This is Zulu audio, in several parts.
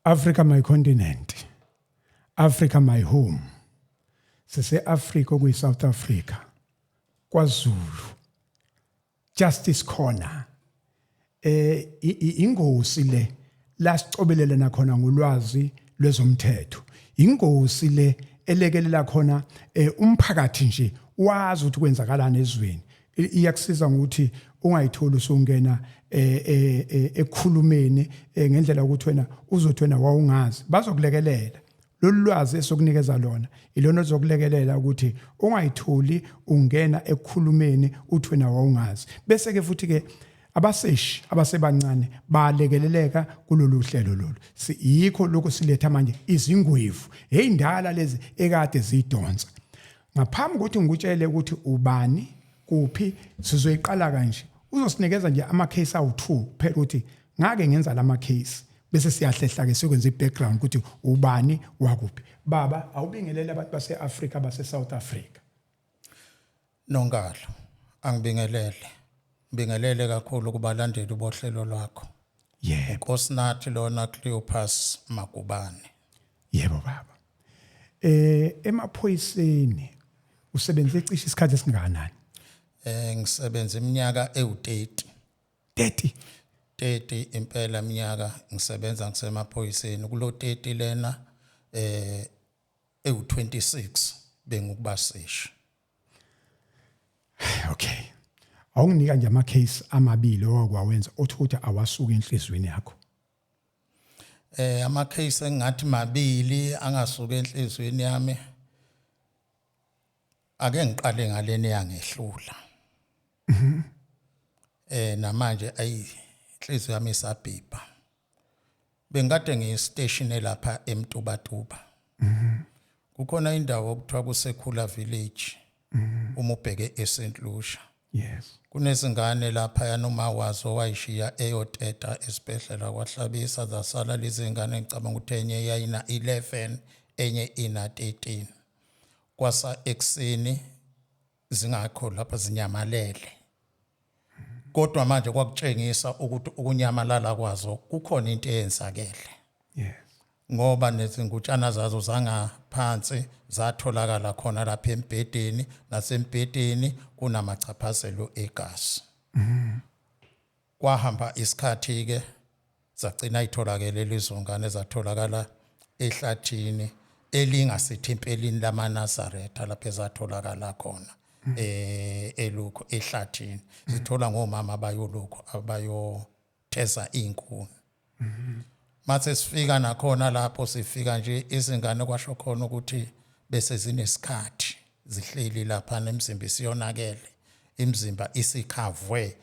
Africa my continent, Africa my home. Sise Africa okuyi South Africa. KwaZulu. Justice Corner. Ingosi le la sicobelela nakhona ngolwazi lwezomthetho. Ingosi le elekelela khona umphakathi nje wazi ukuthi kwenzakalani ezweni. Iyakusiza ngokuthi ungayitholi usungena ekukhulumeni ngendlela ukuthi wena uzothi wena wawungazi, bazokulekelela. Lolu lwazi esokunikeza lona ilona ozokulekelela ukuthi ungayitholi ungena ekukhulumeni uthi wena wawungazi. Bese ke futhi ke abaseshi abasebancane balekeleleka kulolu hlelo lolu. Yikho lokho siletha manje izingwevu heyindala lezi ekade zidonsa. Ngaphambi kokuthi ngikutshele ukuthi ubani kuphi, sizoyiqala kanje. Uzosinikeza nje ama case awu2 kuphela ukuthi ngake ngenza lama case, bese siyahlehla ke sikwenza i-background ukuthi ubani wakuphi. Baba, awubingelele abantu base-Afrika, base-South Africa. Nonkalo, angibingelele. Ngibingelele kakhulu kubalandeli bohlelo lwakho. Yebo. Nkosinathi lona Cleopas Magubane. Yebo baba. Emaphoyiseni usebenze cishe isikhathi esingakanani? Ngisebenza iminyaka ewu30. 30. 30 impela iminyaka ngisebenza ngisemaphoyiseni. Kulo 30 lena ewu26 bengukubasesha. Okay. Awunginika nje ama case amabili owakwawenza othi ukuthi awasuka enhlizweni yakho. Ama case engathi mabili angasuka enhlizweni yami. Ake ngiqale ngaleni yangehlula. Namanje ayi inhliziyo yami isabhibha. Bengikade ngiyi-station lapha eMtubatuba. Kukhona indawo okuthiwa kusekhula Village. Uma ubheke eSt Lucia. Kunezingane lapha yanoma wazo wayishiya eyoteta esibhedlela kwahlabisa, zasala lezi ngane. Ngicabanga ukuthi enye yayina 11, enye ina 13. Kwasa ekseni zingakho lapha, zinyamalele. Kodwa manje kwakutshengisa ukuthi ukunyamalala kwazo kukhona into eyenzakele. Ngoba nezingutshana zazo zangaphansi zatholakala khona lapha embhedeni, nasembhedeni kunamachaphazelo egazi. Kwahamba isikhathi ke zagcina itholakele lezo ngane, zatholakala ehlathini elingasethempelini lamaNazaretha lapho ezatholakala khona elokhu ehlathini, zithola ngomama abayolokhu abayotheza inkuni. Mathe sifika nakhona lapho, sifika nje izingane kwasho khona ukuthi bese zinesikhathi zihleli lapha, nemizimba isiyonakele, imizimba isikhavwe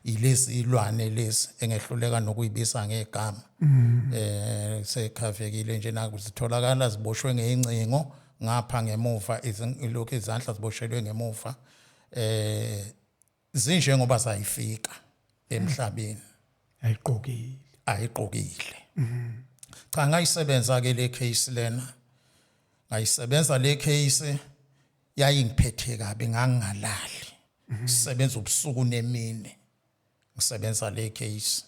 ilezi ilwane lezi engehluleka nokuyibisa ngegama. Sekhavekile nje, nakuzitholakala ziboshwe ngeincingo ngapha ngemuva, ilokhu izandla ziboshelwe ngemuva, zinjengoba zayifika emhlabeni. Ayiqokile. Ayiqokile. Cha, ngayisebenza ke le case lena. Ngayisebenza le case, yayingiphethe kabi, ngangingalali. Sisebenza ubusuku nemini ngisebenza le case.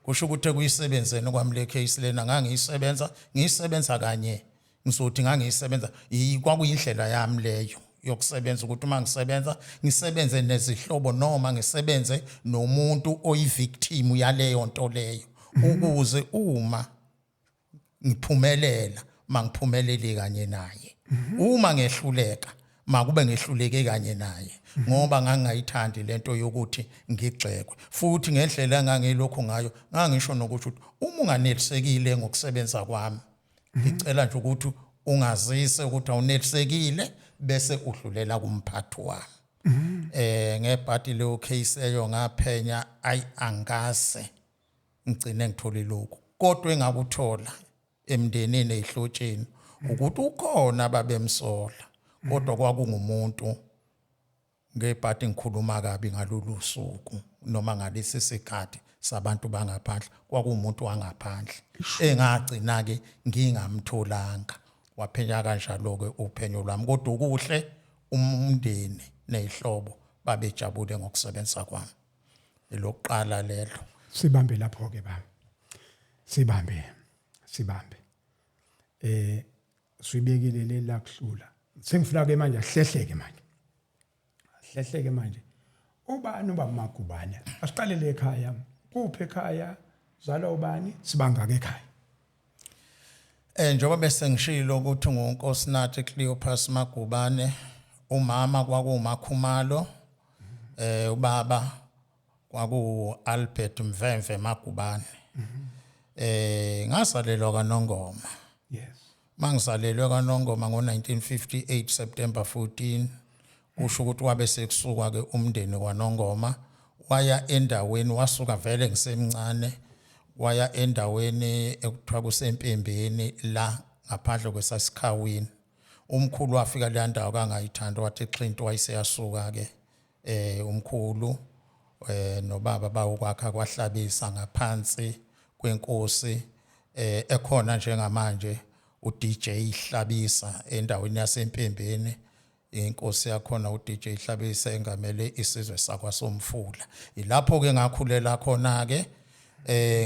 Kusho ukuthi ekuyisebenzeni kwami le case lena, ngangiyisebenza, ngiyisebenza kanye, ngizothi ngangiyisebenza, kwakuyindlela yami leyo yokusebenza, ukuthi uma ngisebenza ngisebenze nezihlobo noma ngisebenze nomuntu oyivictim yaleyo nto leyo, ukuze uma ngiphumelela mangiphumelele kanye naye, uma ngehluleka makube ngehluleke kanye naye, ngoba ngangingayithandi lento yokuthi ngigxekwe. Futhi ngendlela engangilokhu ngayo, ngangisho nokuthi uma unganelisekile ngokusebenza kwami, ngicela nje ukuthi ungazise ukuthi awunelisekile bese udlulela kumphathi wami. Ngebhadi leyo case eyo ngaphenya, ayi angase ngigcine ngithole lokhu, kodwa engakuthola emndenini ezihlotsheni ukuthi ukhona babemsola, kodwa kwakungumuntu ngebhadi ngikhuluma kabi ngalolu suku noma ngalesi sikhathi sabantu bangaphandle, kwakuwumuntu wangaphandle engagcina ke ngingamtholanga. Waphenya kanjalo ke uphenyo lwami, kodwa ukuhle umndeni nezihlobo babejabule ngokusebenza kwami. Elokuqala lelo. Sibambe lapho ke baba. Sibambe, sibambe. Sibekile le la kuhlula. Sengifuna ke manje ahlehleke manje. Ahlehleke manje. Ubani ubaba Magubane? Asiqalele ekhaya. Kuphi ekhaya? Zalwa ubani? Sibangaka ekhaya. Njengoba bese ngishilo ukuthi nguNkosinathi Cleopas Magubane, umama kwakuwuMakhumalo, ubaba kwaku Albert Mvemve Magubane. Ngazalelwa kaNongoma. Mangizalelwe kaNongoma ngo1958 September 14, kusho ukuthi wabe sekusuka ke umndeni kwaNongoma waya endaweni, wasuka vele ngisemncane waya endaweni ekuthiwa kuseMpembeni la ngaphandle kwesasikhawini. Umkhulu wafika le ndawo kangayithanda, wathi xhinto, wayeseyasuka ke umkhulu nobaba bawokwakha kwaHlabisa ngaphansi kwenkosi ekhona njengamanje uDJ Hlabisa endaweni yaseMpembeni. Inkosi yakhona uDJ Hlabisa engamele isizwe sakwaSomfula. Ilapho ke ngakhulela khona ke,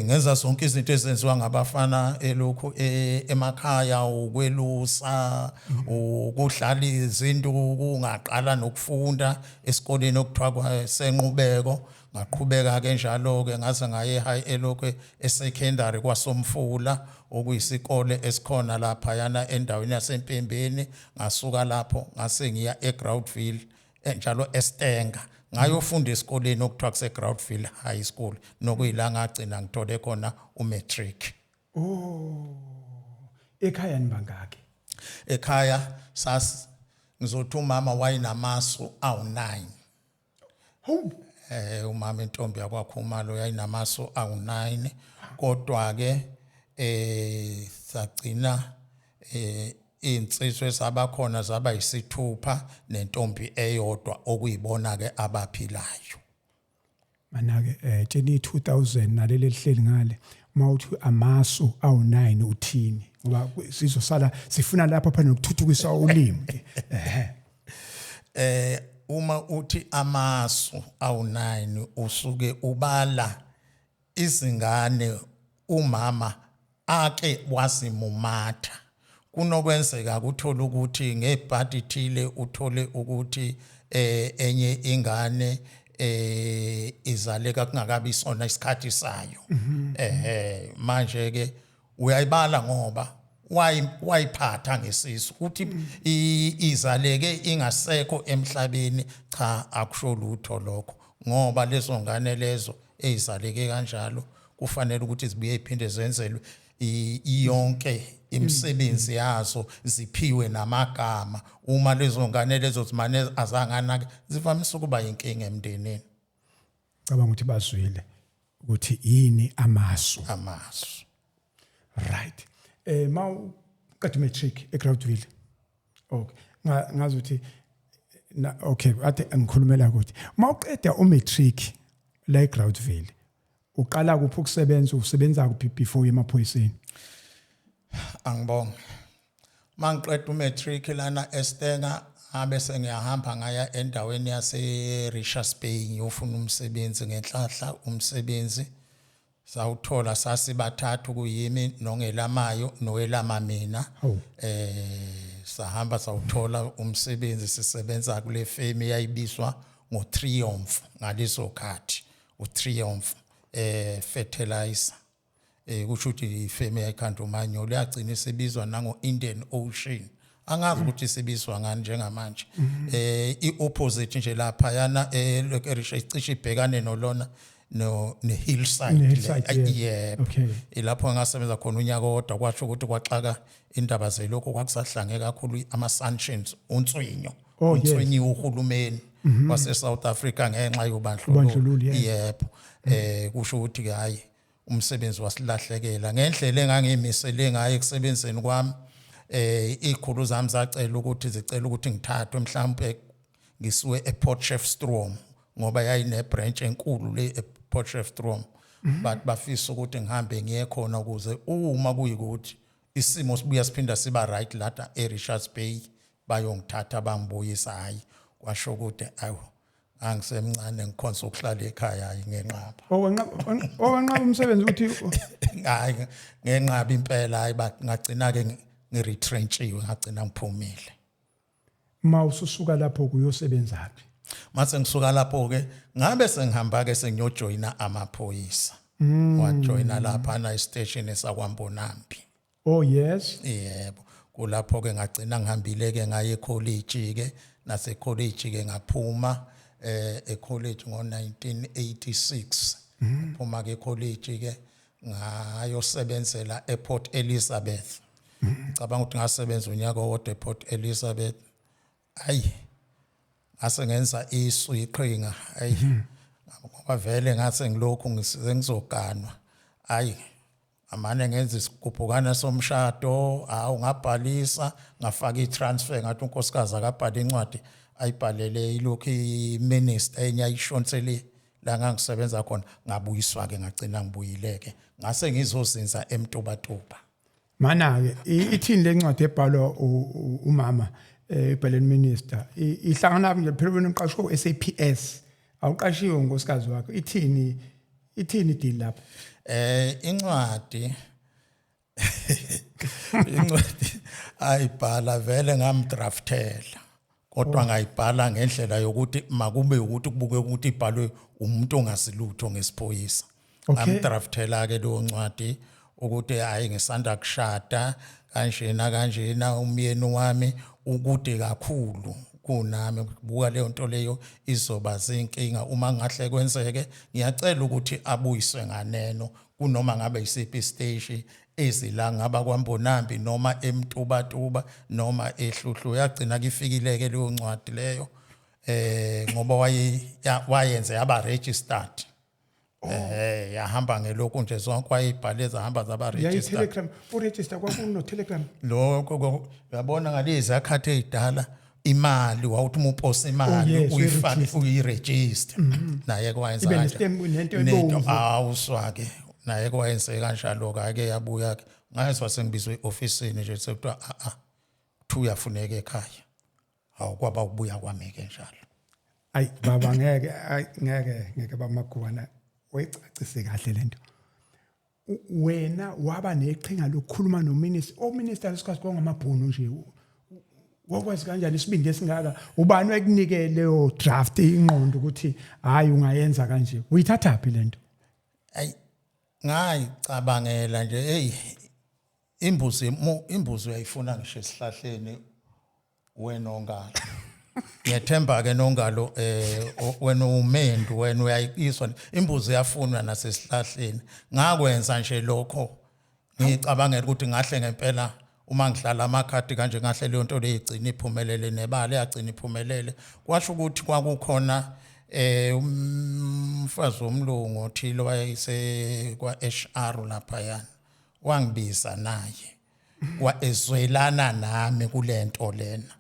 ngenza zonke izinto ezenziwa ngabafana elokhu emakhaya, ukwelusa, ukudlala izinto, ngaqala nokufunda esikoleni okuthiwa kwasenqubeko. Ngaqhubeka ke njalo ke ngaze ngaye high elokhu esecondary kwaSomfula, okuyisikole esikhona lapha yana endaweni yaseMpembeni. Ngasuka lapho ngase ngiya eGroutville njalo eStanger, ngayofunda esikoleni okuthiwa kuse Groutville High School, nokuyila ngagcina ngithole khona umatric. Oh. Ekhaya nibangaki? Ekhaya sas ngizothi umama wayenamasu awu9. Hawu. Umama intombi yakwaKhumalo yayinamasu awu9, kodwa ke sagcina insizwe zabakhona zaba yisithupha nentombi eyodwa, okuyibona ke abaphilayo. Mana-ke tsheni 2000 naleli elihleli ngale, mawuthi amasu awu9 uthini? Ngoba sizosala sifuna lapha phana nokuthuthukisa ulimi ke. Ehe. Uma uthi amasu awu9, usuke ubala izingane umama ake wasimumatha. Kunokwenzeka kuthola ukuthi ngebhadi thile uthole ukuthi enye ingane izaleka kungakabi sona isikhathi sayo. Manje ke uyayibala ngoba wayiphatha ngesisu, uthi izaleke ingasekho emhlabeni. Cha, akusho lutho lokho, ngoba lezo ngane lezo ezizaleke kanjalo kufanele ukuthi zibuye iphinde zenzelwe yonke imisebenzi yazo, ziphiwe namagama. Uma lezo ngane lezo zimane azanganake, zivamise ukuba inkinga emndenini. Cabanga ukuthi bazwile ukuthi yini amasu. Amasu. Right. Mawuqeda matric eGroutville. Okay. Ngazi ukuthi na, okay, ade ngikhulumela ukuthi mawuqeda umatric la eGroutville, uqala kuphi ukusebenza, usebenza kuphi before emaphoyiseni? Angibonge. Mangiqeda umatric lana eStanger, abe sengiyahamba ngaya endaweni yase Richards Bay ngiyofuna umsebenzi. Ngenhlahla umsebenzi sawuthola, sasibathathu, kuyimi nongelamayo nowelama mina. Hawu. Sahamba sawuthola umsebenzi, sisebenza kule firm eyayibizwa ngoTriumph ngaleso khathi, uTriumph fertilizer. Kusho ukuthi ifemu yayikhanda umanyolo, yagcina isibizwa nango Indian Ocean, angazi ukuthi sibizwa ngani njengamanje. I-opposite nje lapha yana erisha icishe ibhekane nolona no ne-Hillside. Ne-Hillside, Yebo. Ilapho ngasebenza khona unyaka owodwa, kwasho ukuthi kwaxaka indaba zelokho kwakusahlange kakhulu ama-sanctions, unswinyo. Unswinyiwe uhulumeni wase South Africa ngenxa yobandlululo. Ubandlululo, yes. Yebo. Kusho ukuthi ke hayi, umsebenzi wasilahlekela ngendlela engangiyimisele ngayo ekusebenzeni kwami. Izikhulu zami zacela ukuthi zicela ukuthi ngithathwe mhlawumbe ngisuke ePort Shepstone, ngoba yayine branch enkulu le ePort Shepstone, but bafisa ukuthi ngihambe ngiye khona ukuze uma kuyikuthi isimo sibuya siphinda siba right lata eRichards Bay, bayongithatha bangibuyisa. Hayi, kwasho ukuthi awu. Angisemncane, ngikhonza ukuhlala ekhaya, hayi, ngenqaba. Owenqaba umsebenzi ukuthi Hayi, ngenqaba impela, hayi, ngagcina ke ngiretrenchiwe, ngagcina ngiphumile. Ma ususuka lapho kuyosebenzaphi? Mase ngisuka lapho ke, ngabe sengihamba ke sengiyojoyina amaphoyisa. Wajoyina lapha na station esakwaMbonambi. Oh yes. Yebo, kulapho ke ngagcina ngihambile ke ngaye ecollege ke, nase college ke ngaphuma ecollege ngo1986. Phuma ke college ke, ngayosebenzela ePort Elizabeth. Ngicabanga ukuthi ngasebenza unyaka owodwa ePort Elizabeth. Ayi, ngase ngenza isu, iqhinga, ayi, ngoba vele ngase ngilokhu ngizoganwa, ayi, amane ngenza isigubhukana somshado. Awu, ngabhalisa, ngafaka i-transfer, ngathi unkosikazi akabhale incwadi ayibhalele ilokhu i-minister enye ayishonsele la ngangisebenza khona. Ngabuyiswa ke, ngagcina ngibuyileke, ngase ngizozinza eMtubatuba. Mana ke, ithini lencwadi ebhalwa umama ebhaleni minister? Ihlangana nje phela, wena uqashwe SAPS, awuqashiwe unkosikazi wakho. Ithini deal lapho? Incwadi ayibhala vele ngamdraftela, kodwa ngayibhala ngendlela yokuthi makube ukuthi kubuke ukuthi ibhalwe umuntu ongasilutho ngesiphoyisa. Ngamdraftela ke leyo ncwadi ukuthi hayi, ngisanda kushada kanjena kanjena, umyeni wami ukude kakhulu kunami, buka leyo nto leyo izoba zinkinga. Uma ngahle kwenzeke, ngiyacela ukuthi abuyiswe nganeno kunoma ngabe isiphi station ezila, ngaba kwaMbonambi noma eMtubatuba noma eHluhlu. Yagcina kifikile ke leyo ncwadi leyo, ngoba waye wayenze yaba registered, yahamba ngelokhu nje zonke wayibhale zahamba zaba yayi registered. Telegram, uregister kwakuno Telegram. Lokho uyabona ngalezi akhathi ezidala, imali wawuthi uma uposa imali Oh, yes, uyifake uyiregister. uyiregister, naye kwayenza Ibe kanjalo. nestembu, nento Nento ebomvu. Awuswa ke, naye kwayenze kanjalo ke, yabuya ke, ngayezwa sengibizwe eofisini nje, sekuthiwa a a kuthiwa uyafuneka ekhaya. Hawu, kwaba ukubuya kwami ke njalo. Ayi baba, ngeke, ayi ngeke, ngeke bamaguwana, wayicacise kahle lento. Wena waba neqhinga lokukhuluma nominister, ominister lesikhathi kwangamabhunu nje. Wakwazi kanjani isibindi esingaka? Ubani wekunike leyo draft, ingqondo ukuthi hayi, ungayenza kanje? Uyithathaphi lento? Ayi, ngayicabangela nje. Hey, imbuzi imbuzi uyayifuna ngisho esihlahleni wena ongalo. Ngiyethemba ke nongalo, wena umendu, wena uyayiswa imbuzi iyafunwa nasesihlahleni. Ngakwenza nje lokho ngicabangela ukuthi ngahle ngempela uma ngidlala amakhadi kanje, ngahle leyo nto leyo igcina iphumelele, nebala yagcina iphumelele. Kwasho ukuthi kwakukhona umfazi womlungu othile wayese kwa HR lapha, yana wangibiza naye, waezwelana nami kulento lena,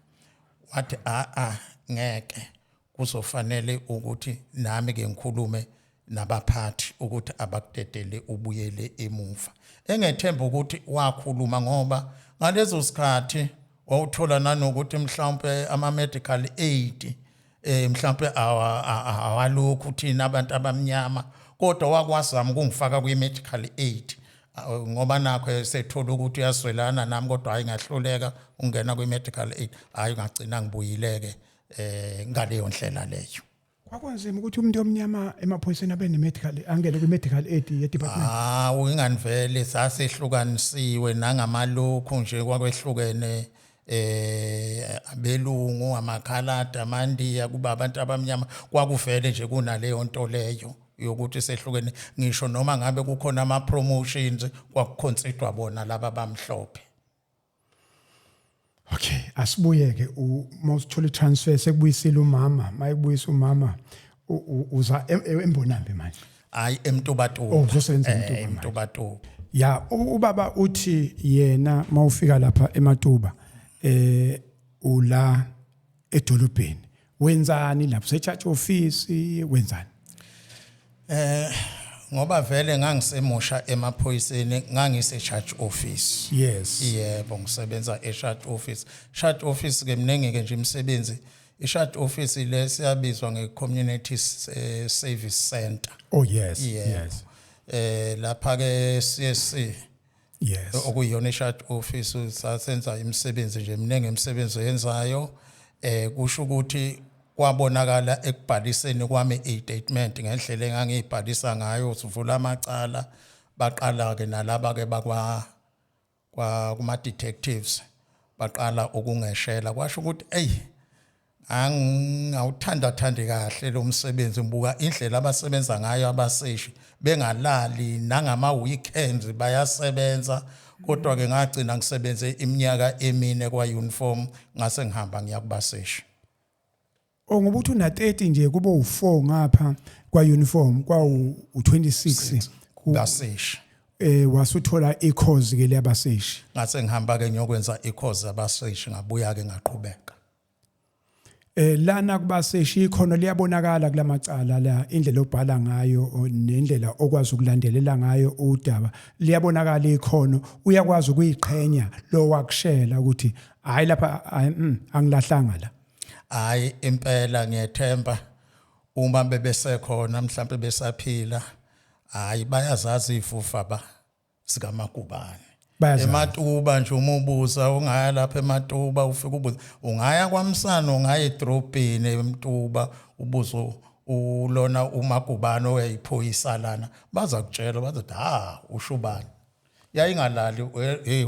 wathi a a ngeke, kuzofanele ukuthi nami ke ngikhulume nabaphathi ukuthi abakudedele ubuyele emuva. Engethemba ukuthi wakhuluma, ngoba ngalezo sikhathi wawuthola nanokuthi mhlawumbe ama medical aid mhlawumbe awalokhu thina abantu abamnyama, kodwa wakwazama ukungifaka kwi medical aid ngoba nakho esethola ukuthi uyazwelana nami, kodwa hayi, ngahluleka ungena kwi medical aid. Hayi, ngagcina ngibuyileke ngaleyo ndlela leyo. Kwakunzima ukuthi umuntu omnyama emaphoyiseni abe ne-medical, angene kwi-medical aid ye-department? Hawu, inganivele sasehlukanisiwe nangamalokhu nje, kwakwehlukene abelungu, amakhaladi, amandiya, kuba abantu abamnyama. Kwakuvele nje kunaleyo nto leyo yokuthi sehlukene, ngisho noma ngabe kukhona ama promotions, kwakuconsiderwa bona laba bamhlophe. Okay, asibuyeke. Uma usithola i-transfer, sekubuyisile umama, mayekubuyisa umama, uza eMbonambi manje? Hayi, eMtubatuba. Oh, uzosebenza eMtuba manje. EMtubatuba. Ya, ubaba uthi yena mawufika lapha eMatuba, ula edolobheni, wenzani lapho? Se-charge office, wenzani? Ngoba vele ngangisemusha emaphoyiseni, ngangise charge office. Yebo, ngisebenza e charge office. Charge office ke mningi ke nje imisebenzi. I-shared office le siyabizwa nge-community service center. Oh yes. Yebo. Lapha ke CSC okuyiyona i-shared office, sasenza imisebenzi nje eminingi, imisebenzi oyenzayo. Kusho ukuthi kwabonakala ekubhaliseni kwami i-statement ngendlela engangiyibhalisa ngayo, sivula amacala. Baqala ke nalaba ke bakwa kwa kuma detectives, baqala ukungeshela. Kwasho ukuthi ey, angawuthanda thandi kahle lo msebenzi, ngibuka indlela abasebenza ngayo abaseshi, bengalali nangama weekends bayasebenza. Kodwa ke ngagcina ngisebenze iminyaka 4 kwa uniform, ngase ngihamba ngiya kubaseshi. Oh, ngoba uthi una 30 nje, kube u4 ngapha kwa uniform, kwa u26 baseshi. Wasuthola i-course ke leyabaseshi. Ngase ngihamba ke ngiyokwenza i-course yabaseshi, ngabuya ke ngaqhubeka. Lana kubaseshi ikhono liyabonakala kulamacala la, indlela obhala ngayo nendlela okwazi ukulandelela ngayo udaba, liyabonakala ikhono. Uyakwazi ukuyiqhenya lo wakushela ukuthi hayi lapha, hayi, angilahlanga la? Hayi impela, ngiyethemba uma bebesekhona, mhlambe besaphila, hayi bayazazi ifufa ba sikaMagubane. Bayazazi. Ematuba nje uma ubuza, ungaya lapha ematuba ufike ubuza, ungaya kwamsana, ungaya edrobheni emtuba, ubuzo ulona uMagubane oyiphoyisa lana, baza kutshela, bazothi ha, ushubani yayingalali hey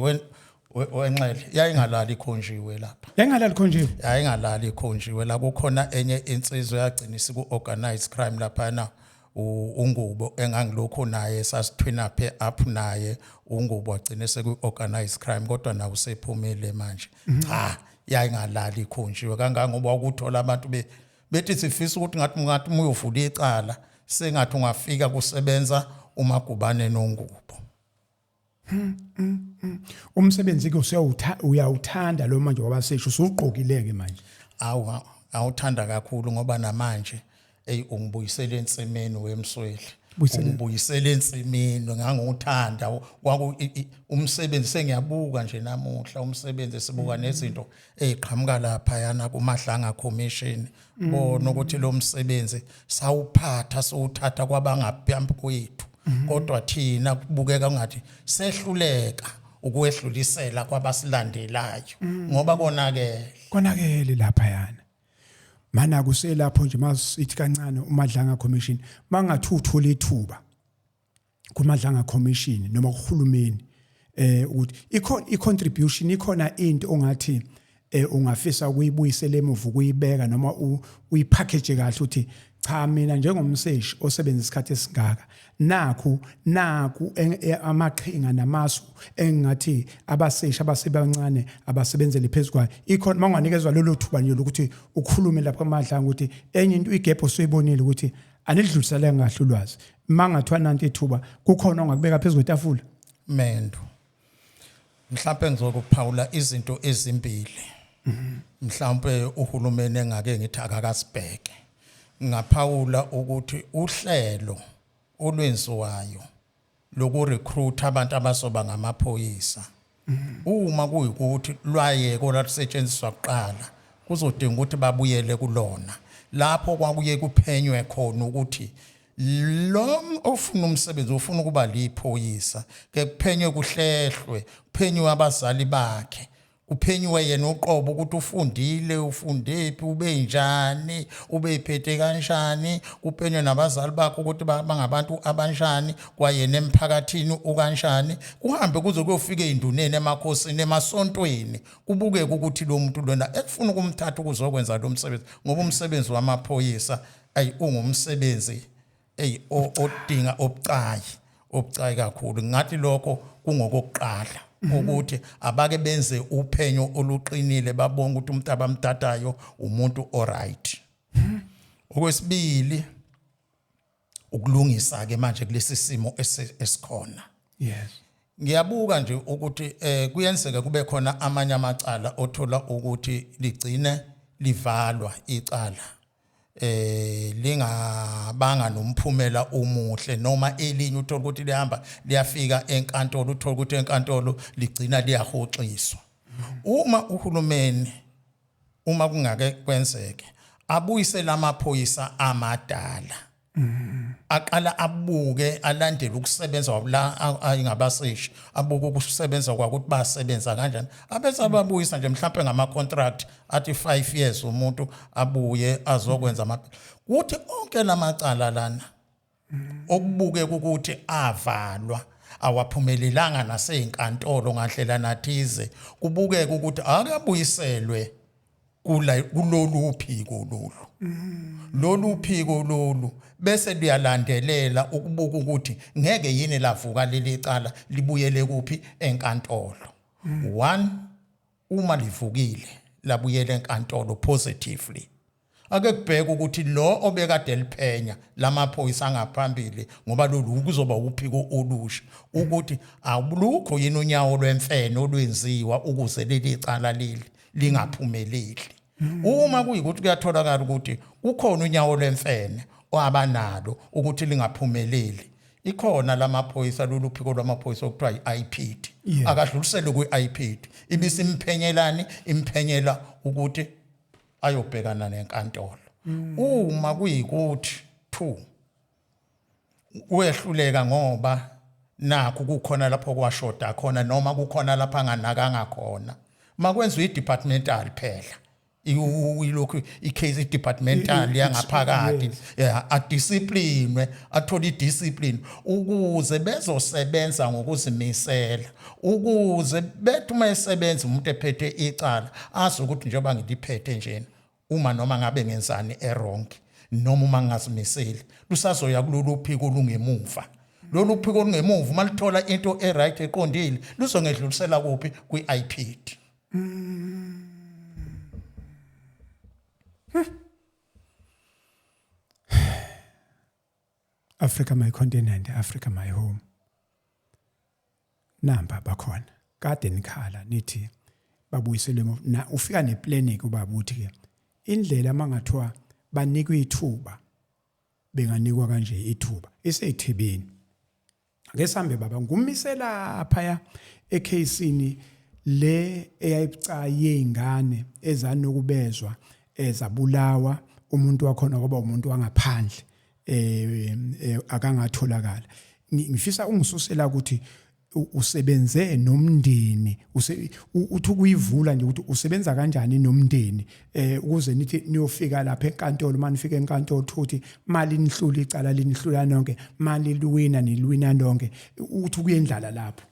wenxele, yayingalali ikhonjiwe lapha. Yayingalali khonjiwe? Yayingalali ikhonjiwe la. Kukhona enye insizwa yagcina isiku-organized crime laphana, uNgubo, engangilokhu naye sasithwina up naye. uNgubo wagcina seku-organized crime, kodwa nawe usephumile manje. Cha, yayingalali ikhonjiwe kangangoba ukuthola abantu bethi sifisa ukuthi ngathi uma uyovula icala, sengathi ungafika kusebenza uMagubane noNgubo. Umsebenzi ke uyawuthanda lo manje wabasesho, usuqokile ke manje? Awu, awuthanda kakhulu, ngoba namanje ey, ungibuyisele ensimini wemsweli. Ungibuyisele ensimini, ngangiwuthanda kwaku umsebenzi. Sengiyabuka nje namuhla umsebenzi, sibuka nezinto eziqhamuka lapha yana kuMadlanga Commission, bona ukuthi lo msebenzi sawuphatha, siwuthatha kwabangaphambi kwethu, kodwa thina kubukeka ngathi sehluleka ukwedlulisela kwabasilandelayo ngoba konakele. Konakele lapha yana. Mana kuselapho nje, masithi kancane uMadlanga Commission, mangathi uthola ithuba kuMadlanga Commission noma kuhulumeni ukuthi ikhona i-contribution, ikhona into ongathi ungafisa ukuyibuyisela emuva, ukuyibeka noma uyipackage kahle, uthi cha, mina njengomseshi osebenza isikhathi esingaka, nakhu naku amaqhinga namasu engathi abaseshi abasebancane abasebenzele phezu kwayo, ikhona? Manganikezwa lelo thuba nje lokuthi ukhulume lapha kuMadlanga, ukuthi enye into i-gap osuyibonile ukuthi anidlulisele kahle ulwazi, mangathiwa nanti ithuba, kukhona ongakubeka phezu kwetafula? Mendo, mhlawumbe ngizokuphawula izinto ezimbili mhlawumbe uhulumeni engake ngithi akakasibheke. Ngaphawula ukuthi uhlelo olwenziwayo lokurecruit abantu abazoba ngamaphoyisa, uma kuyikuthi lwayeko lwalusetshenziswa kuqala, kuzodinga ukuthi babuyele kulona lapho kwakuye kuphenywe khona ukuthi lo ofuna umsebenzi ufuna ukuba liphoyisa, ke kuphenywe, kuhlehlwe, kuphenywe abazali bakhe, kuphenywe yena uqobo ukuthi ufundile, ufundephi, ube njani, ubeyiphethe kanjani, kuphenywe nabazali bakhe ukuthi bangabantu abanjani, kwayena emphakathini ukanjani, kuhambe kuze kuyofika ey'nduneni, emakhosini, emasontweni, kubukeke ukuthi lo muntu lona ekufuna ukumthatha ukuzokwenza lo msebenzi, ngoba umsebenzi wamaphoyisa ayi ungumsebenzi ey odinga obucayi, obucayi kakhulu. Ngathi lokho kungokokuqala, ukuthi abake benze uphenyo oluqinile, babonke ukuthi umuntu abamthathayo umuntu oright. Okwesibili, ukulungisa ke manje kulesi simo esikhona. Ngiyabuka nje ukuthi kuyenzeka kube khona amanye amacala othola ukuthi ligcine livalwa icala lingabanga nomphumela omuhle, noma elinye uthola ukuthi lihamba liyafika enkantolo, uthola ukuthi enkantolo ligcina liyahoxiswa. Uma uhulumeni Uma kungake kwenzeke, abuyise lamaphoyisa amadala, aqala abuke, alandele ukusebenza kwabo la ayingabaseshi, abuke ukusebenza kwabo ukuthi basebenza kanjani, abese ababuyisa nje mhlawumbe ngama contract athi 5 years, umuntu abuye azokwenza ama kuthi onke lamacala lana okubuke ukuthi avalwa, awaphumelelanga naseyinkantolo ngandlela nathize, kubukeka ukuthi akabuyiselwe kula kulolu phiko lolu. Lolu phiko lolu bese luyalandelela ukubuka ukuthi ngeke yini lavuka leli cala, libuyele kuphi, enkantolo. One, uma livukile labuyele enkantolo positively, ake kubheke ukuthi lo obekade liphenya lamaphoyisa angaphambili, ngoba lolu kuzoba uphiko olusha, ukuthi awulukho yini unyawo lwemfene olwenziwa ukuze leli cala leli lingaphumeleli. Uma kuyikuthi kuyatholakala ukuthi kukhona unyawo lwemfene owabanalo ukuthi lingaphumeleli, ikhona lamaphoyisa, lolu phiko lwamaphoyisa okuthiwa i-IPID, akadluliselwe kwi-IPID, ibisimphenyelani, imphenyela ukuthi ayobhekana nenkantolo. Uma kuyikuthi two uyehluleka ngoba nakho kukhona lapho kwashoda khona noma kukhona lapha anganakanga khona, makwenziwe i-departmental phela, ilokhu i-case i-departmental yangaphakathi, yeah, adisciplinwe, athole i-discipline ukuze bezosebenza ngokuzimisela, ukuze bethi uma esebenza umuntu ephethe icala azi ukuthi njengoba ngiliphethe njena, uma noma ngabe ngenzani e-wrong noma uma ngingazimiseli, lusazoya kulolu phiko olungemuva. Lolu phiko olungemuva uma lithola into e-right, eqondile, luzongedlulisela kuphi? Kwi-IPID. Africa my continent, Africa my home. Namba bakhona kade nikhala nithi babuyiselwe emuva. Na ufika neplan ke ubaba, uthi ke indlela mangathiwa banikwe ithuba, benganikwa kanje ithuba iseyithebeni. Ake sihambe baba, ngumise lapha ya ekheyisini le eyayibucayi yezingane ezanokubezwa, ezabulawa, umuntu wakhona kwaba umuntu wangaphandle, akangatholakala. Ngifisa ungisusela ukuthi usebenze nomndeni, uthi ukuyivula nje ukuthi usebenza kanjani nomndeni ukuze nithi niyofika lapha enkantolo, manifika enkantolo ukuthi mali nihlula icala, linihlula nonke, mali liwina, nilwina nonke, uthi ukuyendlala lapho.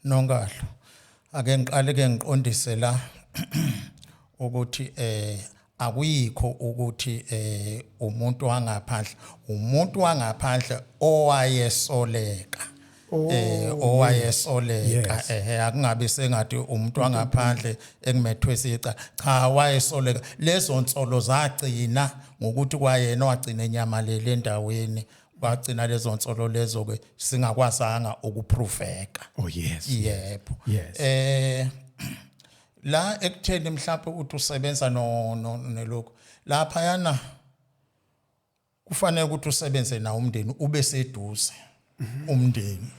Nonkahlo, ake ngiqale ke ngiqondise la ukuthi akuyikho ukuthi umuntu wangaphandle, umuntu wangaphandle owayesoleka, owayesoleka. Ehe, akungabi sengathi umuntu wangaphandle ekumethwesa icala. Cha, wayesoleka. Lezo nsolo zagcina ngokuthi kwayena wagcina enyamalele endaweni, kwagcina lezo nsolo lezo ke singakwazanga ukuprofeka. Oh yes. Yebo. La ekutheni mhlawumbe uthi usebenza no nelokhu lapha yana, kufanele ukuthi usebenze nawo umndeni, ube seduze umndeni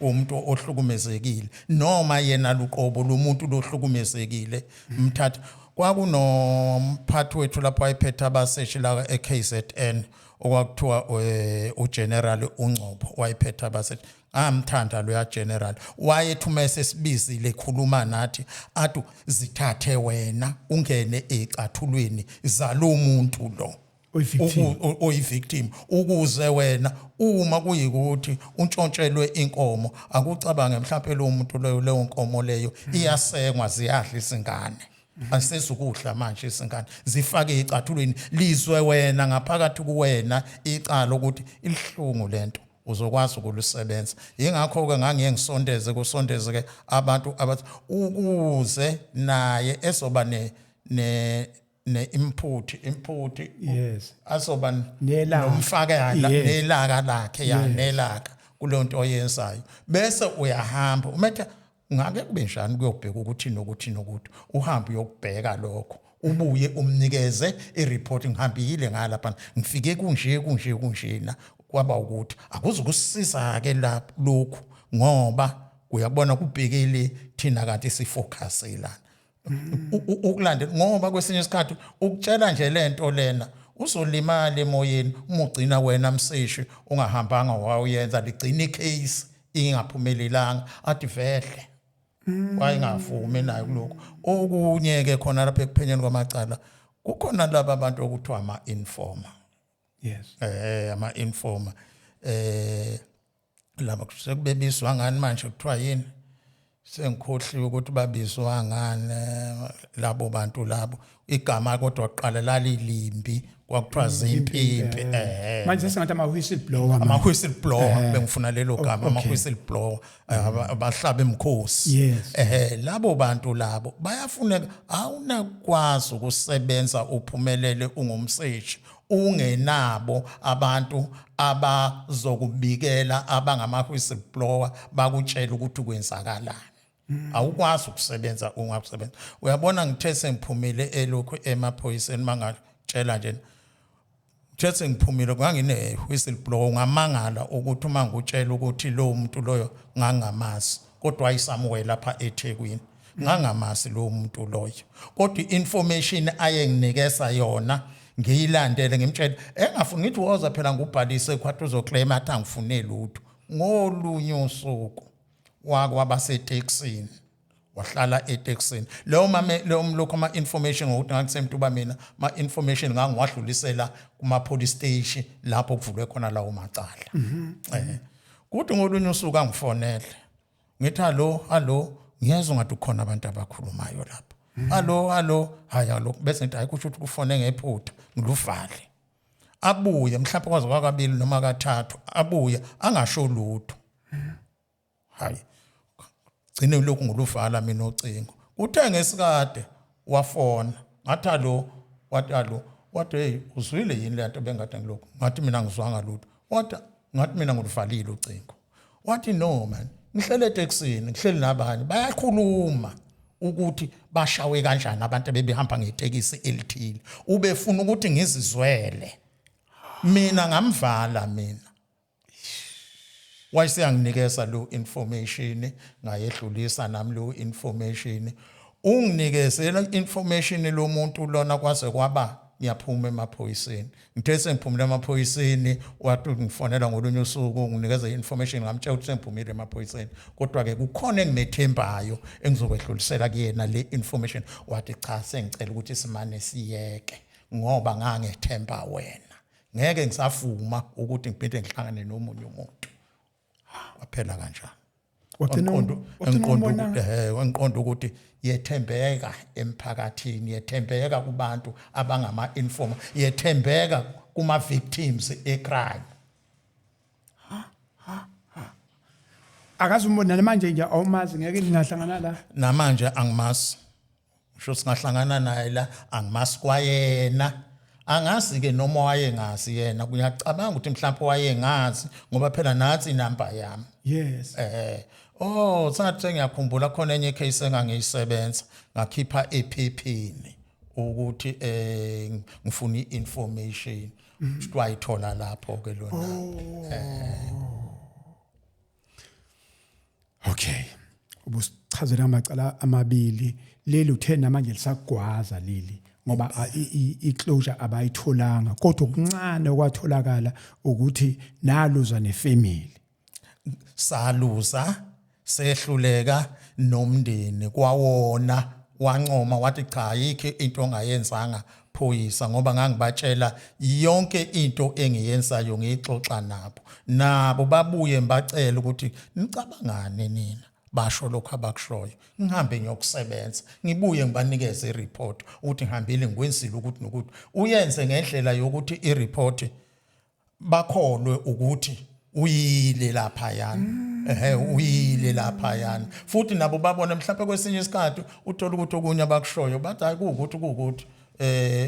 umuntu ohlukumezekile noma yena luqobo lomuntu lohlukumezekile. Mthatha, kwakunomphathi wethu lapho wayephethe abaseshi la eKZN okwakuthiwa uGeneral uNgcobo, wayephethe abaseshi. Ngamthanda loya general. Wayethi uma esesibizile ekhuluma nathi athi, "Zithathe wena ungene ecathulweni zalomuntu lo oyi-victim. Oyi-victim, ukuze wena uma kuyikuthi untshontshelwe inkomo, akucabange mhlawumbe lo muntu leyo, leyo nkomo leyo iyasengwa, ziyadla izingane, asezukudla manje izingane. Zifake ecathulweni, lizwe wena ngaphakathi kuwena icala ukuthi ilihlungu lento, uzokwazi ukulisebenza. Ingakho ke ngangiye ngisondeze, kusondeze ke abantu abathi ukuze naye ezoba ne input azoba Nelaka. Nomfakela nelaka lakhe ya nelaka kulonto oyenzayo, bese uyahamba umethe ngake kube njani kuyobheka ukuthi nokuthi nokuthi, uhambe uyokubheka lokho, ubuye umnikeze ireport: "Ngihambile ngalapha, ngifike kunje kunje kunjena." Kwaba ukuthi akuzukusiza ke lapho lokhu ngoba uyabona kubhekile thina kanti sifocus lana. Ukulandela ngoba kwesinye isikhathi ukutshela nje lento lena uzolimala emoyeni uma ugcina wena mseshi ungahambanga wawuyenza, ligcina icase ingaphumelelanga, athi vehle wayengavumi naye kulokho. Okunye ke khona lapha ekuphenyeni kwamacala kukhona laba abantu okuthiwa ama-informer. Ama-informer laba sekubebizwa ngani manje, kuthiwa yini, sengikhohliwe ukuthi babizwa ngani labo bantu labo igama, kodwa kuqala lalilimbi, kwakuthiwa zimpimpi. Manje sesingathi ama-whistleblower manje. Ama-whistleblower, bengifuna lelo gama, ama-whistleblower, abahlaba imikhosi. Labo bantu labo bayafuneka. Awunakwazi ukusebenza uphumelele ungumseshi ungenabo abantu abazokubikela, abangama whistleblower, bakutshela ukuthi kwenzakalani. Awukwazi ukusebenza ungakusebenza. Uyabona, ngithe sengiphumile elokhu emaphoyiseni, mangatshela nje, ngithe sengiphumile ngangine whistleblower, ungamangala ukuthi uma ngikutshela ukuthi lo muntu loyo ngangamazi, kodwa wayesamuwe lapha eThekwini, ngangamazi lo muntu loyo, kodwa i-information ayenginikeza yona ngiyilandele, ngimtshele engafuni, ngithi woza phela ngubhalise kwathi uzoclaim, athi angifune lutho. Ngolunye usuku wakwabasetekisini, wahlala etekisini leyo mame leyo mlokhu ama information ngokuthi ngangisemtuba mina, ma information ngangiwadlulisela kuma police station lapho kuvulwe khona lawo macala. Kuthi ngolunye usuku angifonele, ngithi hallo, hallo, ngiyezwa ngathi kukhona abantu abakhulumayo lapha, hallo, hallo, hayi hallo, bese ngithi hayi, kusho ukuthi kufone ngephutha, ngiluvale. Abuye mhlawumbe kwaze kwakabili noma kathathu, abuye angasho lutho. Hayi, gcine lokhu nguluvala mina ucingo. Uthe ngesikade wafona, ngathi alo, wathi alo, wathi hey, uzwile yini le nto bengade ngilokhu? Ngathi mina ngizwanga lutho. Wathi, ngathi mina nguluvalile ucingo. Wathi no man, ngihlele etekisini, ngihleli nabanye, bayakhuluma ukuthi bashawe kanjani abantu ebebehamba ngetekisi elithile, ubefuna ukuthi ngizizwele mina. Ngamvala mina, wayeseyanginikeza lo information, ngayedlulisa nami lo information. Unginikezela information lo muntu lona kwaze kwaba ngiyaphuma emaphoyiseni. Ngithe sengiphumile emaphoyiseni, wathi ngifonela ngolunye usuku, nginikeza i-information, ngamtshela ukuthi sengiphumile emaphoyiseni, kodwa-ke kukhona engimethembayo engizokwedlulisela kuyena le information. Wathi cha, sengicela ukuthi simane siyeke ngoba ngangethemba wena, ngeke ngisafuma ukuthi ngiphinde ngihlangane nomunye umuntu. Waphela kanjani. Wagcina Wangiqonda wagcina engiqonda umbonanga. ukuthi wangiqonda ukuthi yethembeka emphakathini, yethembeka kubantu abangama informer, yethembeka kuma victims ecrime. Akaze umbona manje nje, awumazi, ngeke ningahlangana la? Namanje angimazi. Ngisho singahlangana naye la, angimazi kwayena. Angazi ke noma wayengazi yena, kuyacabanga ukuthi mhlawumbe wayengazi ngoba phela nathi inamba yami. Oh, sathi sengiyakhumbula, khona enye case engangiyisebenza, ngakhipha ephepheni ukuthi ngifuna i-information, ukuthi wayithola lapho ke lona. Okay, ubusichazela amacala amabili. Leli uthe namanje lisagwaza leli ngoba i-closure abayitholanga, kodwa okuncane okwatholakala ukuthi naluza nefamily. Saluza, sehluleka nomndeni kwawona wancoma, wathi cha, ayikho into ongayenzanga phoyisa, ngoba ngangibatshela yonke into engiyenzayo, ngiyixoxa nabo, nabo babuye ngibacela ukuthi nicabangane nina, basho lokho abakushoyo, ngihambe ngiyokusebenza, ngibuye ngibanikeze ireport ukuthi ngihambile, ngikwenzile ukuthi nokuthi, uyenze ngendlela yokuthi ireport bakholwe ukuthi uyile laphayana, uyile laphayana, futhi nabo babona mhlawumbe kwesinye isikhathi uthola ukuthi okunye abakushoyo bathi hayi, kuwukuthi kuwukuthi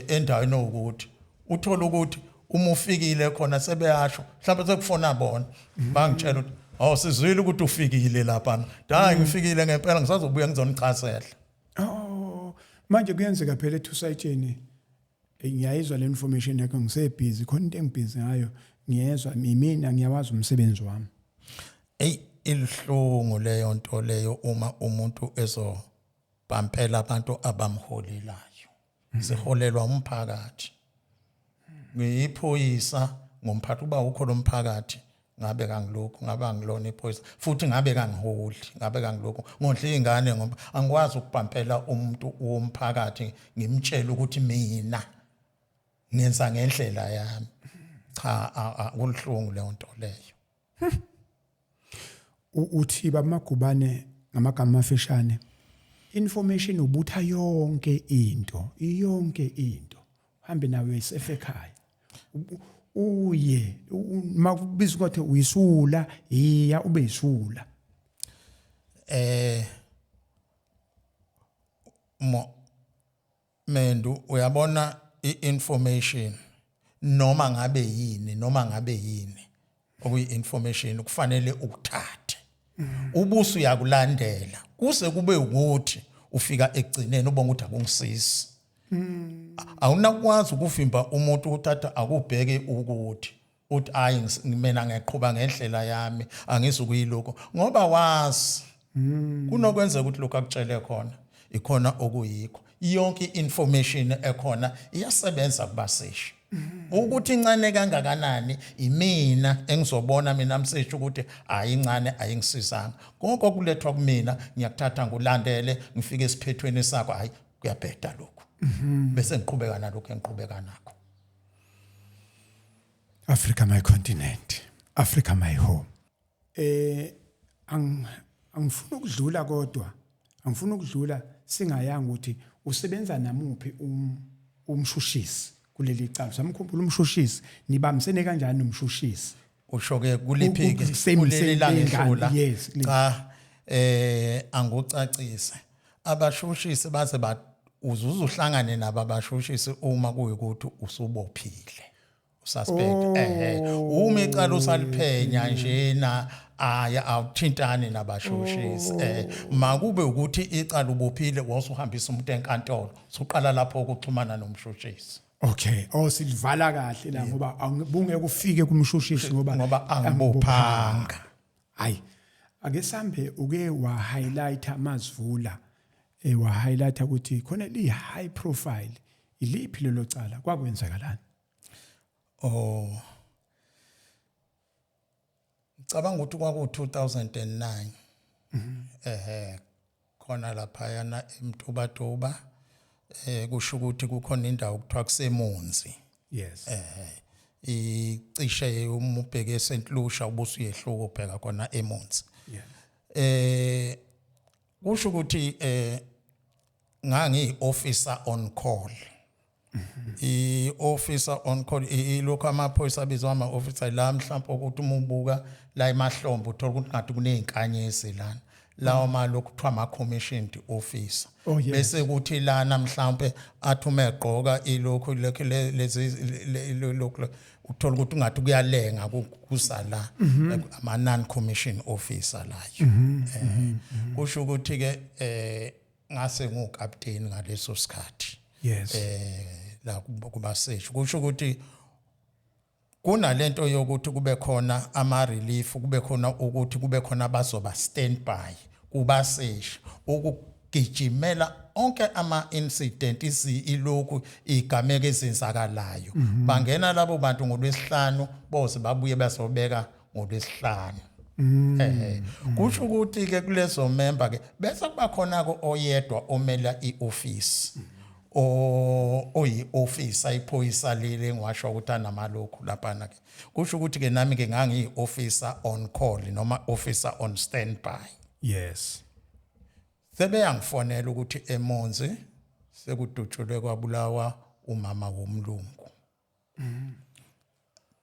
endaweni owukuthi, uthola ukuthi uma ufikile khona sebeyasho, mhlawumbe sekufona bona, bangitshela ukuthi awu, sizwile ukuthi ufikile lapha. Hayi, ngifikile ngempela, ngisazobuya ngizonichazela. Oh, manje kuyenzeka phela ethusayitsheni, ngiyayizwa le information yakho, ngisebhizi khona, into engibhizi ngayo, ngiyezwa mina, ngiyawazi umsebenzi wami. Ey, ilhlungu leyo nto leyo uma umuntu ezo bhampela abantu abamholelayo. Siholelwa umphakathi. Ngiyiphoyisa ngomphathi, uba ukho lo mphakathi ngabe kangilokhu, ngabe angilona iphoyisa, futhi ngabe kangiholi, ngabe kangilokhu ngondla iy'ngane, ngoba angikwazi ukubhampela umuntu womphakathi ngimtshele ukuthi mina ngenza ngendlela yami. Cha, kubuhlungu leyo nto leyo. Uthi bamagubane ngamagama amafishane, information ubutha yonke into, yonke into uhambe nayo isefe ekhaya, uye makubiza ukuthi uyisula, iya ube yisula. Mo Mendu, uyabona, i-information noma ngabe yini, noma ngabe yini okuyi-information, kufanele ukuthathe ubuso uyakulandela kuze kube ukuthi ufika ekugcineni ubonga ukuthi akungisizi. Awunakwazi ukuvimba umuntu uthatha akubheke ukuthi uthi hayi, mina ngiqhuba ngendlela yami, angizukuyilokho, ngoba wazi kunokwenzeka ukuthi lokhu akutshele khona ikhona okuyikho. Yonke i-information ekhona iyasebenza kubaseshi. Ukuthi incane kangakanani, imina engizobona mina mseshi ukuthi hayi, incane, ayingisizanga. Konke okulethwa kumina ngiyakuthatha, ngulandele ngifike esiphethweni sakho. Hayi, kuyabheda lokhu, bese ngiqhubeka nalokho engiqhubeka nakho. Africa my continent, Africa my home. Angifuni ukudlula, kodwa angifuni ukudlula singayanga ukuthi usebenza namuphi umshushisi kuleli cala. Samkhumbula umshushisi? Nibambisene kanjani nomshushisi? Usho ke kuliphi ke? Kuleli Kuleli langehlula? Yes. Cha, angucacise, abashushisi baze ba uzuze uhlangane nabo abashushisi uma kuyikuthi usubophile ususpect. Ehe, uma icala usaliphenya njena, aya awuthintani nabashushisi. Makube ukuthi icala ubophile, wawusuhambisa umuntu enkantolo, usuqala lapho ukuxhumana nomshushisi. Okay, oh, silivala kahle la, ngoba bungeke ufike kumshushisi ngoba Ngoba angibophanga. Hayi, ake sambe uke wa highlighta mazivula, wa highlighta ukuthi khona li high profile. Iliphi lelo cala? Kwakwenzakalani? Oh, ngicabanga ukuthi kwaku 2009, ehe, khona lapha yana eMtubatuba. Kusho ukuthi kukhona indawo kuthiwa kuseMonzi. Icishe uma ubheke eSt Lucia, ubusu uyehluka ubheka khona eMonzi. Kusho ukuthi ngangi officer on call. I-officer on call, ilokhu amaphoyisa abizwa ama-officer la, mhlawumbe ukuthi uma ubuka la emahlombe uthola ukuthi ngathi kuney'nkanyezi lana, lawo malokhu kuthiwa ama-commissioned officer. Bese kuthi lana mhlawumbe athi uma egqoka ilokhu lokhu lezi lokhu, uthola ukuthi ungathi kuyalenga kusa la, ama non commission officer layo. Kusho ukuthi ke ngase ngukapteni ngaleso sikhathi. La kubaseshi, kusho ukuthi kunalento yokuthi kube khona ama relief, kube khona ukuthi kube khona abazoba standby kubaseshi ukugijimela onke ama incident, ilokhu igameko ezenzakalayo. Bangena labo bantu ngolwesihlanu, boze babuye bazobeka ngolwesihlanu. Kusho ukuthi ke kulezo member ke bese kuba khona ko oyedwa omela ioffice, o oyi-officer, iphoyisa leli engiwasho ukuthi anamalokhu laphana ke. Kusho ukuthi ke nami ke ngangiyi-officer on call noma officer on standby. Sebeyangifonela ukuthi eMonzi sekudutshulwe kwabulawa umama womlungu.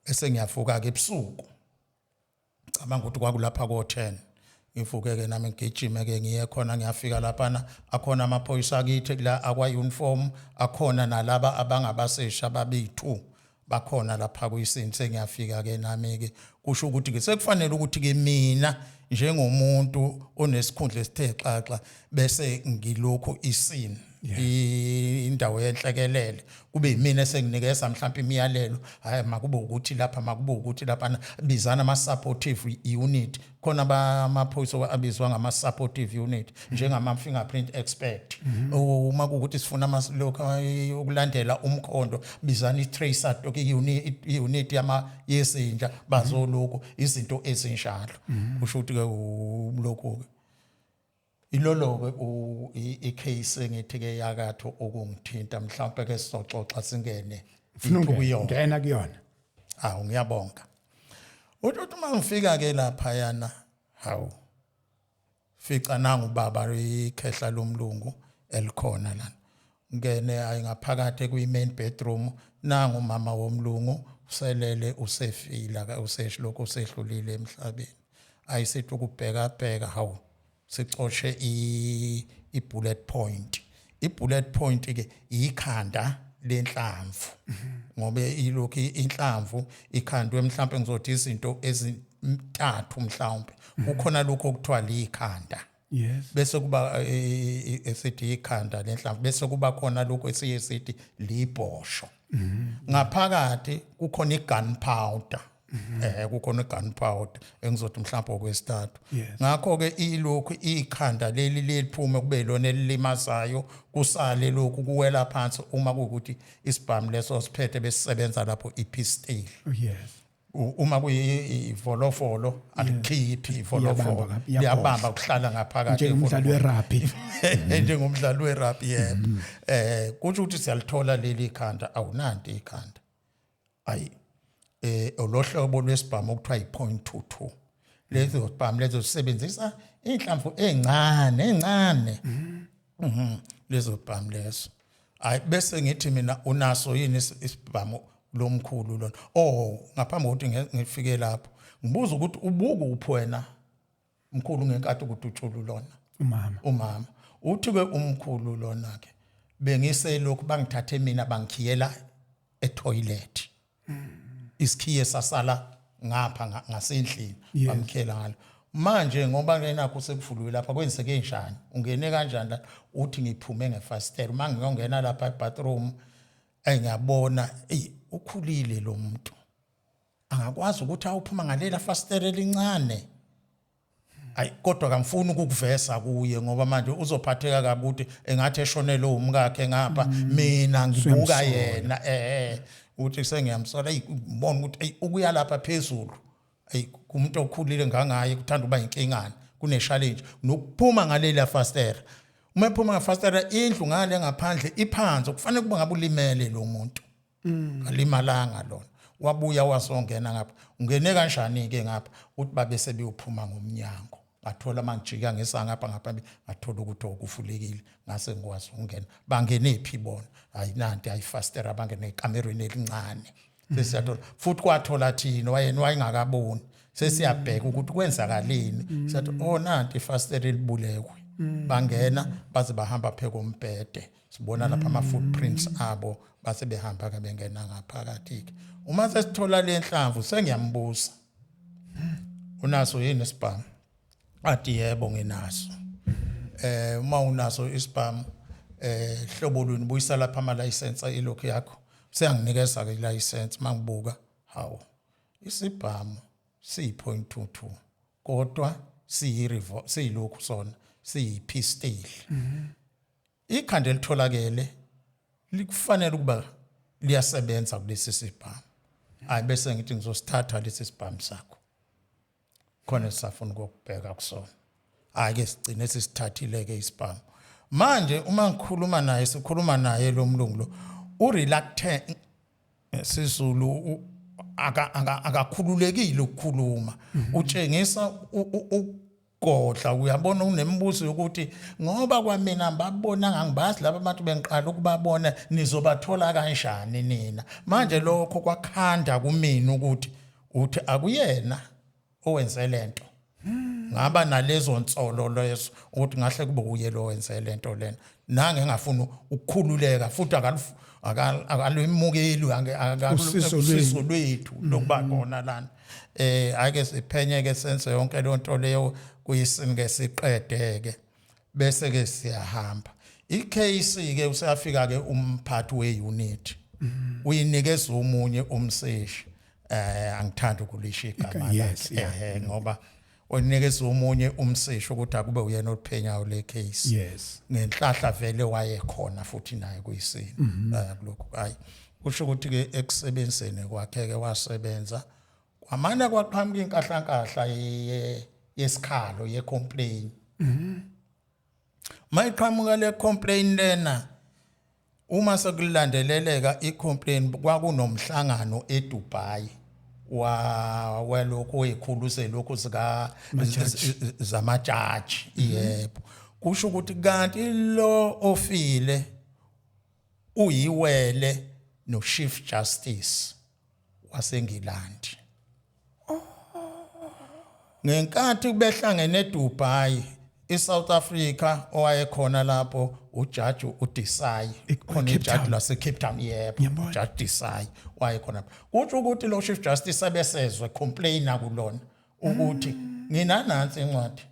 Bese ngiyavuka ke ebusuku, cabanga ukuthi kwakulapha ko-10, ngivuke ke nami ngigijime ke ngiye khona. Ngiyafika laphana, akhona amaphoyisa akithi la akwa-uniform, akhona nalaba abangabasesha ababeyi-2 bakhona lapha kuyisini. Sengiyafika ke nami ke, kusho ukuthi ke sekufanele ukuthi ke mina njengomuntu onesikhundla esithe xaxa bese ngilokhu isini. Indawo yenhlekelele kube yimina esenginikeza mhlawumbe imiyalelo, hayi, makube ukuthi lapha, makube ukuthi lapha, bizana ama supportive unit khona, amaphoyisa abizwa ngama supportive unit, njengama fingerprint expert. Uma kuwukuthi sifuna lokho ukulandela umkhondo, bizana i-tracer dog unit, unit yama yezinja, bazolokhu izinto ezinjalo. Kusho ukuthi ke lokhu ilolo ke i-case engithi ke yakatho ukungithinta, mhlawumbe ke sizoxoxa singene Ufuna deep kuyona. Ngena kuyona. Awu, ngiyabonga. Uthi uma ngifika ke lapha yana, hawu, fica nangu baba ikhehla lomlungu elikhona lana. Ngene ayi ngaphakathi kwi main bedroom, nangu mama womlungu uselele, usefila ka useshilokhu usehlulile emhlabeni. Ayisithi ukubheka bheka, hawu, sicoshe i bullet point. I bullet point ke ikhanda lenhlamvu, ngoba ilokhu inhlamvu ikhandwe mhlawumbe ngizothi izinto ezintathu. Mhlawumbe kukhona lokho okuthiwa likhanda, bese kuba esithi ikhanda lenhlamvu, bese kuba khona lokho esiye sithi libhosho, ngaphakathi kukhona i-gun powder, kukhona i-gun powder engizothi mhlawumbe okwesithathu. Ngakho ke ilokhu ikhanda leli leliphume kube lona elilimazayo, kusale lokhu kuwela phansi uma kuwukuthi isibhamu leso siphethe besisebenza lapho i-pistol. Uma kuyivolofolo alikhiphi ivolofolo. Iyabamba, iyabhodla. Liyabamba kuhlala ngaphakathi. Njengomdlali we-rugby. Njengomdlali we-rugby, yebo. Kusho ukuthi siyalithola leli khanda, awunanti ikhanda, ayi, lohlobo lwesibhamu okuthiwa i.22. Lezo sibhamu lezo sisebenzisa inhlamvu encane encane. Lezo bhamu lezo, hayi, bese ngithi mina, unaso yini isibhamu lomkhulu lona? Oh, ngaphambi kokuthi ngifike lapho, ngibuza ukuthi ubukuphi wena mkhulu ngenkathi kudutshulwa lona? Umama. Umama uthi ke umkhulu lona ke, bengiselokhu bangithathe mina bangikhiyela e-toilet, isikhiye sasala ngapha ngasendlini. Bamkhiyela ngalo. Manje ngoba ke nakho sekuvuliwe lapha, kwenzeke njani, ungene kanjani la? Uthi ngiphume ngefasitela uma ngiyongena lapha e-bathroom, engiyabona, ey, ukhulile lo muntu, angakwazi ukuthi awuphuma ngalela fasitela elincane. Ayi, kodwa kamfuni ukukuvesa kuye ngoba manje uzophatheka kabi ukuthi engathi eshonele umkakhe ngapha, mina ngibuka Usuyamsola. yena. Uthi sengiyamsola, eyi, ngibona ukuthi eyi, ukuya lapha phezulu, eyi, kumuntu okhulile ngangaye kuthanda ukuba inkingana, kune challenge nokuphuma ngalela fastera. Uma ephuma ngefastera, indlu ngale ngaphandle iphansi, kufanele kuba ngabe ulimele lo muntu, alimalanga lona. Wabuya wasongena ngapha, ungene kanjani ke ngapha? Uthi babe sebeyophuma ngomnyango, ngathola mangijika ngesa ngapha ngaphambili, ngathola ukuthi okuvulekile, ngase ngikwazi ukungena. Bangene phi bona? Hayi, nanti ayifastera, bangene ekamerweni elincane. Sesiyathola futhi kwathola thina, wayena wayengakaboni. Sesiyabheka ukuthi kwenzakaleni, siyathi, oh, nanti ifastera elibulekwe, bangena baze bahamba phe kombhede, sibona lapha ama footprints abo, base behamba ke bengena ngaphakathi ke. Uma sesithola le nhlamvu, sengiyambuza, unaso yini isibhamu? Athi yebo, nginaso. Uma unaso isibhamu, hlobo luni? Buyisa lapha ama license ilokhu yakho. Seyanginikeza ke license. Mangibuka, hawu, isibhamu siyi.22 kodwa siyi siyilokhu sona siyi-pistol. Ikhanda elitholakele likufanele ukuba liyasebenza kulesi sibhamu. Hayi, bese ngithi ngizosithatha lesi sibhamu sakho, khona sisafuna ukubheka kusona. Hayi ke, sigcine sisithathile ke isibhamu. Manje uma ngikhuluma naye, sikhuluma naye lo mlungu lo, u-reluctant, siZulu, akakhululekile ukukhuluma, utshengisa ukugodla. Uyabona, unemibuzo yokuthi ngoba kwamina babona ngangibazi laba abantu, bengiqala ukubabona, nizobathola kanjani nina manje? Lokho kwakhanda kumina ukuthi uthi akuyena owenze lento. Ngaba nalezo nsolo lezo ukuthi ngahle kube uye lo wenze lento lena, nange engafuni ukukhululeka futhi akalwemukeli Usizo lwenu. usizo lwethu lokuba khona lana. Ake siphenye ke, senze yonke le nto leyo kuyisini ke, siqede ke, bese ke siyahamba. Icase ke useyafika ke umphathi weunit, uyinikeza omunye umseshi, angithandi ukulisho igama lakhe, ngoba unikeza omunye umseshi ukuthi akube uyena oluphenyayo le case. Ngenhlahla vele wayekhona futhi naye kuyisini kulokhu. Hayi, kusho ukuthi ke ekusebenzeni kwakhe ke wasebenza, kwamane kwaqhamuka inkahlankahla yesikhalo, ye-complaint. Mayiqhamuka le complaint lena, uma sekulandeleleka i-complaint, kwakunomhlangano eDubai wa welokhu wekhulu selokhu sika zamajaji. Yebo, kusho ukuthi kanti lo ofile uyiwele no Chief Justice waseNgilandi. Ngenkathi behlangene eDubai, iSouth Africa owayekhona lapho ujaji uDesai, khona Cape ijaji Town. lase Cape Town, yebo. Ngiyambona. Ujaji Desai wayekhona. Kutsho ukuthi lo Chief Justice abesezwe complaina kulona ukuthi nginanansi incwadi,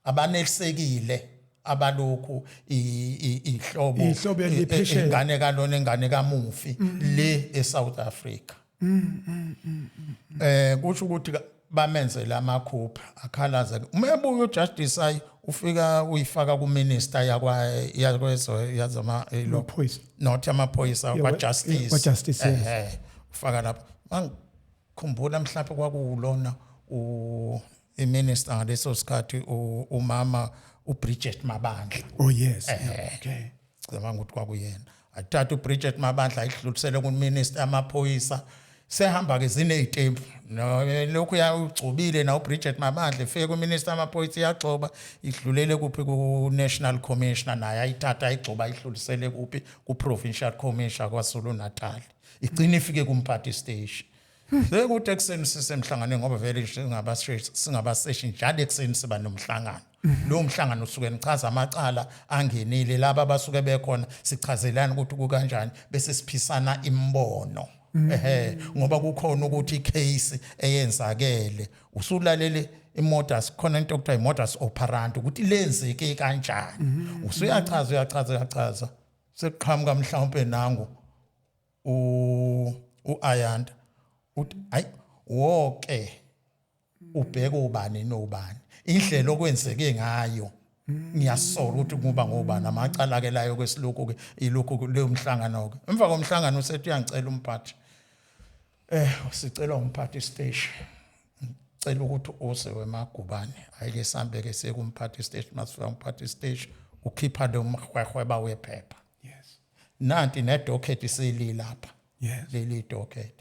abanelisekile abalokhu ihlobo Ihlobo eliphesheya. Ingane kalona, ingane kamufi le eSouth Africa. Kusho ukuthi bamenzele amakhupha akhalaza. Uma ebuya uJudge Desai, ufika uyifaka ku minister yakwa yakwezo yazama lo Amaphoyisa. Not amaphoyisa, Yeah, kwa justice. Kwa justice, yes. Ehhe, ufaka lapho. Mangikhumbula mhlawumbe kwakuwulona u iminister ngaleso sikhathi, umama uBridget Mabandla. Oh yes, yeah, okay. Cabanga ukuthi kwakuyena. Athatha uBridget Mabandla, ayidlulisele kuminister amaphoyisa. Sehamba ke zinezitempu no lokhu yawugcobile na uBridget Mabandla, efike kuminister amaphoyisa, iyagxoba, idlulele kuphi? Ku National Commissioner. Naye ayithatha, ayigxoba, ayidlulisele kuphi? Ku Provincial Commissioner kwaZulu Natal. Igcina ifike kumphathi station. Sekuthi ekuseni sisemhlanganweni, ngoba vele singabaseshi njalo ekuseni siba nomhlangano. Lowo mhlangano usuke nichaza amacala angenile, laba abasuke bekhona sichazelana ukuthi kukanjani, bese siphisana imbono. Ehe, ngoba kukhona ukuthi icase eyenzakele usulalele imodus, khona into okuthiwa imodus operandi, ukuthi lenzeke kanjani. Usuyachaza, uyachaza, uyachaza, sekuqhamuka mhlawumbe nangu uAyanda uthi, "Hayi, wonke ubheke ubani nobani, indlela okwenzeke ngayo ngiyasola ukuthi kuba ngobani amacala ke layo." Kwesilokhu ke ilokhu leyo mhlangano ke. Emva komhlangano usethi uyangicela umphathi, sicela umphathi station, cela ukuthi uze wemagubane. Ayike sambe ke siye kumphathi station. Masifika umphathi station ukhipha lo mhwehweba wephepha. Nanti nedocket seli lapha. Leli docket,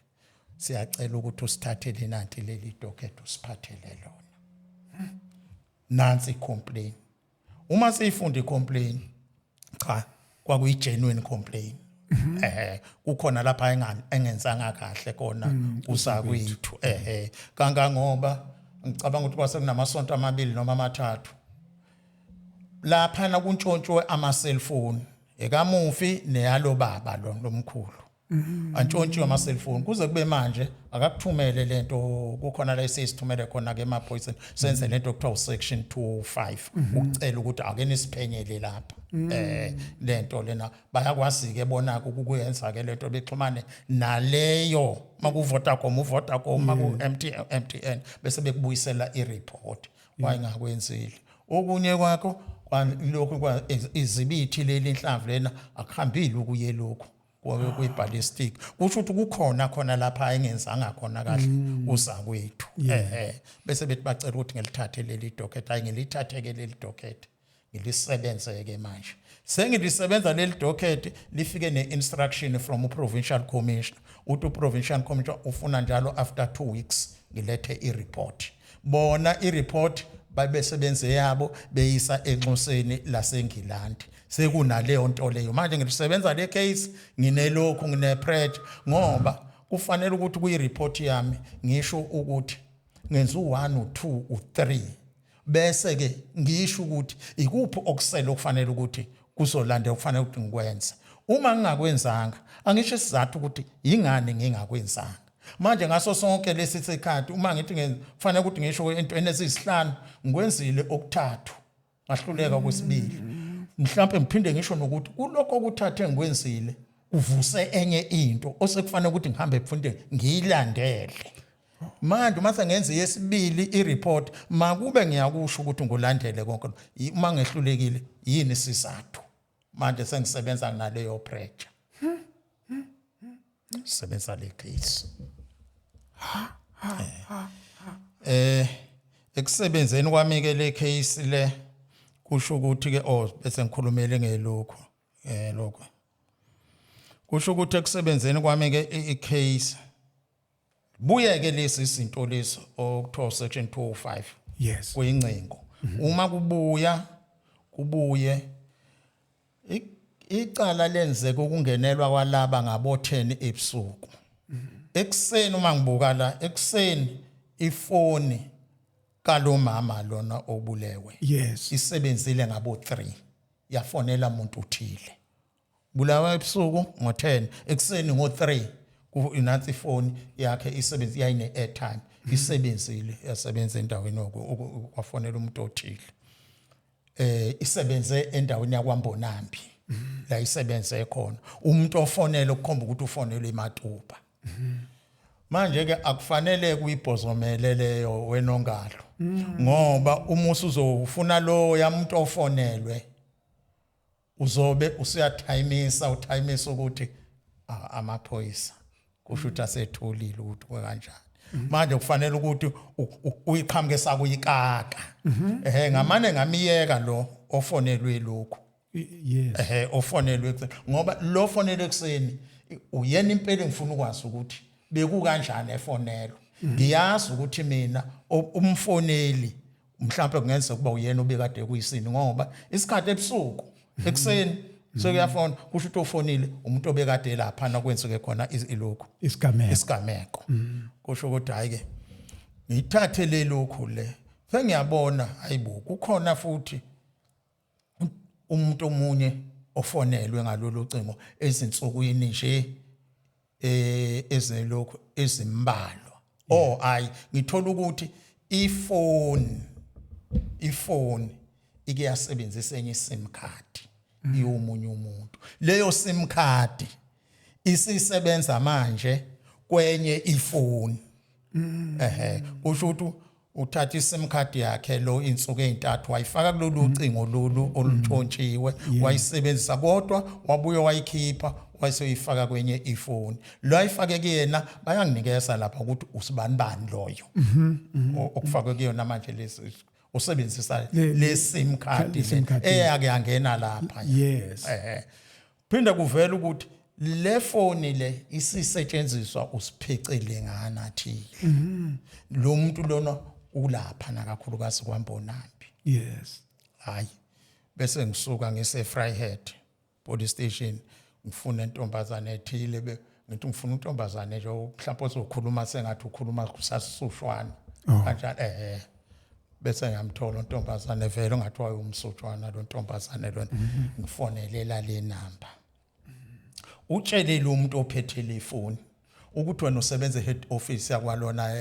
siyacela ukuthi usithathele nanti leli docket, usiphathele lona. Nansi complaint. Uma siyifunda icomplaint, cha, kwakuyi genuine complaint. Kukhona lapha engenzanga kahle kona usakwethu, kangangoba ngicabanga ukuthi kwase kunamasonto 2 noma 3 lapha kuntshontshwe ama cellphone ekamufi neyalo baba lo lomkhulu. Antshontshiwe ama cellphone. Kuze kube manje akakuthumele lento, kukhona la esisithumele khona ke emaphoyiseni, senze lento kuthiwa section 205, ukucela ukuthi ake nisiphenyele lapha lento lena. Bayakwazi ke bona ukuyenza ke lento, bexhumane naleyo maku Vodacom, uVodacom, maku MTN, MTN, bese bekubuyisela ireport. Wayengakwenzile okunye kwakho lokhu kwa izibithi leli inhlamvu lena akuhambile ukuye lokhu kwe-ballistic. Kusho ukuthi kukhona khona lapha engenzanga khona kahle uzakwethu. Bese bethi bacela ukuthi ngilithathe leli docket. Hayi, ngilithathe ke leli docket, ngilisebenze ke. Manje sengilisebenza leli docket, lifike ne-instruction from u-provincial commissioner, uthi u-provincial commissioner ufuna njalo after 2 weeks ngilethe i-report. Bona i-report babesebenze yabo, beyisa enxuseni laseNgilandi. Sekunaleyo nto leyo. Manje ngilisebenza le case, nginelokhu ngine-pressure, ngoba kufanele ukuthi kuyi-report yami ngisho ukuthi ngenza u-1, u-2, u-3, bese ke ngisho ukuthi ikuphi okusele okufanele ukuthi kuzolandela, okufanele ukuthi ngikwenze. Uma ngingakwenzanga, angisho isizathu ukuthi yingani ngingakwenzanga. Manje ngaso sonke lesi sikhathi, uma ngithi kufanele ukuthi ngisho entweni ezisihlanu, ngikwenzile okuthathu, ngahluleka kwesibili. Mhlawumbe ngiphinde ngisho nokuthi kulokho okuthathe ngikwenzile kuvuse enye into osekufanele ukuthi ngihambe mfunde ngiyilandele. Manje uma sengenza yesibili i-report, makube ngiyakusho ukuthi ngulandele konke. Uma ngehlulekile, yini isizathu? Manje sengisebenza naleyo pressure, sebenza le case. Ekusebenzeni kwami ke le case le, kusho ukuthi ke, oh, bese ngikhulumele ngelokho, lokho kusho ukuthi ekusebenzeni kwami ke i-case buye ke lesi izinto lesi okuthiwa section 205 kuyincingo. Uma kubuya, kubuye icala lenzeka ukungenelwa kwalaba ngabo 10 ebusuku. Ekuseni uma ngibuka la ekuseni, ifoni kalomama lona obulewe isebenzile ngabo 3, yafonela umuntu uthile. Bulawa ebusuku ngo10, ekuseni ngo3 nansi ifoni yakhe isebenzi, yayine airtime, isebenzile, yasebenza endaweni kwafonela umuntu othile. Isebenze endaweni yakwaMbonambi la isebenze khona. Umuntu ofonele ukukhomba ukuthi ufonelwe eMatuba. Manje ke akufanele kuyibhozomele leyo wenongalo, ngoba uma usuzofuna lo yamuntu ofonelwe, uzobe usuyathayimisa, uthayimisa ukuthi amaphoyisa kusho ukuthi asetholile ukuthi kanjani. Manje kufanele ukuthi uyiqhamuke sakuyikaka. Ngamane ngamiyeka lo ofonelwe lokhu. Ofonelwe ekuseni, ngoba lo fonelwe ekuseni uyena impela engifuna ukwazi ukuthi bekukanjani efonelwa. Ngiyazi ukuthi mina umfoneli mhlawumbe kungenzeka ukuba uyena obekade kuyisini, ngoba isikhathi ebusuku, ekuseni sekuyafona, kusho ukuthi ofonile umuntu obekade lapha nakwenzeke khona ilokhu isigameko. Isigameko. Kusho ukuthi hayi ke, ngithathe le lokhu le, sengiyabona, hayibo, kukhona futhi umuntu omunye ofonelwe ngalolu cingo ezinsukwini nje ezelokhu ezimbalwa. Oh hayi, ngithola ukuthi ifoni ike yasebenzisa enye SIM card yomunye umuntu. Leyo SIM card isisebenza manje kwenye ifoni. Kusho ukuthi uthatha iSIM card yakhe lo insuku ezintathu, wayifaka kulolu cingo lolu oluntshontshiwe, wayisebenzisa, kodwa wabuye wayikhipha, wayeseyifaka kwenye ifoni. Lo ayifake kuyena, bayanginikeza lapha ukuthi usibani bani loyo okufakwe kuyona manje lesi usebenzisa le SIM card le SIM card, eyake yangena lapha. Phinde kuvela ukuthi le foni le isisetshenziswa usiphecele ngana thile. Lo muntu lona ulapha nakakhulukazi kwaMbonambi. Hayi, bese ngisuka ngise Vryheid police station, ngifuna intombazane ethile, be ngithi ngifuna intombazane nje mhlawumbe ozokhuluma sengathi ukhuluma kusasushwana kanjani. Bese ngiyamthola untombazane vele ongathi wayumsutshwana lo ntombazane lona. Ngifonelela le number, utshele lo muntu ophethe le phone ukuthi wena usebenza e-head office yakwalona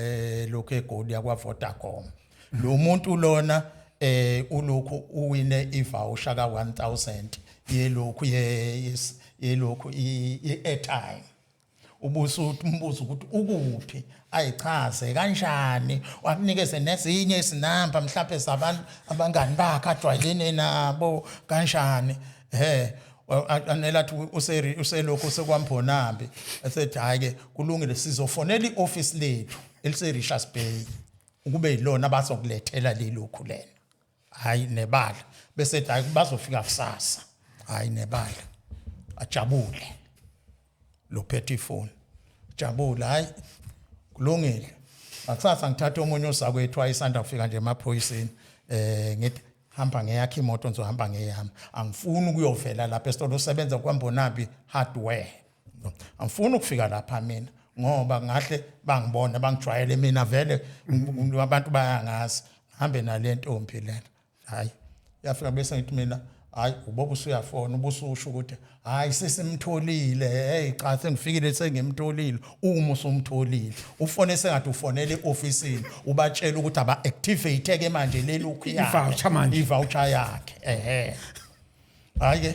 lokhu eGoli yakwa Vodacom. Lo muntu lona ulokhu uwine ivoucher ka 1000 yelokhu yelokhu i-airtime. Ubusu umbuzo ukuthi ukuphi, ayichaze kanjani, wakunikeze nezinye izinamba mhlawumbe zabantu abangani bakhe ajwayelene nabo kanjani. Anela athi uselokhu sekwaMbonambi, esethi hayi ke, kulungile, sizofonela ioffice lethu elise Richards Bay ukube yilona abazokulethela lelokhu lena. Hayi nebala, bese ethi hayi, bazofika kusasa. Hayi nebala, ajabule lo phethe ifoni, jabule, hayi kulungile. Ngakusasa ngithatha omunye ozakwethu ayisanda kufika nje emaphoyiseni, ngithi hamba ngeyakhe imoto, ngizohamba ngeyami, angifuni ukuyovela lapha esitolo, usebenza kwaMbonambi Hardware. Angifuni ukufika lapha mina ngoba ngahle bangibone, bangijwayele mina vele, abantu bayangazi. Hambe nale ntombi lena. Hayi, yafika, bese ngithi mina hayi, uboba usuyafona, ubususho ukuthi hayi, sesimtholile, hey cha, sengifikile, sengimtholile. Uma usumtholile, ufone sengathi ufonele eofisini, ubatshela ukuthi aba activate ke manje lelokhu yakhe. I-voucher manje. I-voucher yakhe. Hayi ke,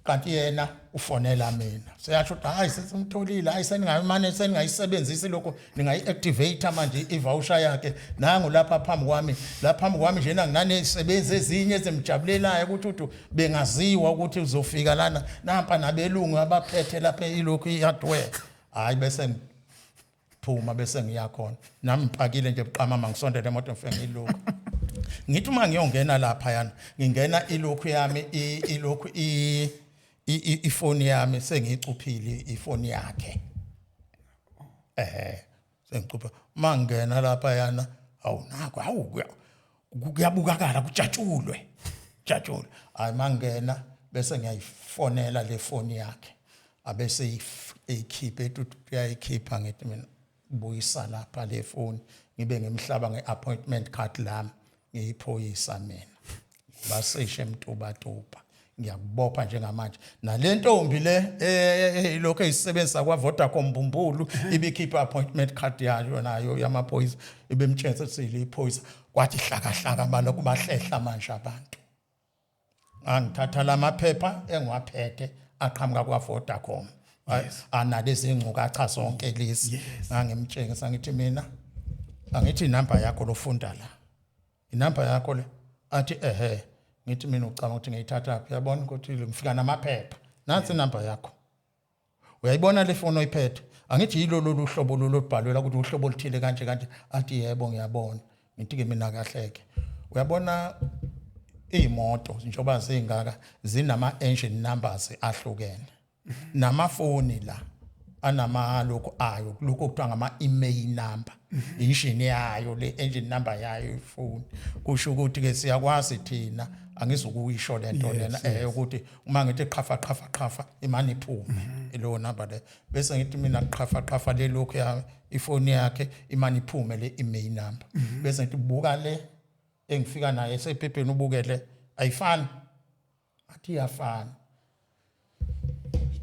kanti yena ufonela mina, seyasho ukuthi hayi, sesimtholile, hayi, seningayimane seningayisebenzisi lokho, ningayi-activate manje i-voucher yakhe. Nangu lapha phambi kwami, lapha phambi kwami njena nginanezisebenzi ezinye ezimjabulelayo ukuthi uthi bengaziwa ukuthi uzofika lana, nampa nabelungu abaphethe lapha ilokhu i-hardware. Hayi, bese ngiphuma, bese ngiya khona nami ngipakile nje buqamama, ngisondele emoto, ngifike ngilokhu, ngithi uma ngiyongena lapha yana, ngingena ilokhu yami, ilokhu ifoni yami sengiyicuphile, ifoni yakhe, sengicupha. Mangena lapha yana, awu nakho, awu, kuyabukakala, kujatshulwe, jatshulwe. Hayi, mangena bese ngiyayifonela le foni yakhe, abese eyikhipha, ethi uyayikhipha. Ngithi mina, buyisa lapha le foni. Ngibe ngimhlaba nge-appointment card lami, ngiyiphoyisa mina, baseshe eMtubatuba, ngiyakubopha njengamanje. Nale ntombi le ilokhu eyisebenzisa kwa-Vodacom mbumbulu, ibikhipha appointment card yayo nayo yamaphoyisa, ibemtshengisa ukuthi liyiphoyisa. Kwathi hlaka hlaka, balokhu bahlehla manje abantu. Angithatha lamaphepha engiwaphethe aqhamuka kwa-Vodacom analezi ngcukacha zonke lezi, ngangimtshengisa, ngithi mina, angithi inamba yakho lofunda la, inamba yakho le. Athi ehe. Ngithi mina, ucabanga ukuthi ngiyithatha phi? Yabona ukuthi ngifika namaphepha, nansi inamba yakho, uyayibona le foni oyiphethe, angithi yilo lolu hlobo lolu olubhalwe ukuthi uhlobo oluthile kanje kanje. Athi yebo, ngiyabona. Ngithi ke mina, kahleke, uyabona iy'moto njengoba zingaka zinama-engine numbers ahlukene, namafoni la anama lokhu ayo, lokhu okuthiwa ngama-IMEI number, injini yayo le, engine number yayo ifoni. Kusho ukuthi ke siyakwazi thina, angizukuyisho lento lena, ukuthi uma ngithi qhafa qhafa qhafa, imani iphume leyo number le. Bese ngithi mina qhafa qhafa le lokhu ya ifoni yakhe, imani iphume le IMEI number. Bese ngithi buka le engifika naye esephepheni, ubukele, ayifani? Athi iyafana.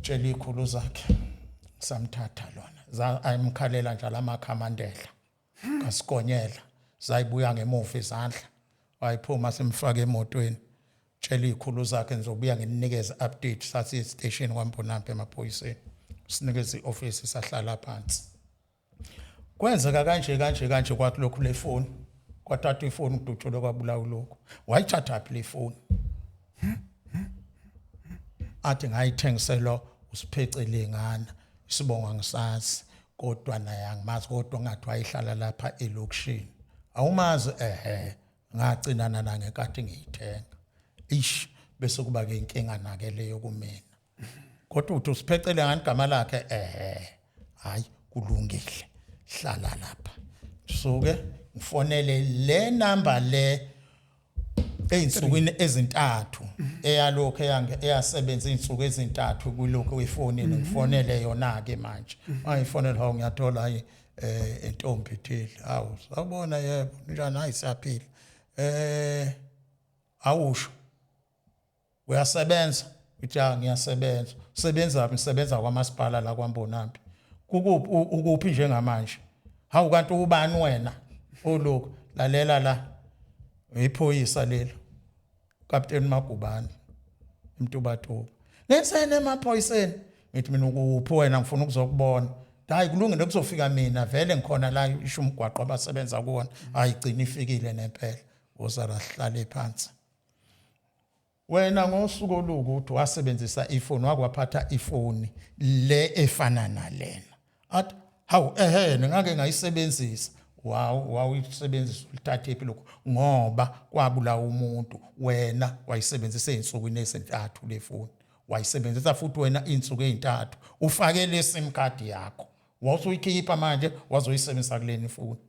Tshela ikhulu zakhe, samthatha lona, za ayimkhalela njalo amakhamandela kaSigonyela, zayibuya ngemuva izandla, wayiphuma, simfaka emotweni. Tshela ikhulu zakhe, ngizobuya nginikeze update. Sathi station kwaMbonambi emaphoyiseni, sinikeze ioffice, sahlala phansi. Kwenzeka kanje kanje kanje, kwathi lokhu le phone, kwathathwa ifoni, kudutshulwe, kwabulawa lokhu. Wayithatha phi le phone? Athi ngayithengiselwa usiphecele ngana, isibonga ngisazi, kodwa naye angimazi, kodwa ngathi wayehlala lapha elokishini. Awumazi? Ehe, ngacinana na ngenkathi ngiyithenga. Ish, bese kuba ke inkinga nake leyo kumina. Kodwa uthi usiphecele ngani igama lakhe? Ehe, hayi, kulungile, hlala lapha. Suke ngifonele le number le eyinsukwini ezintathu eyalokho eyasebenza izinsuku ezintathu kulokho efonini, ngifonele yona ke manje. Ayifonele, hawu, ngiyathola, hayi, intombi ethile. Hawu, sawubona, yebo, njani? Hayi, siyaphila. Awusho, uyasebenza? Ngithi ah, ngiyasebenza. Usebenza phi? Ngisebenza kwamasipala la kwaMbonambi. Kukuphi? Ukuphi njengamanje? Hawu, kanti ubani wena olokhu? Lalela la, iphoyisa lelo, Captain Magubane eMtubatuba. Ngensene emaphoyiseni. Ngithi mina, ukuphi wena? Ngifuna ukuzokubona. Hayi, kulungile, kuzofika mina vele, ngikhona la. Isho umgwaqo abasebenza kuwona. Hayi, gcina ifikile nempela. Woza la, sihlale phansi. Wena ngosuku olukuthi wasebenzisa ifoni, wakwaphatha ifoni le efana nalena? Athi hawu, ehe, ngake ngayisebenzisa. Wawu, wawuyisebenzisa, ulithathe phi lokho? Ngoba kwabulawa umuntu, wena wayisebenzisa ey'nsukwini ezintathu le foni, wayisebenzisa futhi wena iy'nsuku ey'ntathu, ufake le sim card yakho, wawusuyikhipha manje, wazoyisebenzisa kuleni ifoni.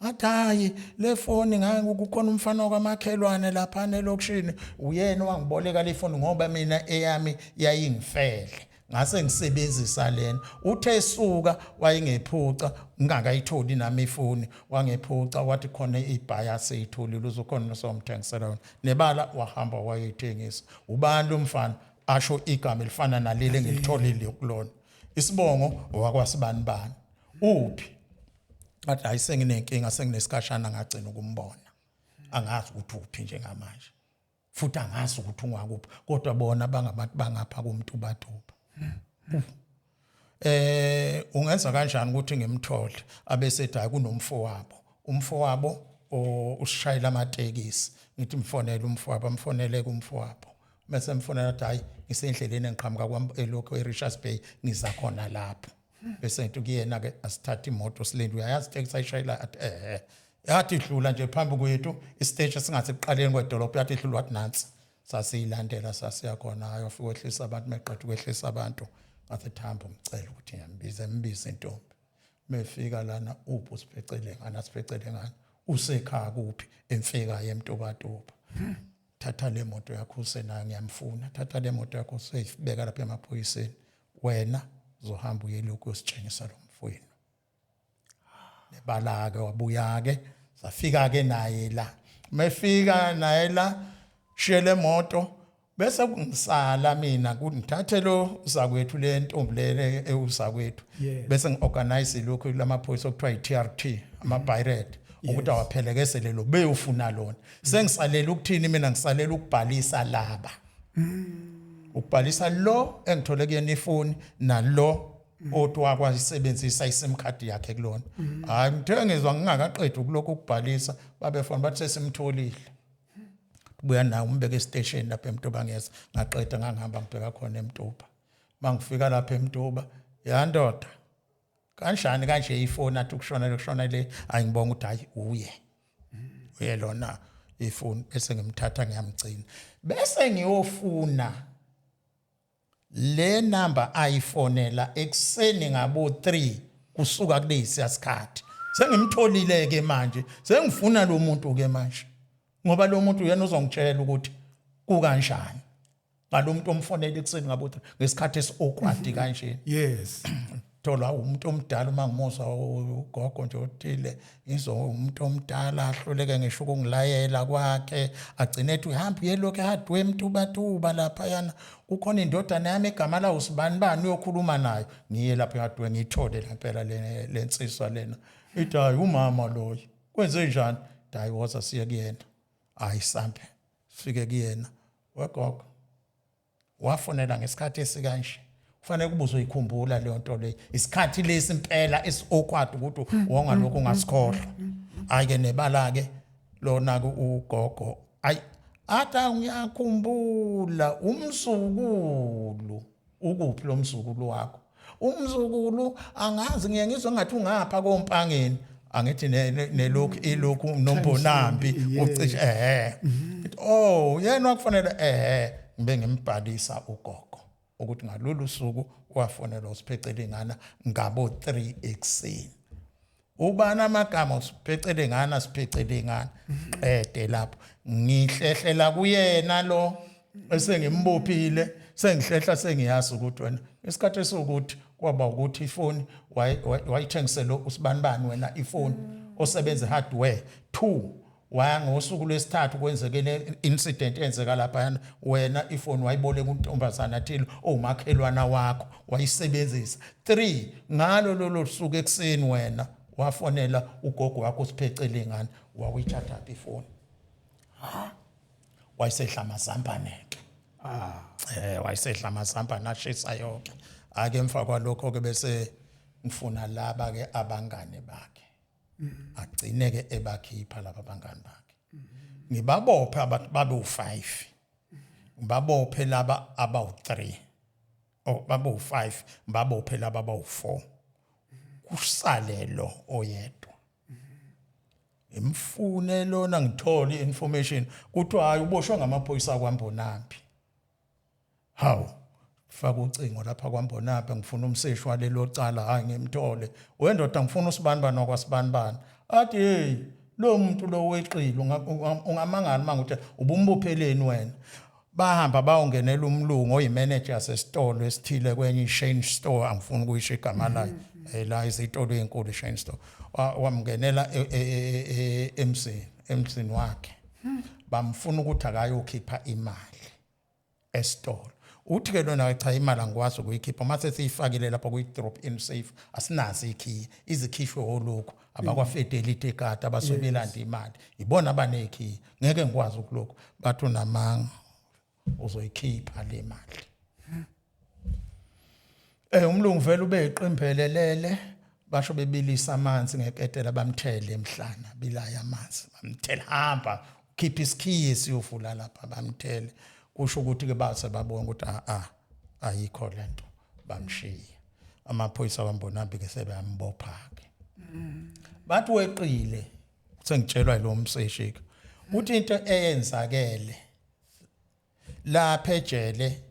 Athi hayi, le foni ngake, kukhona umfana wakwamakhelwane lapha elokishini, uyena owangiboleka le foni ngoba mina eyami yayingifele, ngase ngisebenzisa lena. Uthe suka wayengephuca, ngingakayitholi nami ifoni, wangephuca, wathi khona ibhaya aseyitholile, uzokhona nosomthengisela yona. Nebala wahamba wayeyithengisa. Ubani lo mfana? Asho igama elifana naleli engilitholile kulona. Isibongo wakwasibani bani. Uphi? Athi hayi, senginenkinga, senginesikhashana ngagcina ukumbona, angazi ukuthi uphi njengamanje. Futhi angazi ukuthi ungakuphi, kodwa bona bangabantu bangapha kuMtubatuba. Ungenza kanjani ukuthi ngimthole? Abese ethi hayi, kunomfo wabo, umfo wabo usishayela amatekisi. Ngithi mfonele umfo wabo, amfonele kumfo wabo, bese mfonela athi hayi, ngisendleleni engiqhamuka kwam elokhu eRichards Bay, ngiza khona lapho. Bese ngithi kuyena ke asithathe imoto silinde, uyayazi itekisi ayishayela? Athi yathi idlula nje phambi kwethu isiteshi singathi ekuqaleni kwedolobha, yathi idlula, wathi nansi. Sasiyilandela, sasiya khona, ayofika wehlisa abantu. Meqeda ukwehlisa abantu, ngathi thamba umcela ukuthi ngiyambiza, embiza intombi. Mefika lana, uphi usiphecele ngani? Asiphecele ngani? Usekhaya kuphi? Emfika yemtubatuba. Thatha le moto yakho usenayo, ngiyamfuna. Thatha le moto yakho useyibeka lapha emaphoyiseni, wena uzohamba uye lokhu uyositshengisa lo mfowenu. Nebala-ke wabuya-ke, safika-ke naye la. Mefika naye la, shiye le moto, bese kungisala mina ngithathe lo zakwethu, le ntombi le ewuzakwethu, bese ngi-organize lokhu lamaphoyisa okuthiwa i-TRT, ama-pirate, ukuthi awaphelekezele lo beyofuna lona. Sengisalela ukuthini mina? Ngisalela ukubhalisa laba, ukubhalisa lo engithole kuyena ifoni nalo othi wakwasebenzisa iSIM card yakhe kulona. Hayi, ngithe ngizwa ngingakaqedi ukulokhu ukubhalisa, babefona bathi sesimtholile, buya nawo umbeke estation lapha eMtuba. Ngeza ngaqeda, ngangihamba ngibheka khona eMtuba. Mangifika lapha eMtuba, yandoda, kanjani kanje ifoni? Athi ukushona lokushona le, hayi, ngibonga ukuthi hayi, uye uye lona ifoni. Bese ngimthatha, ngiyamgcina, bese ngiyofuna le number ayifonela ekuseni ngabo 3 kusuka kulesi sikhathi. Sengimtholile ke manje, sengifuna lo muntu ke manje, ngoba lo muntu uyena uzongitshela ukuthi kukanjani ngalo muntu omfonela ekuseni ngabo 3 ngesikhathi esi-awkward kanje. Thola umuntu omdala, uma ngimuzwa ugogo nje othile, ngizwa umuntu omdala ahluleke ngisho ukungilayela kwakhe, agcine ethi uhamba uye lokhu ehardware eMtubatuba, laphayana kukhona indodana yami egama lawo sibani bani, uyokhuluma nayo. Ngiye lapha ehardware, ngiyithole ngempela le nsizwa lena. Ithi hayi, umama loyo, kwenze njani? Hayi, woza siye kuyena. Hayi, sambe sifike kuyena. Wegogo, wafonela ngesikhathi esikanje, kufanele kube uzoyikhumbula leyo nto leyo, isikhathi lesi impela esi-awkward ukuthi wongalokhu ungasikhohlwa. Hayi-ke, nebala-ke lona-ke ugogo, ayi, athi ngiyakhumbula umzukulu. Ukuphi lo mzukulu wakho? Umzukulu angazi, ngiye ngizwe ngathi ungapha kompangeni. Angithi nelokhu ilokhu nombonambi ucishe ehe. Oh, yena wakufanele ehe. Ngibe ngimbhalisa ugogo ukuthi ngalolu suku wafonelwa uSiphecelingana ngabo 3 ekuseni, ubani amagama? USiphecelingana, Siphecelingana. Qede lapho, ngihlehlela kuyena lo esengimbophile, sengihlehla, sengiyazi ukuthi wena isikhathi esiwukuthi kwaba ukuthi ifoni wayithengisela usibanibani wena ifoni osebenza hardware. 2, waya ngosuku lwesithathu kwenzeke le incident eyenzeka lapha, wena ifoni wayiboleka untombazana athile owumakhelwana wakho, wayisebenzisa. 3, ngalo lolo suku ekuseni wena wafonela ugogo wakho uSiphecele ngani, wawuyithatha phi ifoni? Wayesedla amazambane ke. Wayesedla amazambane ashisa yonke. Ake emva kwalokho ke bese ngifuna laba ke abangane bakhe, agcine ke ebakhipha laba abangani bakhe, ngibabophe abantu babe u5, ngibabophe laba abawu3, oh, babe u5, ngibabophe laba abawu4, kusale lo oyedwa. Imfune lona, ngithole information kuthiwa hayi, uboshwe ngamaphoyisa kwaMbonambi. Hawu, faka ucingo lapha kwaMbonambi, ngifuna umseshi walelo cala. Hayi, ngimthole. Wendoda, ngifuna usibanibani wakwasibanibani. Athi hey, lo muntu lo weqile, ungamangala uma nguthi ubumbopheleni wena. Bahamba bawungenela umlungu oyimanager yasesitolo esithile kwenye i-chain store, angifuni ukuyisho igama layo, la izitolo ezinkulu, i-chain store. Wamngenela emzini wakhe, bamfuna ukuthi akayokhipha imali esitolo. Uthi ke lona, cha, imali angikwazi ukuyikhipha mase siyifakile lapha kwi drop in safe, asinazo ikhiye, izikhishwe olokhu abakwa-Fidelity ekade abasuke belanda imali, ibona abanekhiye, ngeke ngikwazi ukulokhu. Bathi unamanga, uzoyikhipha le mali. Umlungu vele ube iqimbelelele, basho bebilisa amanzi ngeketela, bamthele emhlana, bilaya amanzi, bamthele, hamba ukhipha isikhiye siyovula lapha, bamthele. Kusho ukuthi ke base babona ukuthi a a ayikho lento, bamshiya. Amaphoyisa wambonambi ke sebeyambopha ke, bathi weqile. Sengitshelwa lo mseshi ke uthi into eyenzakele lapha ejele,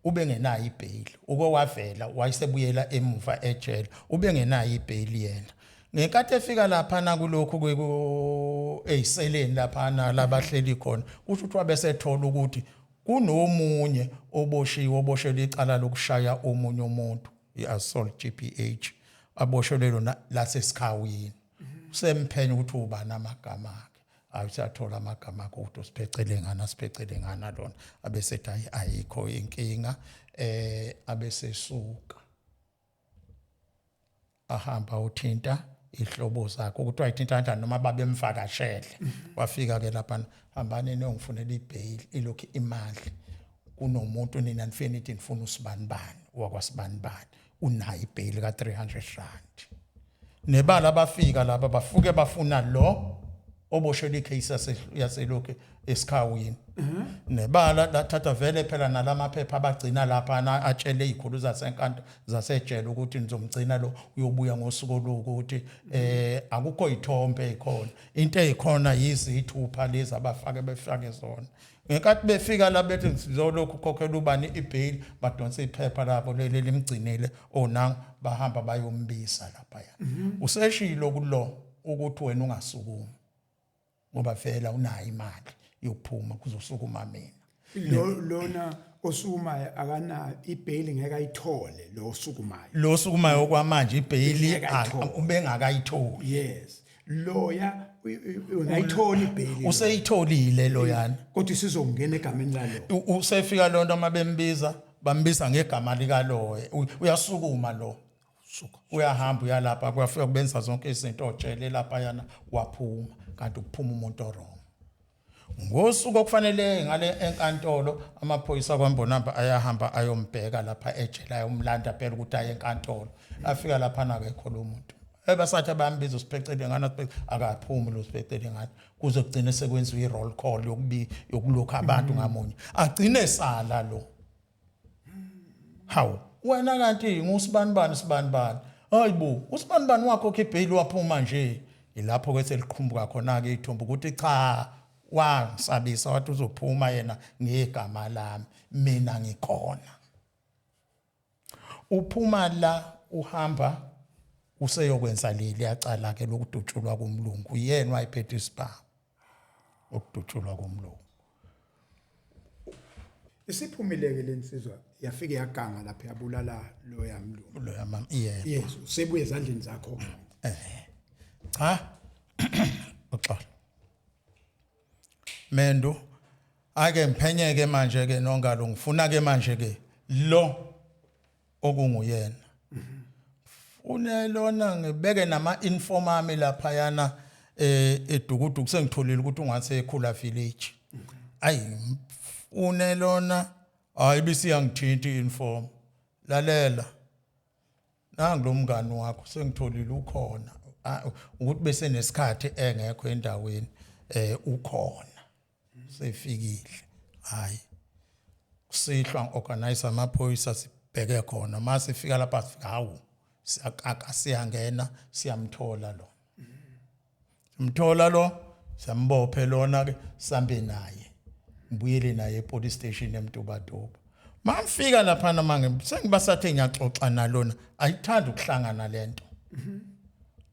ubengenayo ibheyili, uke wavela wayesebuyela emuva ejele, ubengenayo ibheyili yena. Ngenkathi efika lapha nakulokhu eyiseleni lapha labahleli khona, kusho ukuthi wabesethola ukuthi kunomunye oboshiwe, oboshelwe icala lokushaya omunye umuntu, i-assault GBH, aboshelwe lona lasesikhawini. Semphenya ukuthi ubani amagama akhe, ayi, usiyathola amagama akhe ukuthi usiphecele ngana, siphecele ngana lona. Abesethi hayi, ayikho inkinga. Abesesuka ahamba uthinta ihlobo zakhe, ukuthi wayithinta kanjani noma babemvakashele. Wafika ke lapha, hambani niyongifunela ibail, ilokhu imali kunomuntu, nina nifike nithi nifuna usibanibani wakwasibanibani, unayo ibail ka 300 rand. Nebala bafika laba, bafuke bafuna lo oboshelwe icase yaselokhu esikhawini. Nebala lathatha vele phela nalamaphepha abagcina lapha na atshele izikhulu zasenkanto zasejele ukuthi nizomgcina lo, uyobuya ngosuku olukuthi akukho ithombe ezikhona, into ezikhona yizithupha lezi abafake befake zona. Ngenkathi befika la bethi sizolokhu ukhokhela ubani ibail, badonsa iphepha labo leli limgcinile onang, bahamba bayombisa lapha. Useshilo kulo ukuthi wena ungasukumi ngoba vela unayo imali yokuphuma, kuzosukuma mina. Lo lona osukumayo akanayo ibail, ngeke ayithole lo osukumayo. Lo osukumayo okwamanje ibail Ngeke ayithole. Ubengakayitholi. Yes, loya ungayithola ibail. Useyitholile loyana. Kodwa isizongena egameni lalo. Usefika lonto, uma bembiza, bambiza ngegama likaloye. Uyasukuma lo, uyahamba uyalapha, kuyafika kubenza zonke izinto otshele lapha yana, waphuma, kanti kuphuma umuntu owrong. Ngosuku okufanele ngale enkantolo, amaphoyisa kwaMbonambi ayahamba ayombheka lapha ejele, ayomlanda phela ukuthi aye enkantolo. Afika lapha nakekho lo muntu. Ebasathi bayambiza usiphecele ngana, akaphumi lo siphecele ngana, kuze kugcine sekwenziwa i-roll call yokubi yokulokhu abantu ngamunye, agcine sala lo. Hawu wena, kanti ngusibanibani sibanibani? Hayibo, usibanibani wakho khibheli waphuma nje. Ilapho ke seliqhumbuka khona ke ithumbu ukuthi cha, wangisabisa wathi uzophuma yena ngegama lami, mina ngikhona. Uphuma la, uhamba useyokwenza leli yacala ke lokudutshulwa komlungu. Yena wayephethe isibhamu ukudutshulwa komlungu. Isiphumile ke lensizwa, yafike yaganga lapha, yabulala loya mlungu. Loya mama, yebo. Yes, usebuye ezandleni zakho. Cha, uxolo mendo, ake ngiphenyeke manje ke nongalo, ngifuna ke manje ke lo okunguyena fune lona, ngibeke nama informer ami lapha yana eDukuduku, sengitholile ukuthi ungase ekhula village. Ayi, mfune lona, hayi, bisi yangithinta inform, lalela nangu lo mngani wakho sengitholile ukhona. Ah, ukuthi bese nesikhathi engekho endaweni, ukhona sefikile. Hayi, kusihlwa ngiorganize amaphoyisa, sibheke khona. Mase sifika lapha, sifika, hawu, siyakaka, siyangena, siyamthola lo, simthola lo, siyambophe lona ke, sambe naye, ngibuyele naye epolice station eMtubatuba. Mangifika lapha mange sengibasathe ngiyaxoxa nalona, ayithanda ukuhlangana lento.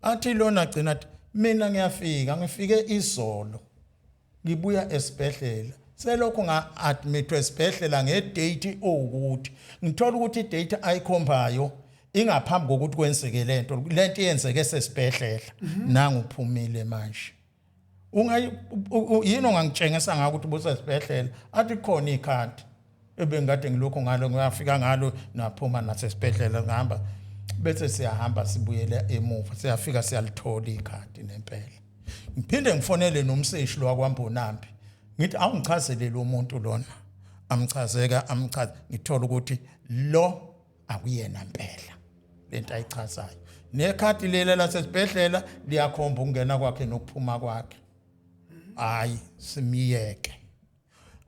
Athi lona gcina athi mina ngiyafika, ngifike izolo, ngibuya esibhedlela, selokhu nga-admitwa esibhedlela ngedate owukuthi ngithola ukuthi idate ayikhombayo ingaphambi kokuthi kwenzeke lento. Lento iyenzeke sesibhedlela, nangu uphumile manje. Ungayi yini ongangitshengisa ngako ukuthi busesibhedlela? Athi khona ikhadi. Ebengikade ngilokhu ngalo ngiyafika ngalo naphuma nasesibhedlela ngihamba bese siyahamba sibuyele emuva siyafika siyalithola ikhadi nempela. Ngiphinde ngifonele nomseshi lo wakwaMbonambi ngithi awungichazele lo muntu lona amchazeka amchaze ngithola ukuthi lo akuyena mpela lento ayichazayo nekhadi lela lasesibhedlela liyakhomba ukungena kwakhe nokuphuma kwakhe hayi simiyeke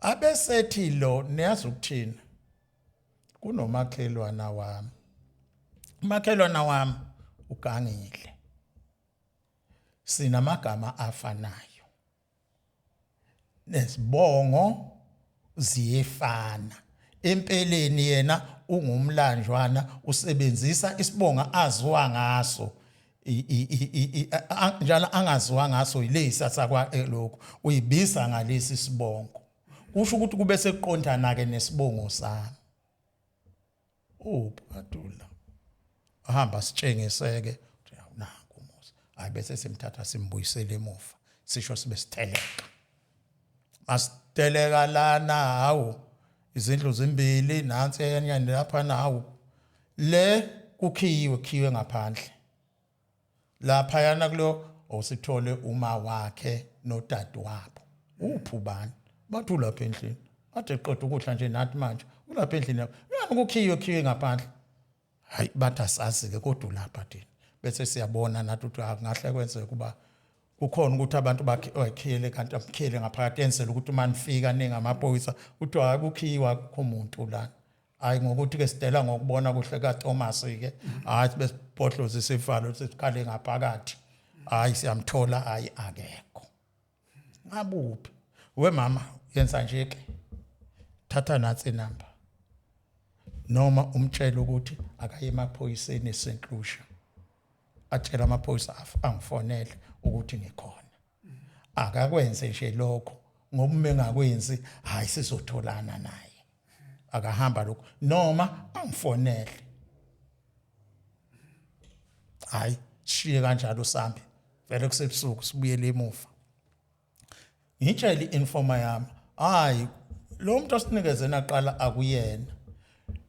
abesethi lo niyazi ukuthini kunomakhelwana wami umakhelwana wami ugangile sinamagama afanayo nezibongo ziyefana empeleni yena ungumlanjwana usebenzisa isibongo aziwa ngaso njalo angaziwa ngaso yilesi sakwa eh, lokhu uyibiza ngalesi sibongo kusho ukuthi kube sekuqondana ke nesibongo sami Ubhadula. Ahamba sitshengiseke nanku umuzi. Hayi bese simthatha simbuyisele emuva. Sisho sibe sitheleka. Masiteleka lana hawu izindlu zimbili nansi enye lapha nawu. Le kukhiyiwe khiwe ngaphandle. Laphayana kulo osithole uma wakhe nodadewabo. Uphi ubani? Bathi ulapha endlini. Ade eqeda ukudla nje nathi manje ulapha endlini yakho. Ngani kukhiyiwe khiwe ngaphandle? Hayi bathi asazi ke kodwa ulapha thina. Bese siyabona nathi ukuthi akungahle kwenzeke kuba kukhona ukuthi abantu bakhiyele kanti abakhiyele ngaphakathi enzela ukuthi uma nifika ningamaphoyisa kuthiwa hayi kukhiyiwa akukho muntu lana. Hayi ngokuthi ke sidela ngokubona kuhle kaThomas ke hayi sibe sibhodloza isivalo sikhale ngaphakathi hayi siyamthola hayi akekho ngabuphi we mama yenza nje ke thatha natsi number noma umtshele ukuthi akaye emaphoyiseni eSt Lucia atshela amaphoyisa angifonele ukuthi ngikhona akakwenze nje lokho ngoba uma engakwenzi hayi sizotholana naye akahamba lokho noma angifonele hayi shiye kanjalo sambe vele kusebusuku sibuyele emuva ngitshele i-informer yami hayi lo muntu osinikeze naqala akuyena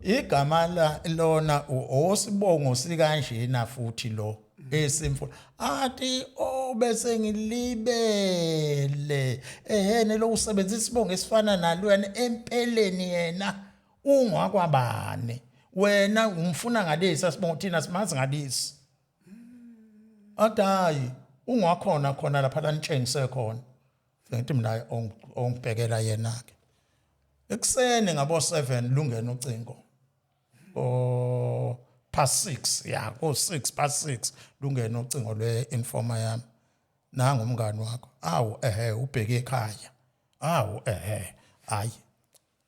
igama la lona osibongo sikanjena futhi lo esimfo athi oh bese ngilibele ehene lo usebenzisa isibongo esifana nalwena empeleni yena ungakwabani wena umfuna ngalesi sibongo thina simazi ngalesi athi hayi ungakhona khona lapha la nitshengise khona ngithi mina ongibhekela yena ke ekuseni ngabo 7 lungena ucingo o past 6 ya ko 6 past 6 lungena ucingo lwe informer yami nangu umngani wakho awu ehe ubheke ekhaya awu ehe hayi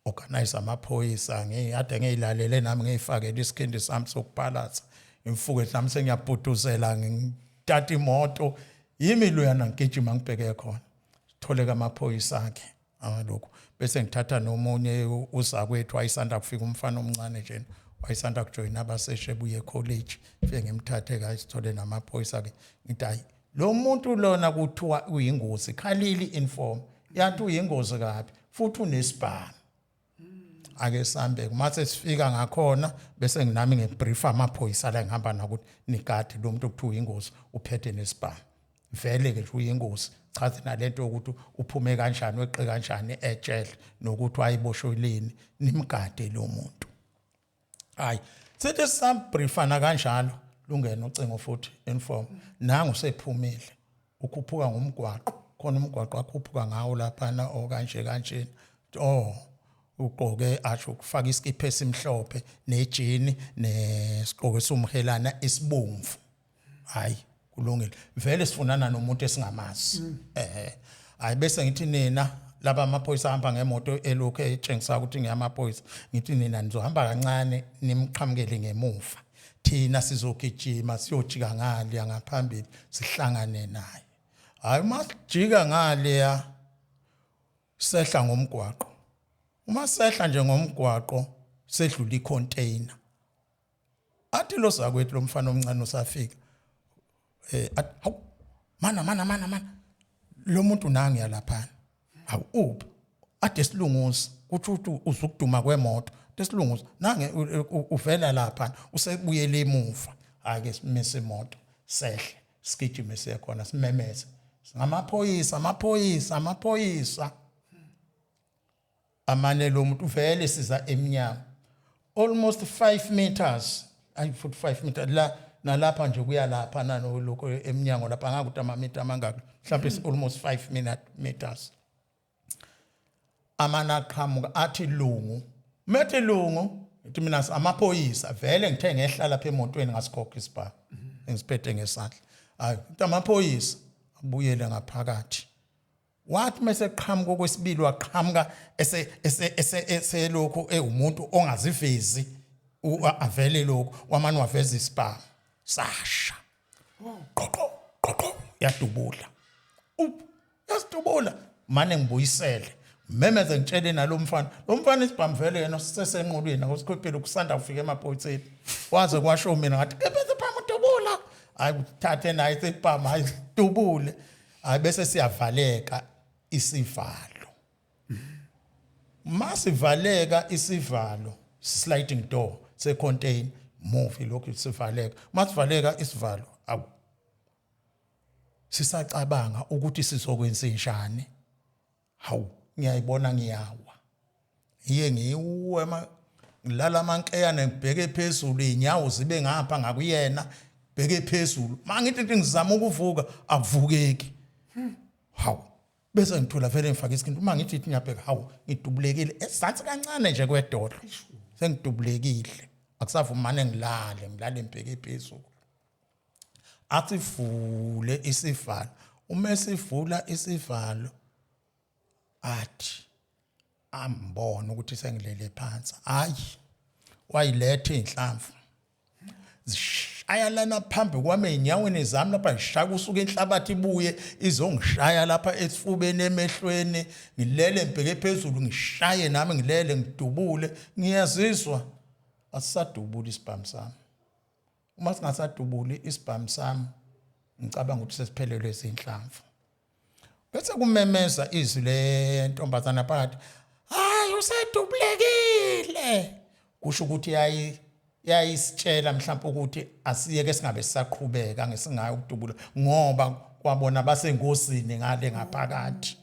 organize amaphoyisa ngiyade ngiyilalele nami ngiyifakele isikhindi sami sokuphalatha imfuke nami sengiyabhuduzela ngithatha imoto yimi loyana ngigijima ngibheke khona tholeka amaphoyisa akhe angalokhu bese ngithatha nomunye uzakwethu wayesanda kufika umfana omncane nje wayesanda kujoyina abaseshe ebuye ecollege fike ngimthathe ka sithole namaphoyisa ke ngithi hayi lo muntu lona kuthiwa uyingozi khalili inform yathi uyingozi kabi futhi unesibhamu ake sambe uma sesifika ngakhona bese nginami ngibriefa amaphoyisa la ngihamba nakuthi nigade lo muntu okuthiwa uyingozi uphethe nesibhamu vele ke nje uyingozi chaze nalento yokuthi uphume kanjani weqe kanjani ejele nokuthi wayiboshweleni nimgade lo muntu hayi sithi sambriefana kanjalo lungena ucingo futhi inform nangu sephumile ukhuphuka ngomgwaqo khona umgwaqo akhuphuka ngawo laphana okanje kanje oh ugqoke asho ukufaka isikipha esimhlophe nejini nesigqoko esumhelana esibomvu hayi kulungile vele sifunana nomuntu esingamazi mm. eh hayi bese ngithi nina laba amaphoyisa ahamba ngemoto elokhu etshengisa ukuthi ngiyamaphoyisa ngithi nina nizohamba kancane nimqhamukele ngemuva thina sizogijima siyojika ngale ngaphambili sihlangane naye hayi uma sijika ngale sehla ngomgwaqo uma sehla nje ngomgwaqo sedlula icontainer athi lo zakwethu lo mfana omncane usafika eh athi hawu mana mana mana mana lo muntu nangi yalaphana hawu uphi ade silunguza Kuthi uthi uzukuduma kwemoto lesilunguza nange uvela lapha usebuyele emuva. Hayi ke, simise imoto, sehle, sigijime siye khona, simemeze, "Ngamaphoyisa, amaphoyisa, amaphoyisa!" Amane lo muntu vele siza emnyango almost 5 meters, ayi futhi 5 meters la nalapha nje kuya lapha nanolokho emnyango lapha, ngakuthi amamitha amangaki, mhlawumbe is almost 5 minute meters. Amana aqhamuka athi, "Lungu." Methi, "Lungu," ngithi mina, "Amaphoyisa." Vele ngithe ngehla lapha emotweni, ngasikhokha isibhamu engisiphethe ngesandla. Hayi, into amaphoyisa abuyele ngaphakathi. Wathi mase qhamuka okwesibili, waqhamuka ese ese ese eselokhu ewumuntu ongazivezi, avele lokhu wamane waveza isibhamu, sasha qoqo qoqo, yadubula up, yasidubula. Mane ngibuyisele, memeze, ngitshele nalomfana, lo mfana isibhamu vele yena sisesenqulwini, akusikhophile kusanda kufika emaphoyiseni. Waze kwasho mina, ngathi, "Kepha isibhamu, dubula." Hayi, uthathe naye isibhamu, hayi, dubule. Hayi, bese siyavaleka isivalo. Masivaleka isivalo, sliding door se-container, move lokhu sivaleka. Masivaleka isivalo, awu, sisacabanga ukuthi sizokwenza njani. Hawu, ngiyayibona ngiyawa, iye ngiwe ma ngilala amankeyane, ngibheke phezulu, inyawo zibe ngapha ngakuyena, bheke phezulu. Mangithi ngizama ukuvuka, akuvukeki. Hawu, bese ngithola vele ngifake isikhindi. Uma ngithi ngiyabheka, hawu, ngidubulekile esizansi kancane nje kwedolo, sengidubulekile, akusavumane ngilale, ngilale ngibheke phezulu. Athi vule isivalo. Uma esivula isivalo, athi ambona ukuthi sengilele phansi. Hayi, wayiletha inhlamvu, zishaya lana phambi kwami ey'nyaweni zami lapha, ngishaya kusuka inhlabathi ibuye izongishaya lapha esifubeni, emehlweni. Ngilele ngibheke phezulu, ngishaye nami, ngilele ngidubule. Ngiyazizwa asisadubuli isibhamu sami. Uma singasadubuli isibhamu sami, ngicabanga ukuthi sesiphelelwe izinhlamvu. Bese kumemeza izwi lentombazana phakathi, "Hayi, usedubulekile." Kusho ukuthi yayisitshela mhlawumbe ukuthi asiyeke, singabe sisaqhubeka ngesingayo ukudubula, ngoba kwabona basengosini ngale ngaphakathi,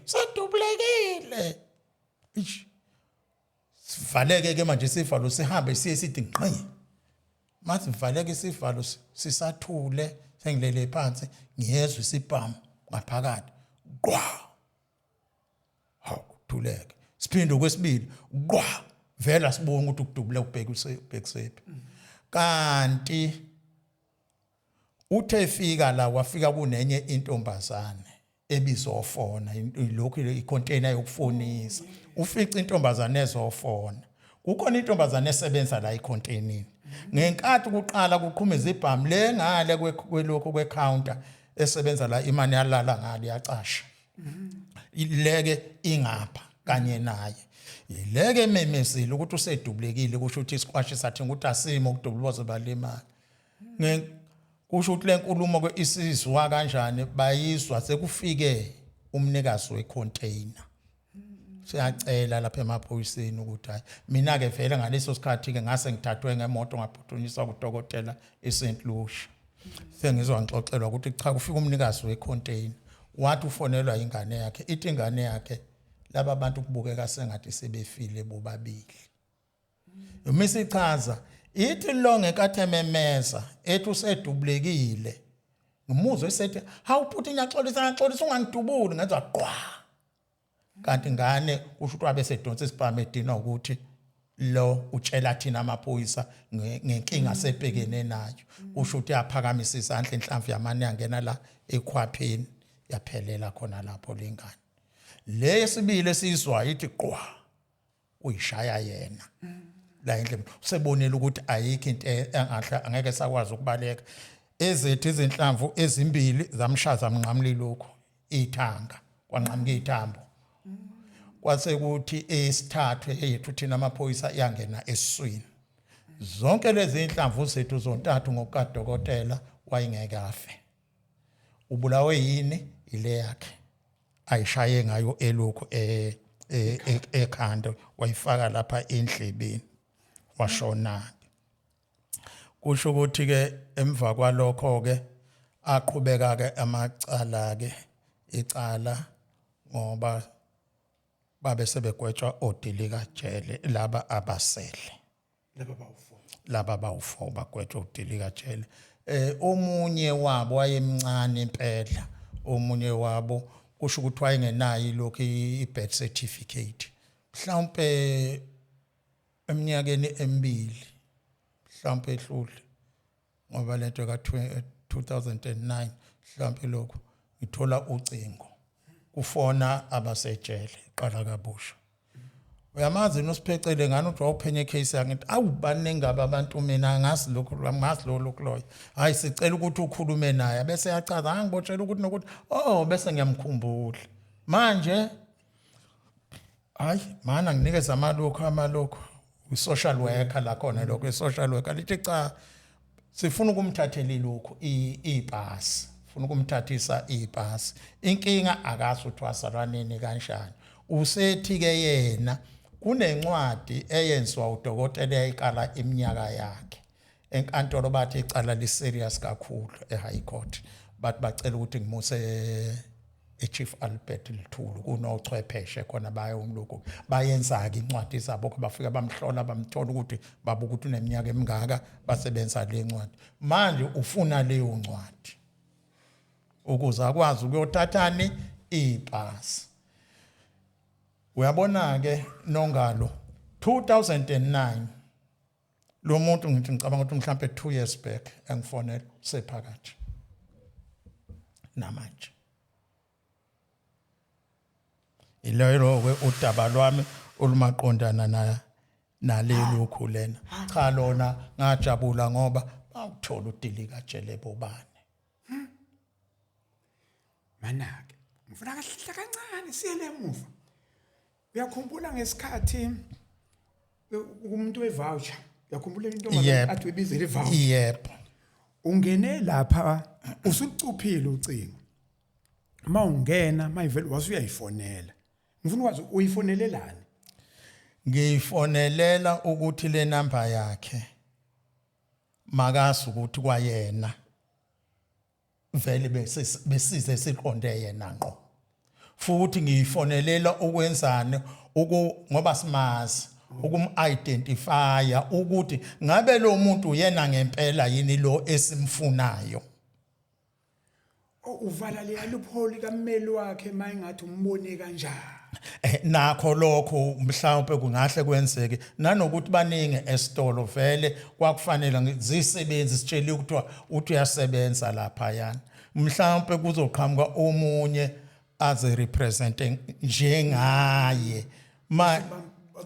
sedubulekile. Ish, sivaleke ke manje isivalo, sihambe siye sithi ngqi. Masivaleke isivalo, sisathule, sengilele phansi, ngiyezwa isibhamu ngaphakathi, qwa. Hawu, kuthuleke. Siphinde okwesibili, qwa. Vela sibonga ukuthi ukudubula ubheke ubhekisephi. Kanti uthe efika la, wafika kunenye intombazane ebizofona, lokhu i-container yokufonisa. Ufica intombazane ezofona. Kukhona intombazane esebenza la econtainerini. Ngenkathi kuqala kuqhuma izibhamu le ngale kwelokhu kwe-counter, esebenza la imani yalala ngale, yacasha ileke ingapha kanye naye, ileke ememezile ukuthi usedubulekile. Kusho ukuthi isikwashe sathi ukuthi asimo ukudubula, baze balimala. Kusho ukuthi lenkulumo ke isizwa kanjani, bayizwa sekufike umnikazi wecontainer, siyacela lapha emaphoyiseni ukuthi hayi, mina ke vele ngaleso sikhathi ke ngase ngithathwe ngemoto, ngaphuthunyiswa kudokotela eSt Lucia. Sengizwa ngixoxelwa ukuthi cha, kufika umnikazi wecontainer, wathi ufonelwa ingane yakhe, ithi ingane yakhe laba bantu kubukeka sengathi sebefile bobabili. Uma isichaza, ithi lo ngenkathi ememeza ethi usedubulekile, ngimuzwe esethi, "Hawu bhuti, ngiyaxolisa, ngiyaxolisa, ungangidubuli." Ngenza qwa. Kanti ngane kusho ukuthi wabe sedonsa isibhamu, edinwa ukuthi lo utshela thina amaphoyisa ngenkinga sebhekene nayo. Kusho ukuthi yaphakamisa isandla, inhlamvu yamane yangena la ekhwapheni, yaphelela khona lapho lengane. Le yesibili esizwa ithi qwa, uyishaya yena la endlini, usebonile ukuthi ayikho into engahle, angeke sakwazi ukubaleka. Ezethu izinhlamvu ezimbili zamshaya, zamnqamula lokhu ithanga, kwanqamuka ithambo. Kwase kuthi esithathu eyethu thina amaphoyisa yangena esiswini. Zonke lezi inhlamvu zethu zontathu, ngokukadokotela wayengeke afe. Ubulawe yini? Ile yakhe ayishaye ngayo elokhu ekhanda, wayifaka lapha endlebeni, washona. Kusho ukuthi ke emva kwalokho ke aqhubeka ke amacala ke icala, ngoba babe sebegwetshwa odilika jele laba abasele. Laba bawu-4? Laba bawu-4 bagwetshwa udilika jele. Omunye wabo wayemncane impela, omunye wabo kusho ukuthi wayengenayo ilokhu i-birth certificate, mhlawumbe eminyakeni emibili mhlawumbe ehlule, ngoba lento ka 2009 mhlawumbe lokhu ngithola ucingo, kufona abasejele qala kabusha. Uyamazi nosiphecelele ngani uthi wawuphenya icase yakhe? Ngithi, awu, baningi abantu, mina angazi lokhu, angazi lo lokhu loyo. Hayi, sicela ukuthi ukhulume naye. Bese yachaza, angibotshela ukuthi nokuthi, oh, bese ngiyamkhumbula manje. Hayi mana, nginikeza amalokhu amalokhu i-social worker la khona lokho, i-social worker lithi, cha, sifuna ukumthathela ilokhu ipasi, funa ukumthathisa ipasi. Inkinga akazi ukuthi wazalwa nini, kanjani. Usethi ke yena kunencwadi eyenziwa udokotela eyayikala iminyaka yakhe enkantolo. Bathi icala li serious kakhulu e-high court, bathi bacela ukuthi ngimuse eChief Albert Luthuli, kunochwepheshe khona. Baye umlokhu bayenza-ke incwadi zabo, bafika bamhlola, bamthola ukuthi babuka ukuthi uneminyaka emingaka, basebenza le ncwadi. Manje ufuna leyo ncwadi ukuze akwazi ukuyothathani ipasi. Uyabona-ke nongalo, 2009 lo muntu, ngithi ngicabanga ukuthi mhlambe 2 years back engifonela, sephakathi namanje. Ilelo-ke udaba lwami olumaqondana na naleli lena. Cha, lona ngajabula ngoba bawuthola udilika jele bobane. Manake ngifuna kahle kancane siyele emuva. Uyakhumbula ngesikhathi umuntu wevoucher? Uyakhumbula intombazane athi uyibizele ivoucher? Yebo. Ungene lapha usucuphile ucingo, mawungena mayivele wasuyayifonela. Ngifuna ukwazi, uyifonelelani? Ngiyifonelela ukuthi le namba yakhe makazi ukuthi kwayena vele besize siqonde yena ngqo. Futhi ngiyifonelela ukwenzani? Uku ngoba simazi, ukum-identifya ukuthi ngabe lo muntu uyena ngempela yini lo esimfunayo. Oh, uvala leya loophole kammeli wakhe mayingathi umbone kanjani? Nakho lokho mhlawumbe kungahle kwenzeke, nanokuthi baningi esitolo vele, kwakufanele zisebenzi sitsheliwe ukuthi uthi uyasebenza lapha yana, mhlawumbe kuzoqhamuka omunye aze represent njengaye ma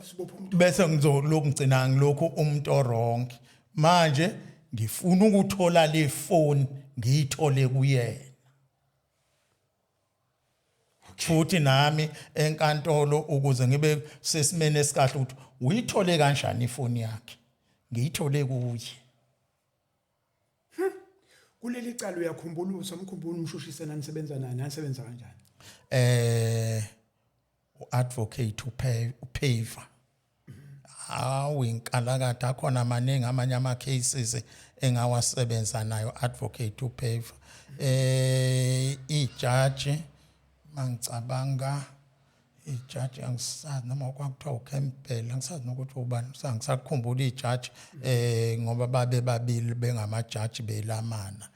Sibopha umuntu. Bese ngizolokhu ngigcina ngilokhu umuntu owrong. Manje ngifuna ukuthola le phone, ngiyithole kuyena futhi nami enkantolo, ukuze ngibe sesimeni esikahle ukuthi uyithole kanjani ifoni yakhe, ngiyithole kuye. Kuleli cala, uyakhumbula, usamkhumbula umshushisi nanisebenza naye? Nanisebenza kanjani? Uadvocate uPaver. Hawu, inkalakatha, akhona amaningi amanye ama cases engawasebenza nayo advocate uPaver. Ijaji, mangicabanga ijaji, angisazi noma kwakuthiwa uCampbell, angisazi nokuthi ubani, angisakhumbula ijaji, ngoba babe babili bengamajaji belamana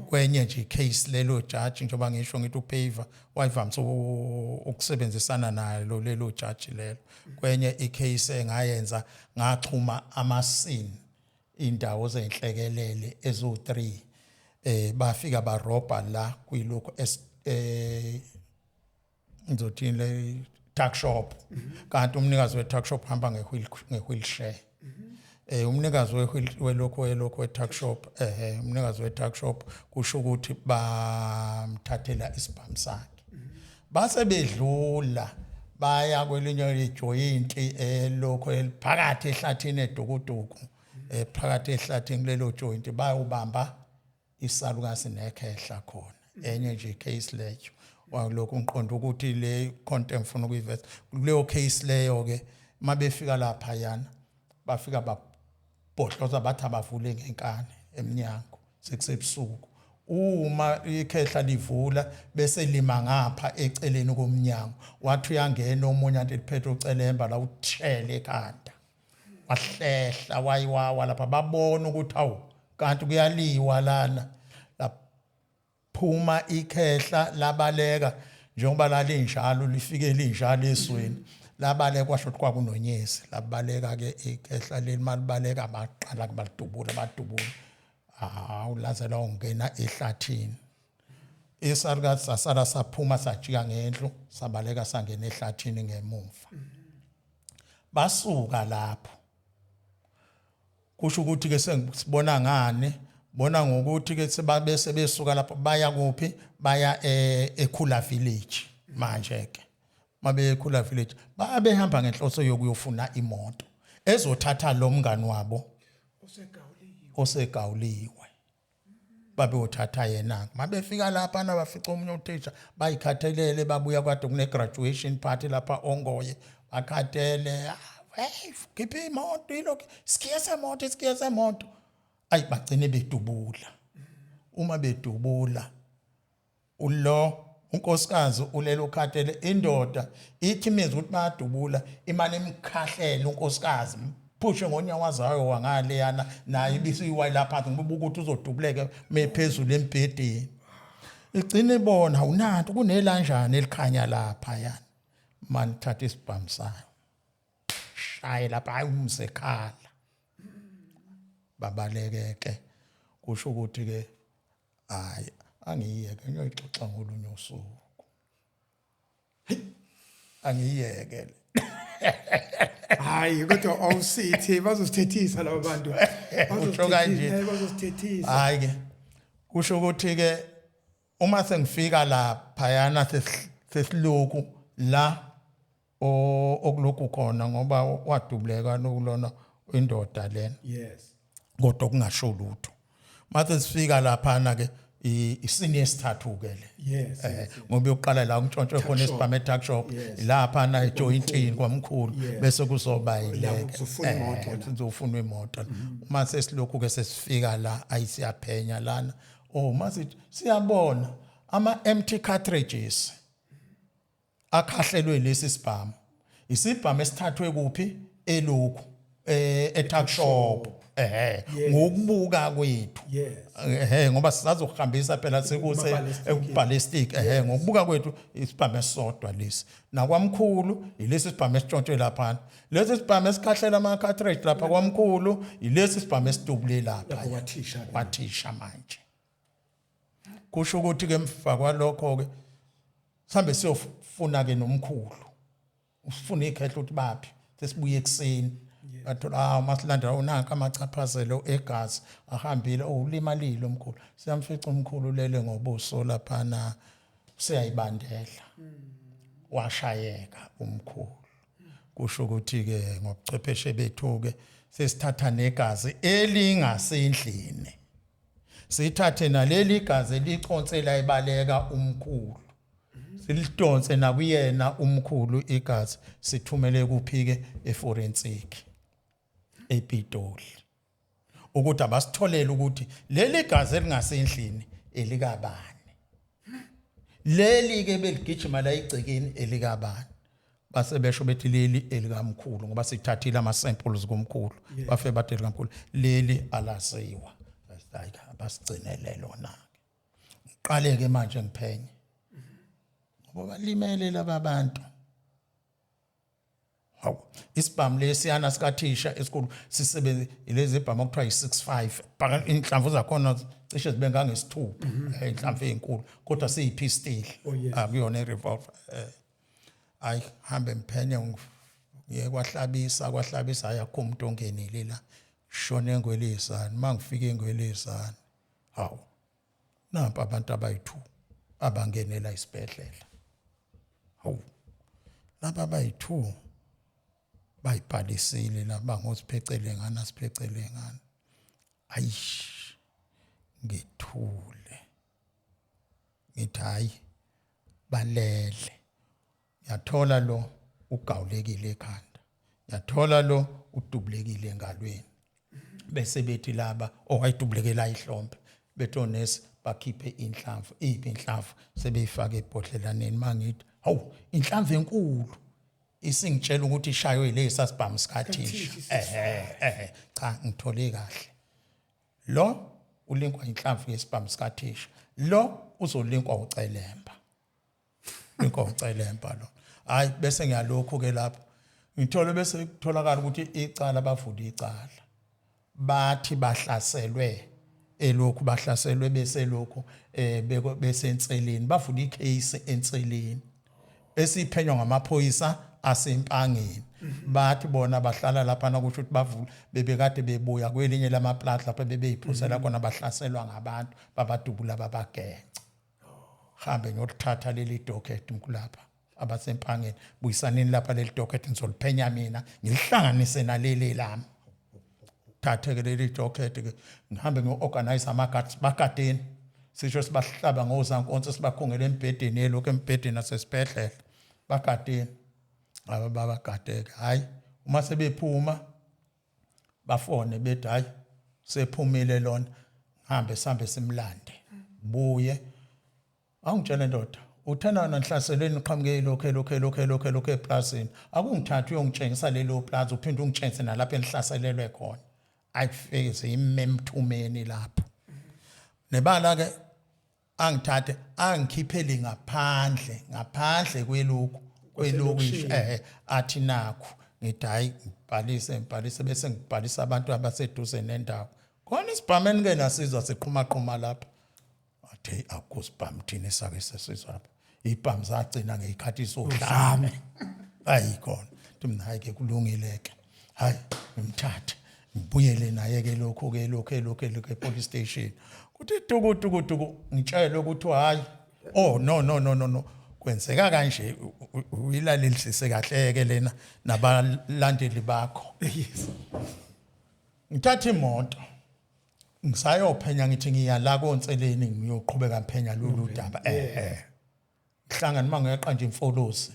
kwenye nje case. Lelo judge, njengoba ngisho ngithi uPaver wayivamise ukusebenzisana nalo lelo judge lelo, kwenye icase engayenza ngaxhuma amascene, indawo zenhlekelele ezu3, bafika barobha la kwilokhu ngizothini, le tuck shop, kanti umnikazi we tuck shop hamba nge-wheelchair. Umnikazi we-wheel welokhu we-tuck shop, umnikazi we-tuck shop, kusho ukuthi bamthathela isibhamu sakhe, base bedlula baya kwelinye ijoyinti elokho eliphakathi ehlathini edukuduku, phakathi ehlathini kulelo joint, bayobamba isalukazi nekhehla khona. Enye nje case leyo. Walokhu ngiqonda ukuthi le content ngifuna ukuyiveza kuleyo case leyo ke. Mabefika lapha yana, bafika babhodloza, bathi abavule ngenkani emnyango sekusebusuku. Uma ikhehla livula bese lima ngapha eceleni komnyango, wathi uyangena omunye anti liphethe ucelemba la, uthele ekhanda, wahlehla, wayiwawa lapha. Babona ukuthi awu, kanti kuyaliwa lana. Laphuma ikhehla, labaleka njengoba lalinjalo, lifike linjalo esweni, labaleka. Kwasho ukuthi kwakunonyezi. Labaleka ke ikhehla leli. Malibaleka baqala balidubula, badubula. Hawu, laze lawungena ehlathini. Isalukazi sasala saphuma, sajika ngendlu, sabaleka, sangena ehlathini ngemuva. Basuka lapho. Kusho ukuthi ke sengibona ngani, bona ngokuthi ke sebabese besuka lapho baya kuphi? Baya eKhula Village. Manje ke mabe eKhula Village, babehamba ngenhloso yokuyofuna imoto ezothatha lo mngani wabo osegawuliwe. Babeyothatha yena. Mabefika lapha nabafica omunye uthisha, bayikhathelele, babuya kade kune graduation party lapha ongoye, bakhathele. "Ah, hey, khipha imoto, ilokhu sikhiye semoto, isikhiye semoto." Ayi, bagcine bedubula. Uma bedubula, ulo unkosikazi ulele ukhathele. Indoda ithi imizwa ukuthi bayadubula, imane imkhahlela unkosikazi, phushe ngonyawo zayo wangaleyana, naye ibisiyiwa lapha ngoba ukuthi uzodubuleka mephezulu embhedeni. Igcine ibona unanto kunelanjani elikhanya lapha yana, mani thatha isibhamu sayo, shaye lapha. Hayi, umzekhala, babaleke ke. Kusho ukuthi ke hayi, angiyeke, ngiyoyixoxa ngolunye usuku, angiyeke le. Hayi, kodwa awusithi bazosithethisa laba bantu. Usho kanje. Bazosithethisa. Hayi ke, kusho ukuthi ke uma sengifika laphayana, sesiloku la okulokhu khona, ngoba wadubuleka kulona indoda lena, kodwa kungasho lutho. Mase sifika laphana ke, isini yesithathu ke le. Ngoba yokuqala la kuntshontshwe khona isibhamu e-tuck shop, lapha na ejoyintini kwamkhulu, bese kuzoba La yileke kuzofuna imoto la. Kuzofuna imoto. Uma sesilokhu ke sesifika la, ayisiyaphenya lana. Oh, masithi siyabona ama empty cartridges akhahlelwe lesi sibhamu. Isibhamu esithathwe kuphi? Elokhu e-tuck shop, ehe, ngokubuka kwethu. Ehe, ngoba sisazokuhambisa phela sekuse Kuma-ballistic. Ballistic. Ehe, ngokubuka kwethu isibhamu esisodwa lesi. Nakwamkhulu ilesi sibhamu esitshontshwe lapha, lesi sibhamu esikhahlela ama cartridge lapha kwamkhulu, ilesi sibhamu esidubule lapha. Lapho kwathisha ke. Kwathisha. Manje kusho ukuthi ke emva kwalokho ke sihambe siyofuna ke nomkhulu, ufuna ikhehla ukuthi baphi. Sesibuye ekuseni, bathola, ah, masilandela unanka amachaphazelo egazi ahambile. Oh, ulimalile umkhulu. Siyamfica umkhulu ulele ngobuso laphana, siyayibandela, washayeka umkhulu. Kusho ukuthi ke ngobuchwepheshe bethu ke sesithatha negazi elingasendlini, sithathe naleli gazi elichonsela ebaleka umkhulu, silidonse nakuyena umkhulu igazi, sithumele kuphike eforensic ePitoli ukuthi abasitholele ukuthi leli gazi elingasendlini elikabani, leli ke beligijima la igcekeni elikabani. Base besho bethi leli elikamkhulu, ngoba sithathile ama samples komkhulu. Bafe bathi elikamkhulu, leli alaziwa. Hayi, abasigcinele lona. Ngiqale ke manje ngiphenye ngoba balimele laba bantu. Hawu, isibhamu lesiyana sikathisha esikhulu sisebenze, lezi ibhamu okuthiwa yi-65, bhaka inhlamvu zakhona cishe zibe ngangesithupha, inhlamvu ezinkulu, kodwa siyipistol. Oh, yes. Akuyona i-revolver. Ayi, hambe ngiphenye, ngiye kwahlabisa, kwahlabisa hayi, akukho umuntu ongenile la. Shone engwelezane. Mangifika engwelezane, hawu, nampa abantu abayi-2 abangenela isibhedlela. Hawu, laba abayi-2 bayibhalisile laba ngosiphecele ngana, siphecele ngana. Ayish, ngithule, ngithi hayi. Balele, yathola lo ugawulekile ekhanda, yathola lo udubulekile engalweni, bese bethi laba owayidubulekela ihlombe, bethi onesi bakhiphe inhlamvu. Iphi inhlamvu? Sebeyifake ebhodlelaneni. Mangithi hawu, inhlamvu enkulu isingitshela ukuthi ishaywe yilesa sibhamu sikathisha. Ehe ehe, cha, ngithole kahle, lo ulinkwa inhlamvu yesibhamu sikathisha, lo uzolinkwa ucelemba, linkwa ucelemba lo. Hayi, bese ngiyalokhu ke lapho ngithole, bese kutholakala ukuthi icala, bavula icala, bathi bahlaselwe elokhu, bahlaselwe bese lokhu besenseleni, bavula icase enseleni esiphenywa ngamaphoyisa asempangeni. Bathi bona bahlala lapha, kusho ukuthi bavula, bebekade bebuya kwelinye lamaplaza lapha bebeyiphuzela khona, bahlaselwa ngabantu, babadubula, babagenca. Hambe ngiyolithatha leli docket kulapha abasempangeni, buyisanini lapha leli docket, ngizoliphenya mina, ngilihlanganise naleli lami. Thathe-ke leli docket ke, ngihambe ngiyo-organize ama-guards, bagadeni, sisho sibahlaba ngozankonsi, sibakhungele embhedeni, elokhu embhedeni nasesibhedlela, bagadeni aba, babagadeke. Hhayi, uma sebephuma bafone bethi hayi, sephumile lona, hambe sambe simlande buye. Awungitshele ndoda, uthena nanhlaselweni uqhamuke elokhu elokhu elokhu elokhu elokhu eplazini, akungithatha uyongitshengisa lelo plaza, uphinde ungitshengise nalapho enihlaselelwe khona. Ayifike seyime emthumeni lapho nebala ke, angithathe angikhiphele ngaphandle, ngaphandle kwelokhu kwelokishi, athi nakhu. Ngithi hayi, ngibhalise, ngibhalise, bese ngibhalisa abantu abaseduze nendawo khona. Isibhameni ke nasizwa siqhuma qhuma lapha, athe akukho sibhamu thina esake sesizwa lapha, ibhamu zagcina ngeyikhathi sodlame, ayikhona. Thi mina hayi ke, kulungile ke, hayi, ngimthathe ngibuyele naye ke lokho ke lokho lokho lokho e-police station. Kuthi tuku tuku tuku, ngitshelwe ukuthi hayi, oh no no no no no, kwenzeka kanje, uyilalelisise kahle ke lena nabalandeli bakho. Ngithatha imoto ngisayophenya, ngithi ngiya la konseleni, ngiyoqhubeka ngiphenya lolu daba. Ngihlangana uma ngeqa nje imfolosi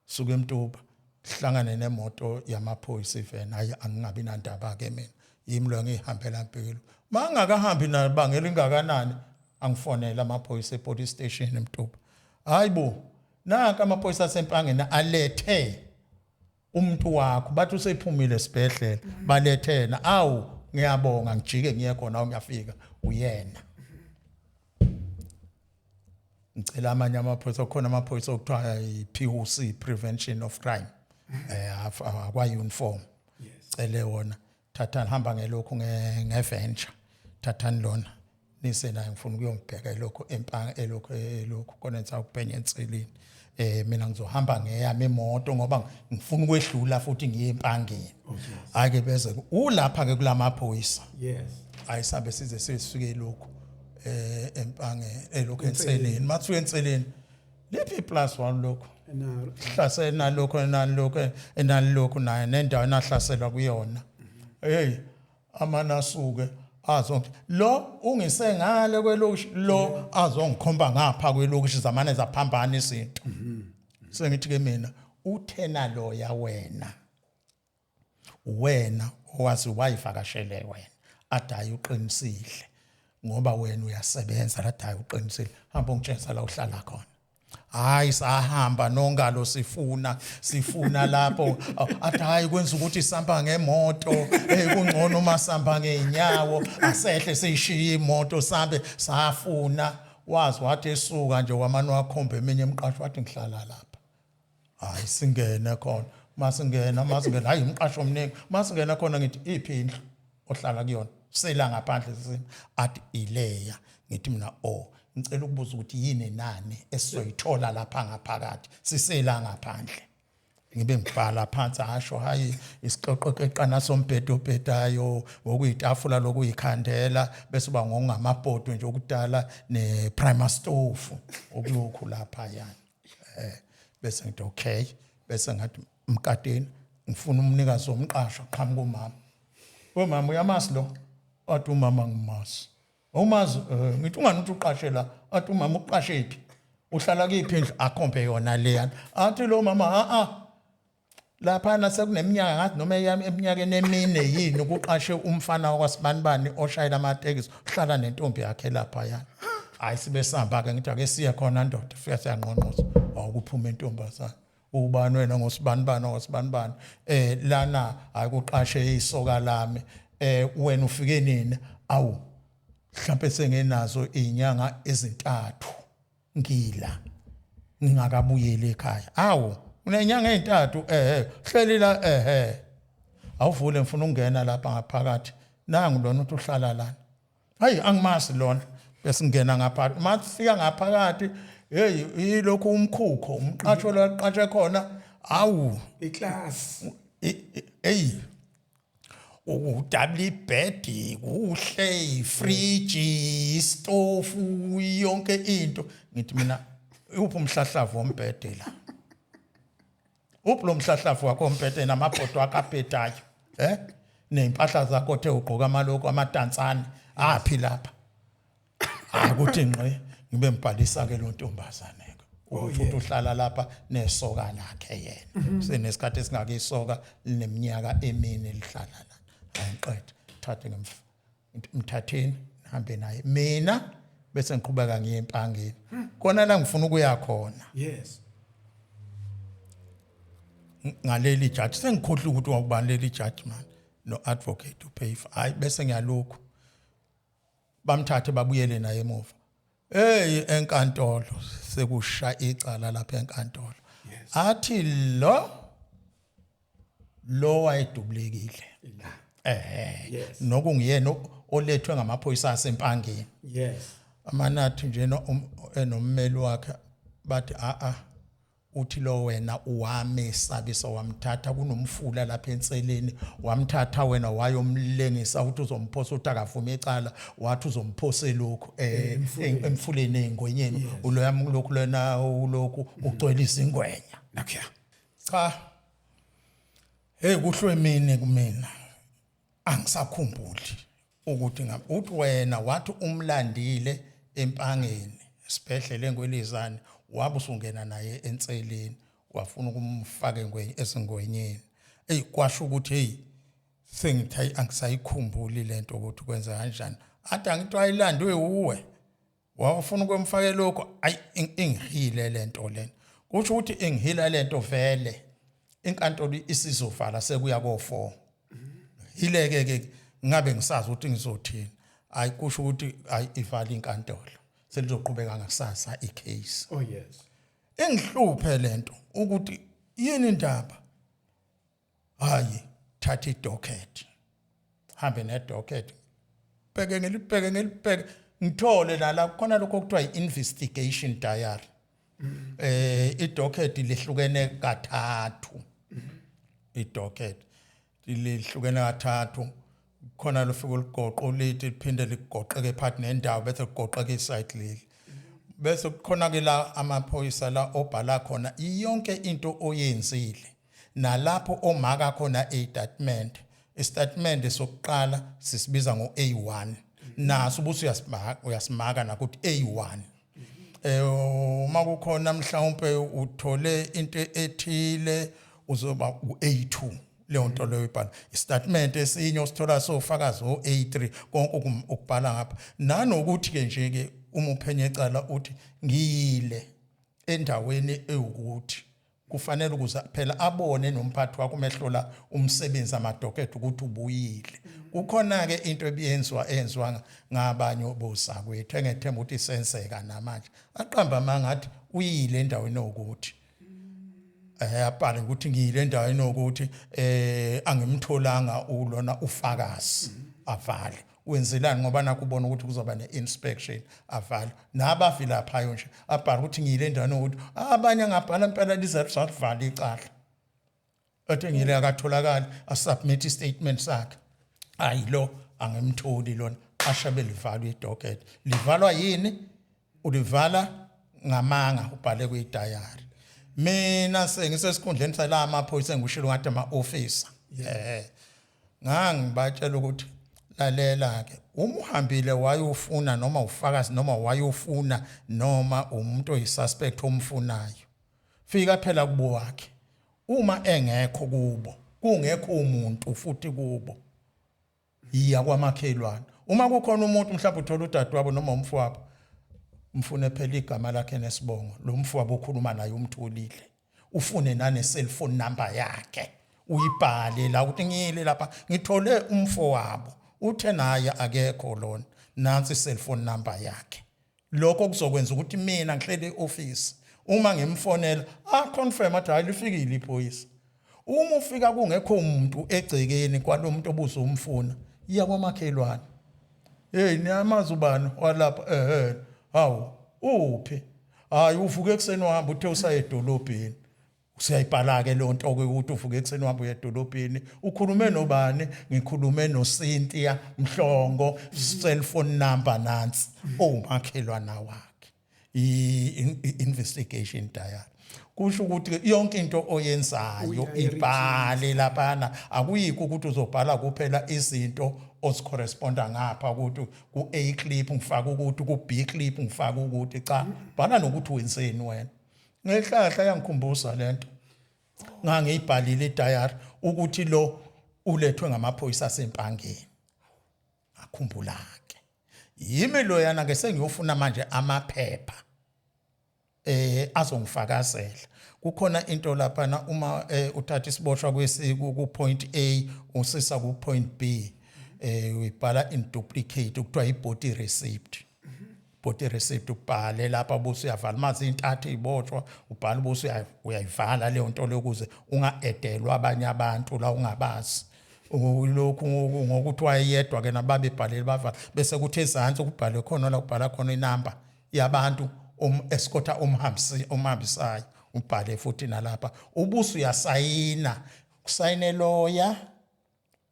suka emtuba, hlangane nemoto yamaphoyisa iveni. Hayi, angingabi nandaba ke mina, yimi lo ngihambela impilo. Mangakahambi nabangela ingakanani, angifonela amaphoyisa epolice station emtuba. Hayibo, nanka amaphoyisa asempangeni alethe umuntu wakho, bathi usephumile esibhedlela, balethena. Awu, ngiyabonga, ngijike ngiye khona. Awu, ngiyafika, uyena. Ngicela amanye amaphoyisa khona, amaphoyisa okuthiwa i-POC, Prevention of Crime, akwa uniform, cele wona, thathani, hamba ngelokhu ngeventure, thathani lona nise naye, ngifuna ukuyombheka elokhu empanga, elokhu elokhu khona ngisawuphenya enseleni. Mina ngizohamba ngeyami imoto ngoba ngifuna ukwedlula futhi ngiye empangeni. Ake beze ulapha ke kulamaphoyisa. Ayisabe size sesifike lokhu empange, elokhu enseleni. Mathiwe enseleni, liphi plus 1 lokhu hlasela nalokho nalokho enalokhu naye nendawo enahlaselwa kuyona. Hey, amanasuke azonke lo ungise ngale kwelokishi, lo azongikhomba ngapha kwelokishi, zamane zaphambana izinto. Sengithi ke mina, uthena loya wena, wena owazi wayivakashele wena. Adayi, uqinisile ngoba wena uyasebenza la. Dayi, uqinisile, hamba ungitshengisa la uhlala khona. Hayi, sahamba nongalo, sifuna sifuna lapho. Athi hayi, kwenza ukuthi sihamba ngemoto, kungcono uma sihamba ngeenyawo, asehle siyishiye imoto sambe safuna. Wazi wathi esuka nje wamane wakhomba eminye emqasho, wathi ngihlala lapha. Hayi, singene khona, masingena masingena, hayi, umqasho omningi. Masingena khona ngithi iphi indlu ohlala kuyona sela ngaphandle sisini? Athi ileya. Ngithi mina oh, ngicela ukubuza ukuthi yini nani esizoyithola lapha ngaphakathi sisela ngaphandle? Ngibe ngibhala phansi, asho hayi, isixoxokeqana sombhedo obhedayo, ngokuyitafula lokuyikhandela, bese uba ngokungamabhodwe nje okudala, ne-primer stove okulokhu lapha yani. Bese ngithi okay, bese ngathi mkadeni ngifuna umnikazi womqasho. Qhamuka umama, umama uyamazi lo? Athi umama ngimazi. Awumazi? Ngithi ungani uthi uqashe la? Athi umama uqashe phi? Uhlala kuyiphi indlu? Akhombe yona leyana. Athi lo mama, a a laphana sekuneminyaka, ngathi noma eyami eminyakeni emine yini, ukuqashe umfana wakwasibanibani oshayela amatekisi, uhlala nentombi yakhe laphayana. Hayi, sibe sihamba-ke, ngithi ake siye khona ndoda. Fika siyanqonqoza, wawukuphuma intombazane. Ubani wena? Ngosibanibani ngosibanibani, lana hayi kuqashe isoka lami. Wena ufike nini? Awu, mhlambe sengenazo izinyanga ezintathu ngila ngingakabuyeli ekhaya. Awu, unenyanga ezintathu? Ehe. Hleli la? Ehe. Awuvule, ngifuna ukungena lapha ngaphakathi. Nangu lona uthi uhlala lana. Hayi, angimazi lona. Bese ngena ngaphakathi, masifika ngaphakathi, hey, yilokhu umkhukho, umqasho lo aqashe khona. Awu, Iclass. Hey, udabula ibhedi kuhle, ifriji, istofu, yonke into. Ngithi mina, uphi umhlahlavu wombhede la? Uphi lo mhlahlavu wakho wombhede namabhodo akho abhedayo, ney'mpahla zakho othe ugqoka amaloko amatantsane aphi lapha? Hayi, ukuthi ngqi ngibe ngibhalisa-ke lo ntombazane-ke ukuthi uthi uhlala lapha nesoka lakhe yena, senesikhathi esingakisoka lineminyaka emine lihlala la. Hayi, ngiqede thathe mthatheni nihambe naye, mina bese ngiqhubeka ngiye eMpangeni khona la ngifuna ukuya khona. Ngaleli jaji, sengikhohlwe ukuthi wakubani leli jaji man, no advocate uPayfa. Hayi, bese ngiyalokhu bamthathe babuyele naye emuva. Hey, enkantolo sekusha icala lapha enkantolo, athi lo wayedubulekile nokungiyena olethwe ngamaphoyisa aseMpangeni. Amanathi nje enommeli wakhe bathi, a a, uthi lo wena uwamesabisa, wamthatha kunomfula lapha enseleni, wamthatha wena wayomlengisa ukuthi uzomphosa, uthi akavuma icala, wathi uzomphosa lokhu emfuleni engwenyeni, uloya lokhu lena ulokhu ugcwelisa ingwenya. Nakhuya. Cha, hey, kuhlwe mini kumina, angisakhumbuli ukuthi uthi wena wathi umlandile eMpangeni esibhedlela eNgwelizane, wabe usungena naye enseleni, wafuna ukumfaka engwenye esingwenyeni. Ey, kwasho ukuthi hey, sengithi hayi, angisayikhumbuli lento ukuthi kwenza kanjani. Athi angithi wayilandwe uwe, wawufuna ukumfaka lokho. Ayi, ingihile lento lena, kusho ukuthi ingihila lento vele, inkantolo isizovala, sekuya ko4. Hileke ke, ngabe ngisazi ukuthi ngizothini. Ayi, kusho ukuthi ayi, ivala inkantolo, selizoqhubeka ngakusasa icase. Engihluphe lento ukuthi yini indaba. Hayi, thatha idocket, hambe nedocket, bheke ngelibheke ngelibheke, ngithole la khona lokho okuthiwa i-investigation diary. Idocket lihlukene kathathu, idocket lihlukene kathathu. Khona lufika uligoqo lithi liphinde ligoqeke phakathi nendawo, bese kugoqeka isite leli, bese kukhona ke la amaphoyisa la obhala khona yonke into oyenzile, nalapho omaka khona istatement. Istatement sokuqala sisibiza ngo-A1, naso ubuthi uyasimaka, uyasimaka nakuthi A1. Uma kukhona mhlawumbe uthole into ethile, uzoba u-A2 leyo nto leyo ibhala. Istatement esinye osithola sofakazi o-A3, konke ukubhala ngapha. Nanokuthi ke nje ke uma uphenya icala uthi ngiyile endaweni ewukuthi, kufanele ukuze phela abone nomphathi wakho umehlola umsebenzi amadokethe ukuthi ubuyile. Kukhona ke into ebiyenziwa, eyenziwa ngabanye obosakwethu, engethemba ukuthi isenzeka namanje, aqamba mangathi uyile endaweni ukuthi abhale ukuthi ngiyile endaweni ukuthi angimtholanga ulona ufakazi, avale. Wenzelani? Ngoba nakubona ukuthi kuzoba ne-inspection, avale. Nabavilaphayo nje abhale ukuthi ngiyile endaweni ukuthi, abanye angabhala impela lize livala icala, ethi ngile akatholakali, asubmit istatement sakhe, ayi, lo angimtholi lona, ashabe livalwa idocket. Livalwa yini? Ulivala ngamanga ubhale kwi-diary. Mina sengisesikhundleni sala amaphoyisa, engikushilo ngathi ama-officer, ngangibatshela ukuthi Lalela ke, uma uhambile wayofuna noma ufakazi noma wayofuna noma umuntu oyisuspect omfunayo, fika phela kubo wakhe. Uma engekho kubo, kungekho umuntu futhi kubo, yiya kwamakhelwane. Uma kukhona umuntu, mhlawumbe uthola udadewabo noma umfowabo, mfune phela igama lakhe nesibongo lo mfowabo okhuluma naye umtholile, ufune nane cellphone number yakhe, uyibhale la ukuthi ngiyile lapha ngithole umfowabo, uthe naye akekho lona, nansi cellphone number yakhe. Lokho kuzokwenza ukuthi mina ngihlele e-office, uma ngimfonela a-confirm athi hayi, lifikile iphoyisa. Uma ufika kungekho umuntu egcekeni kwalo muntu obuzomfuna, iya kwamakhelwane. Hey, niyamazi ubani walapha? Ehe, hawu, uphi? Hayi, uvuke ekuseni wahamba, uthe usaye edolobheni. Usiyayibhala-ke leyo nto-ke ukuthi uvuke ekuseni wahamba uya edolobheni. Ukhulume nobani? Ngikhulume noCynthia Mhlongo, cellphone number nansi, owumakhelwana wakhe. I-investigation diary kusho ukuthi yonke into oyenzayo ibhale laphana. Akuyikho ukuthi uzobhala kuphela izinto ozicorresponda ngapha, ukuthi ku-A clip ngifaka ukuthi, ku-B clip ngifaka ukuthi. Cha, bhala nokuthi wenzeni wena. Ngehlahla yangikhumbuza lento, ngangiyibhalile idayari ukuthi lo ulethwe ngamaphoyisa aseMpangeni. Ngakhumbula ke, yimi loyana ke sengiyofuna manje amaphepha azongifakazela. Kukhona into lapha uma uthatha isiboshwa kwesi ku point A usisa ku point B, uyibhala in duplicate, kuthiwa i body receipt. Body receipt ubhale lapha bese uyavala. Mazi intathu iboshwa, ubhala bese uyayivala leyo nto leyo ukuze unga-edelwa abanye abantu la ungabazi. Lokhu ngokuthi wayedwa ke nababebhalele bavala, bese kuthi ezansi kubhalwe khona la kubhala khona inamba yabantu escorta umhambisi umhambisayo, ubhale futhi nalapha ubusu uyasayina, kusayine lawyer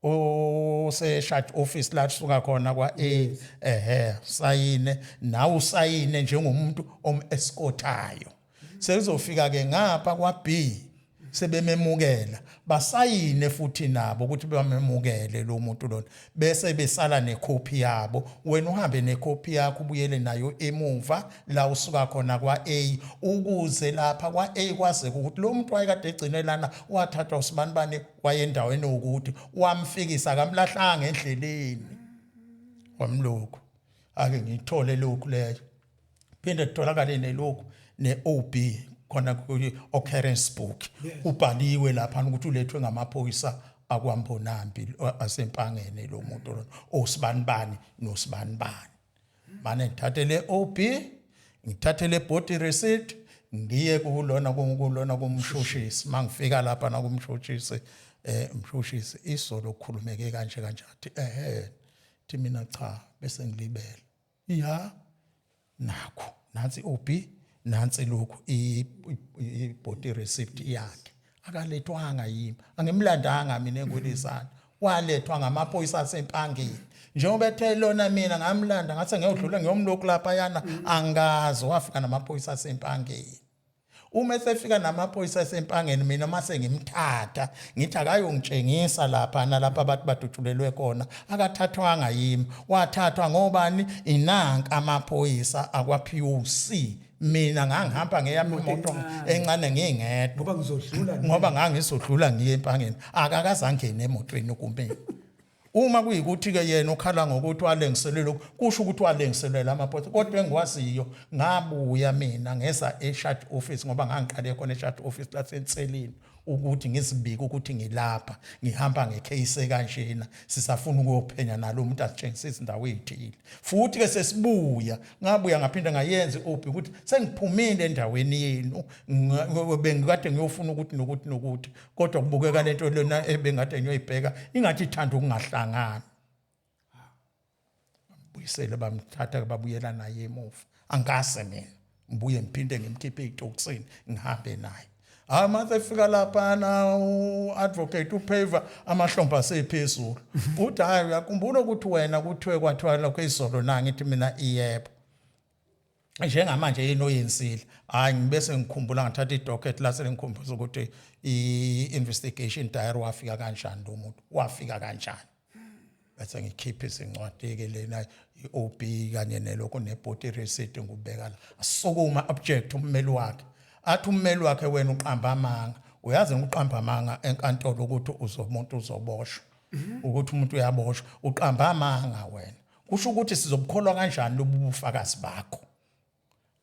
ose-charge office la suka khona kwa-A. Ehe, sayine nawe, usayine njengomuntu om-escortayo. Sekuzofika ke ngapha kwa-B, sebememukela, basayine futhi nabo ukuthi bamemukele lo muntu lona, bese besala nekhophi yabo. Wena uhambe nekhophi yakho, ubuyele nayo emuva la usuka khona kwa-A, ukuze lapha kwa-A kwazeke ukuthi lo muntu wayekade egcine lana, wathathwa usibanibani, wayendaweni ukuthi wamfikisa, akamlahlanga endleleni wamlokhu. Ake ngithole lokhu leyo, phinde kutholakale nelokhu ne-OB khona ku-occurrence book, kubhaliwe lapha ukuthi ulethwe ngamaphoyisa akwaMbonambi aseMpangeni lo muntu lona, osibanibani nosibanibani. Mane ngithathe le OB, ngithathe le body receipt, ngiye kulona kumshushisi. Mangifika lapha nakumshushisi, mshushisi, izolo kukhulumeke kanje kanje. Athi ehe, thi mina cha, bese ngilibele ya, nakho nansi OB, nansi lokhu i-body receipt yakhe. Akalethwanga yimi, angimlandanga mina eNgwelezane, walethwa ngamaphoyisa aseMpangeni njengoba ethe lona. Mina ngamlanda ngase ngiyodlula ngiyomlokhu lapha yana, angazi wafika namaphoyisa aseMpangeni. Uma esefika namaphoyisa aseMpangeni, mina mase ngimthatha ngithi akayongitshengisa lapha nalapha abantu badutshulelwe khona. Akathathwanga yimi, wathathwa ngobani? Inanka amaphoyisa akwa-POC. Mina ngangihamba ngeyami imoto encane ngingedwa. Ngoba ngizodlula. Ngoba ngangizodlula ngiye eMpangeni, akakaze angene emotweni kumina. Uma kuyikuthi-ke yena ukhala ngokuthi walengiselele, kusho ukuthi walengiselela amaphoyisa. Kodwa engikwaziyo, ngabuya mina ngeza e-charge office, ngoba ngangiqale khona e-charge office laseNseleni ukuthi ngizibike ukuthi ngilapha, ngihamba ngecase kanjena, sisafuna ukuyophenya nalo muntu asitshengisa izindawo ey'thile. Futhi-ke sesibuya, ngabuya ngaphinde ngayenza i-OB ukuthi sengiphumile endaweni yenu, bengikade ngiyofuna ukuthi nokuthi nokuthi, kodwa kubukeka lento lena ebengade ngiyoyibheka ingathi ithanda ukungahlangani. Buyisele, bamthatha babuyela naye emuva. Angase mina ngibuye ngiphinde ngimkhiphe ey'tokisini, ngihambe naye. Hayi, mase efika laphana u-advocate uPaver, amahlombe asephezulu, uthi hayi, uyakhumbula ukuthi wena kuthiwe kwathiwa lokho izolo na? Ngithi mina iyebo. Njengamanje yini oyenzile? Hayi, ngibese ngikhumbula, ngathatha idocket lase ngikhumbuza ukuthi i-investigation diary wafika kanjani lo muntu, wafika kanjani. Bese ngikhipha izincwadi ke lena, iOB kanye nelokho nebody receipt, ngubeka la. Asukuma object ummeli wakhe, athi ummeli wakhe, "Wena uqamba amanga." Uyazi uqamba amanga enkantolo ukuthi uzomuntu uzoboshwa, ukuthi umuntu uyaboshwa, uqamba amanga wena. Kusho ukuthi sizobukholwa kanjani lobu bufakazi bakho?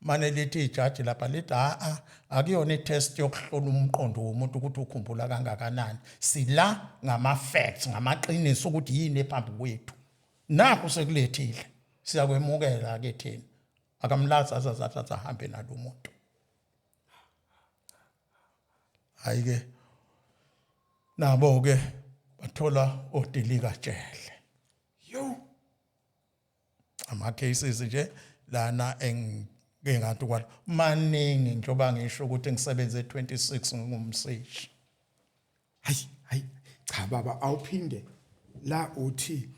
Mane lithi ijaji lapha, lithi, "A akuyona itest yokuhlola umqondo womuntu ukuthi ukhumbula kangakanani. Sila ngama facts, ngamaqiniso, ukuthi yini ephambi kwethu. Nakho sekulethile, siyakwemukela ke thina." Akamlazi, azazathi ahambe nalo muntu. Hayi ke, nabo ke bathola odilika jele. Yo. Ama cases nje lana engike ngathi kwala maningi, njengoba ngisho ukuthi ngisebenze 26 ngumseshi. Hayi hayi, cha baba, awuphinde la. Uthi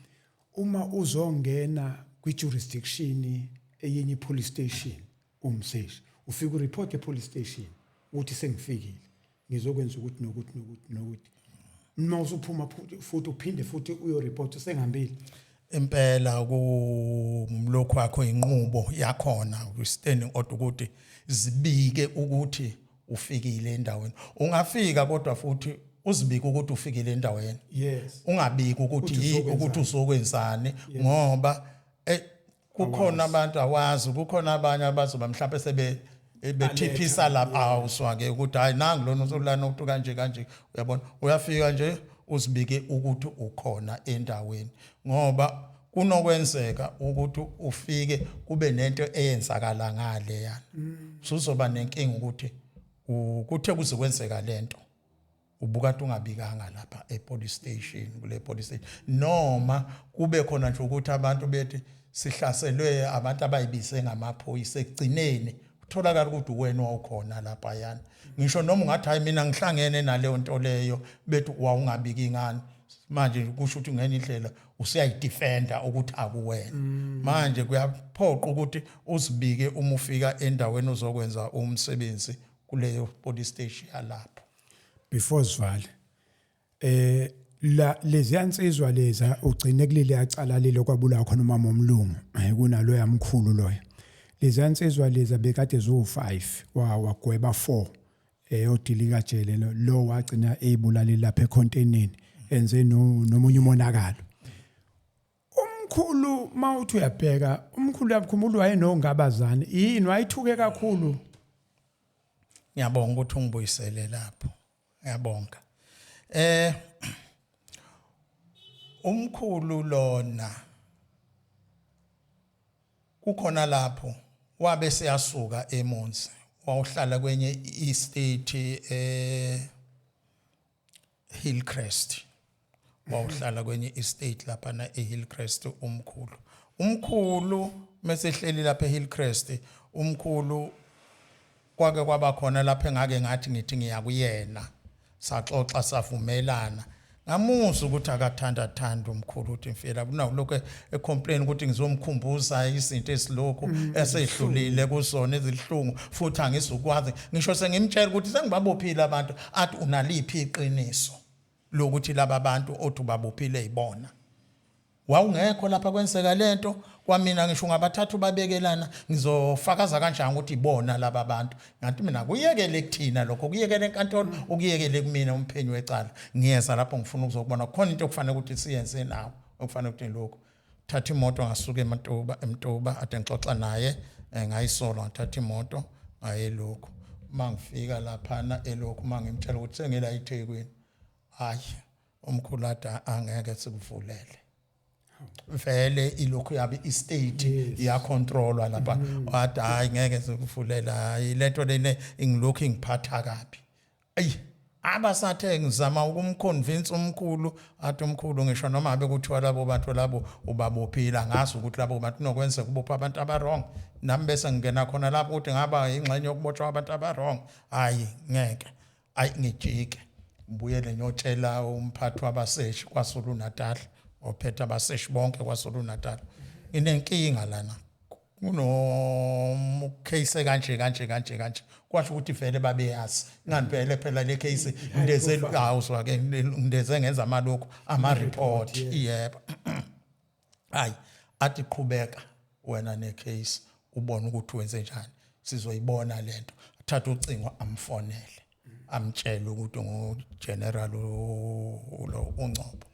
uma uzongena kwi-jurisdiction eyinye police station, umseshi, ufika ureport e-police station uthi sengifikile, ngizokwenza ukuthi nokuthi nokuthi nokuthi. Uma usuphuma futhi uphinde futhi uyoreport sengihambile? Impela, kumlokhu wakho, inqubo yakhona kwi-standing order ukuthi zibike ukuthi ufikile endaweni. Ungafika kodwa futhi uzibike ukuthi ufikile endaweni. Ungabiki ukuthi Ukuthi ukuthi uzokwenzani, ngoba kukhona abantu awazi, kukhona abanye abazoba mhlawumbe sebe bethiphisa lapha, awuswa ke ukuthi hayi, nangu lona usolana ukuthi kanje kanje. Uyabona, uyafika nje uzibike ukuthi ukhona endaweni, ngoba kunokwenzeka ukuthi ufike kube nento eyenzakala ngale yana, usuzoba nenkinga ukuthi kuthe kuze kwenzeka lento ubuka ungabikanga lapha e-police station, kule police station, noma kube khona nje ukuthi abantu bethi sihlaselwe abantu abayibize ngamaphoyisa, ekugcineni kutholakala ukuthi wena wawukhona lapha yana. Ngisho noma ungathi, "Hayi, mina ngihlangene naleyo nto leyo," bethi wawungabiki ngani? Manje kusho ukuthi ngenye indlela usuyayidefenda ukuthi akuwena. Manje kuyaphoqa ukuthi uzibike uma ufika endaweni uzokwenza umsebenzi kuleyo police station yalapho. Before sivale, la leziyansizwa leza ugcine kulile yacala lelo kwabulawa khona umama omlungu, kunalo yamkhulu loya, leziyansizwa leza bekade zo5, wagweba 4 odilika jele. Lo wagcina eyibulale lapha ekhonteneni, enze nomunye umonakalo. Umkhulu, mawuthi uyabheka, umkhulu uyakhumbula wayenongabazane yini? Wayithuke kakhulu? Ngiyabonga ukuthi ungibuyisele lapho, ngiyabonga. Umkhulu lona kukhona lapho wabe seyasuka eMonzi, wawuhlala kwenye estate Hillcrest, wawuhlala kwenye estate lapha na eHillcrest umkhulu. Umkhulu mesehleli lapha eHillcrest, umkhulu kwake kwaba khona lapha engake ngathi ngithi ngiya kuyena, saxoxa, savumelana. Ngamuzwa ukuthi akathanda thanda umkhulu ukuthi mfela kunalokho ecomplain ukuthi ngizomkhumbuza izinto ezilokhu esedlulile kuzona ezihlungu, futhi angizukwazi ngisho sengimtshela ukuthi sengibabophile abantu. Athi, "Unaliphi iqiniso lokuthi laba bantu othi ubabophile yibona? Wawungekho lapha kwenzeka lento. Kwamina ngisho ungabathatha ubabekelana, ngizofakaza kanjani ukuthi ibona laba bantu?" Ngathi mina, "Kuyekele kuthina lokho, kuyekele enkantolo, ukuyekele kumina umphenyi wecala. Ngiyeza lapho, ngifuna ukuzokubona, khona into okufanele ukuthi siyenze nawe, okufanele ukuthi lokhu." Thatha imoto, ngasuka eMtuba, eMtuba ade ngixoxa naye, ngayisolo, ngathatha imoto ngaye lokhu. Mangifika laphana elokhu, mangimtshela ukuthi sengila eThekwini, hayi, umkhulu athi, "Angeke sikuvulele vele, ilokhu yabe istate iyacontrolwa lapha." Wathi, "Hayi, ngeke sikuvulela, hayi, lento lena ingilokhu ingiphatha kabi." Ayi, abasathe ngizama ukumconvince umkhulu, athi umkhulu, "Ngisho noma abe kuthiwa labo bantu labo ubabophile, angazi ukuthi labo bantu kunokwenzeka ubopha abantu aba-wrong, nami bese ngingena khona lapho ukuthi ngaba ingxenye yokubotshwa abantu aba-wrong. Hayi, ngeke." Ayi, ngijike ngibuyele ngiyotshela umphathi wabaseshi kwaZulu Natal, ophethe abaseshi bonke kwaZulu Natal, "Nginenkinga lana, kuno case kanje kanje kanje kanje." Kwasho ukuthi vele babeyazi ngani vele phela le case, ngindeze, awuzwa ke, ngindeze ngenza amalokhu ama report, yebo. Hayi, athi qhubeka wena necase, ubone ukuthi wenze njani, sizoyibona lento. Athatha ucingo amfonele, amtshele ukuthi ngu-general lo uNgcobo,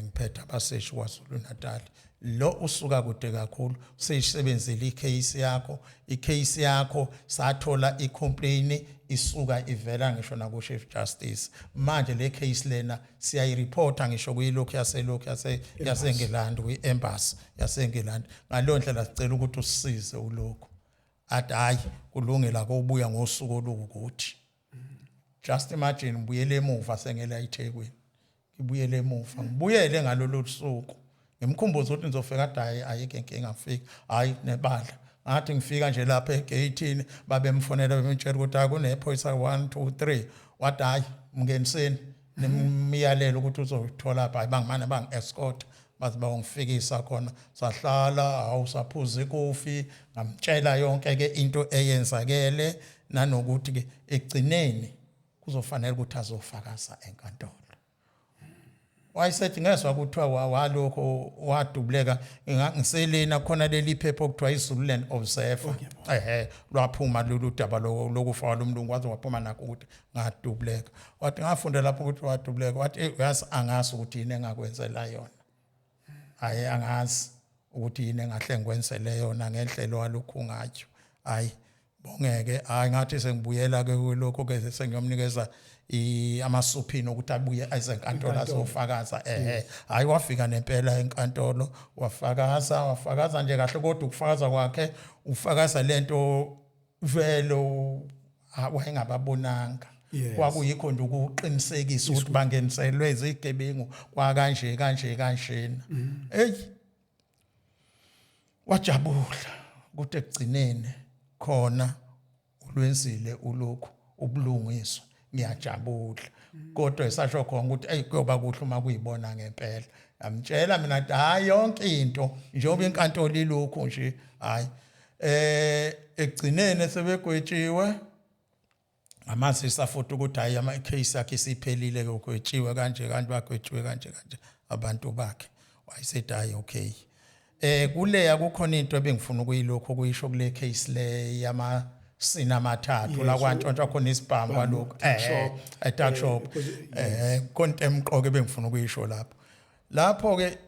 ngiphethe abaseshi kwaZulu Natal. Lo usuka kude kakhulu, seyisebenzile icase yakho, icase yakho sathola icomplaint isuka ivela ngisho na ku Chief Justice. Manje le case lena siyayireporta ngisho kuyilokhu yaselokhu yase yaseNgilandi, kwi-embassy yaseNgilandi. Ngaleyo ndlela sicela ukuthi usisize ulokhu. Athi hayi, kulungela, kobuya ngosuku olukuthi. Just imagine, ngibuyele emuva sengela eThekwini, ngibuyele emuva, ngibuyele ngalolu suku, ngimkhumbuza ukuthi ngizofika kade. Hayi, ayikho inkinga. Ngifika, hayi nebandla, ngathi ngifika nje lapha egeyithini, babemfonela bemtshela ukuthi akunephoyisa 1 2 3. Wathi hayi, mngeniseni, nimyalele ukuthi uzothola pha. Bangimane bangi-escort baze bayongifikisa khona. Sahlala, hawu, saphuza ikofi, ngamtshela yonke ke into eyenzakele, nanokuthi ke ekugcineni kuzofanele ukuthi azofakaza enkantolo. Wayesethi ngezwa kuthiwa walokho wadubuleka ngiselena khona leli phepha okuthiwa iZululand Observer. Ehe, lwaphuma lolu daba lokufa kwalomlungu, waze waphuma nakho ukuthi ngadubuleka. Wathi ngafunda lapho ukuthi wadubuleka. Wathi, "Eh, uyazi, angazi ukuthi yini engakwenzela yona, hayi, angazi ukuthi yini engahle ngikwenzele yona ngendlela walokhu ngayo." Hayi, bongeke. Hayi, ngathi sengibuyela ke kulokho ke, sengiyomnikeza amasubpoena ukuthi abuye aze enkantolo azofakaza. Ehe, hayi, wafika nempela enkantolo, wafakaza, wafakaza nje kahle, kodwa ukufakaza kwakhe ufakaza lento vele wayengababonanga. Kwakuyikho nje ukuqinisekisa ukuthi bangeniselwe izigebengu kwakanje kanje kanjena. Hey, wajabula ukuthi ekugcineni khona ulwenzile ulokhu ubulungiswa, ngiyajabula. Kodwa esasho khona ukuthi ey, kuyoba kuhle uma kuyibona ngempela. Amtshela mina ukuthi hayi, yonke into njengoba inkantolo ilokhu nje. Hayi, ekugcineni sebegwetshiwe, amazisa futhi ukuthi hayi, ama case yakhe isiphelile ke, ugwetshiwe kanje kanti bagwetshiwe kanje kanje abantu bakhe. Wayesethi hayi, okay. Kuleya kukhona into ebengifuna ukuyilokho kuyisho kule case le yama sina amathathu la kwantshontshwa khona isibhamu kwalokho shop. E-tuck shop. Konke emqoka ebengifuna ukuyisho lapho, lapho ke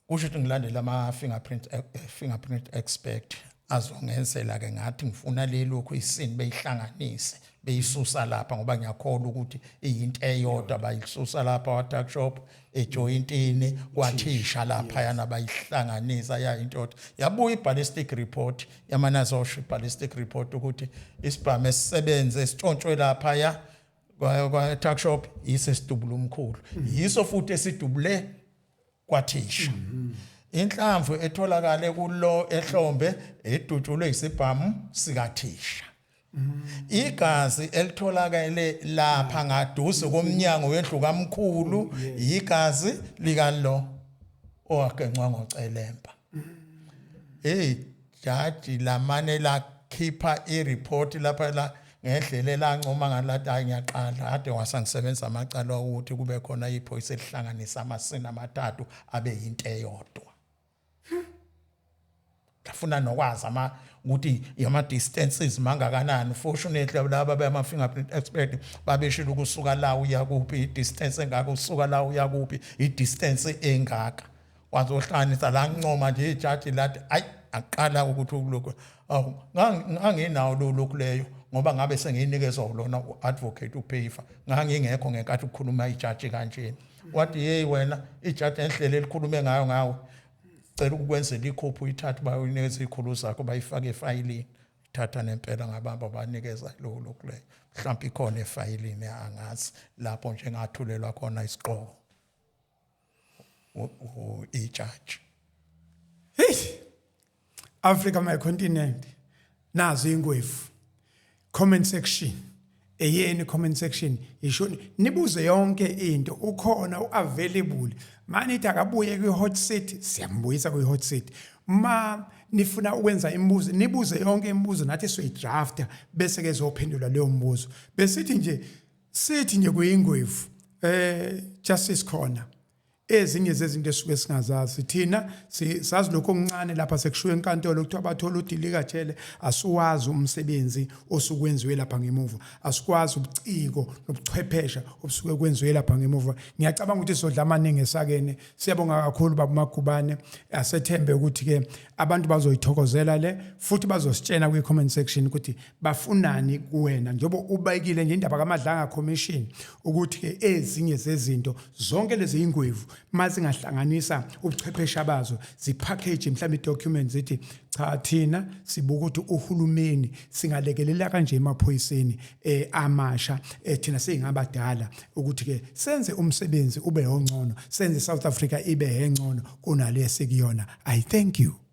kusho ukuthi ngilandela ama fingerprint expert azongenzela ke. Ngathi ngifuna lelokhu iscene beyihlanganise, beyisusa lapha, ngoba ngiyakholwa ukuthi iyinto eyodwa. Bayisusa lapha wa-tuck shop, ejoyintini kwathisha lapha yana, bayihlanganisa ya into eyodwa. Yabuya i-ballistic report yamanazosho, i-ballistic report ukuthi isibhamu esisebenze esitshontshwe lapha ya kwa tuck shop yiso esidubula umkhulu, yiso futhi esidubule kwathisha. Inhlamvu etholakale kulo ehlombe edutshulwe isibhamu sikathisha, igazi elitholakele lapha ngaduze komnyango wendlu kamkhulu igazi likalo owagencwa ngocelemba. Hey, jaji lamane lakhipha ireport lapha la ngendlela elancoma ngalathi, hayi, ngiyaqala ade wasangisebenza amacala ukuthi kube khona iphoyisa elihlanganisa amascene amathathu abe yinto eyodwa. Ngafuna nokwazi ama ukuthi ama distances mangakanani. Fortunately, laba bama fingerprint expert babeshilo ukusuka la uya kuphi, i distance engaka, usuka la uya kuphi, i distance engaka. Wazohlanganisa la, ncoma nje ijaji lathi ayi, aqala ukuthi kulokhu awu nganginawo lo lokhu leyo, ngoba ngabe sengiyinikezwa lona u-advocate uPayfer, ngangingekho ngenkathi ukukhuluma ijaji kanjena. Wathi, "Hey wena, ijaji enhlele elikhulume ngayo ngawe, cela ukukwenzela ikhophi, uyithathe bayoyinikeza izikhulu zakho, bayifake efayilini." Thatha nempela ngabamba, banikeza lo lokhu leyo. Mhlawumbe ikhona efayilini, angazi lapho nje ngathulelwa khona isiqoko ijaji. Hey! Africa, my continent. Nazo ingwevu. Comment section. Eyeni comment section isho nibuze yonke into, ukhona uavailable. Manithi akabuye kwi hot seat, siyambuyisa kwi hot seat. Ma nifuna ukwenza imibuzo, nibuze yonke imibuzo, nathi siyoyidrafta bese ke zophendula leyo mbuzo. Besithi nje, sithi nje kuyingwevu. Justice khona. Ezinye zezinto esuke singazazi thina, sazi lokho okuncane lapha sekushiwo enkantolo kuthiwa bathola udilika jele. Asiwazi umsebenzi osukwenziwe lapha ngemuva, asikwazi ubuciko nobuchwepheshe obusuke kwenziwe lapha ngemuva. Ngiyacabanga ukuthi sodla amaningi esakeni. Siyabonga kakhulu, baba Magubane. Asethembe ukuthi ke abantu bazoyithokozela le, futhi bazositshena kwi comment section ukuthi bafunani kuwena, njengoba ubekile nje indaba kaMadlanga Commission, ukuthi ke ezinye zezinto zonke lezi ingwevu mazingahlanganisa ubuchwepheshe bazo, zipackage mhlawumbe i-document, zithi cha, thina sibuka ukuthi uhulumeni singalekelela kanje emaphoyiseni amasha, thina singabadala, ukuthi ke senze umsebenzi ube ongcono, senze South Africa ibe engcono kunale esikuyona. I thank you.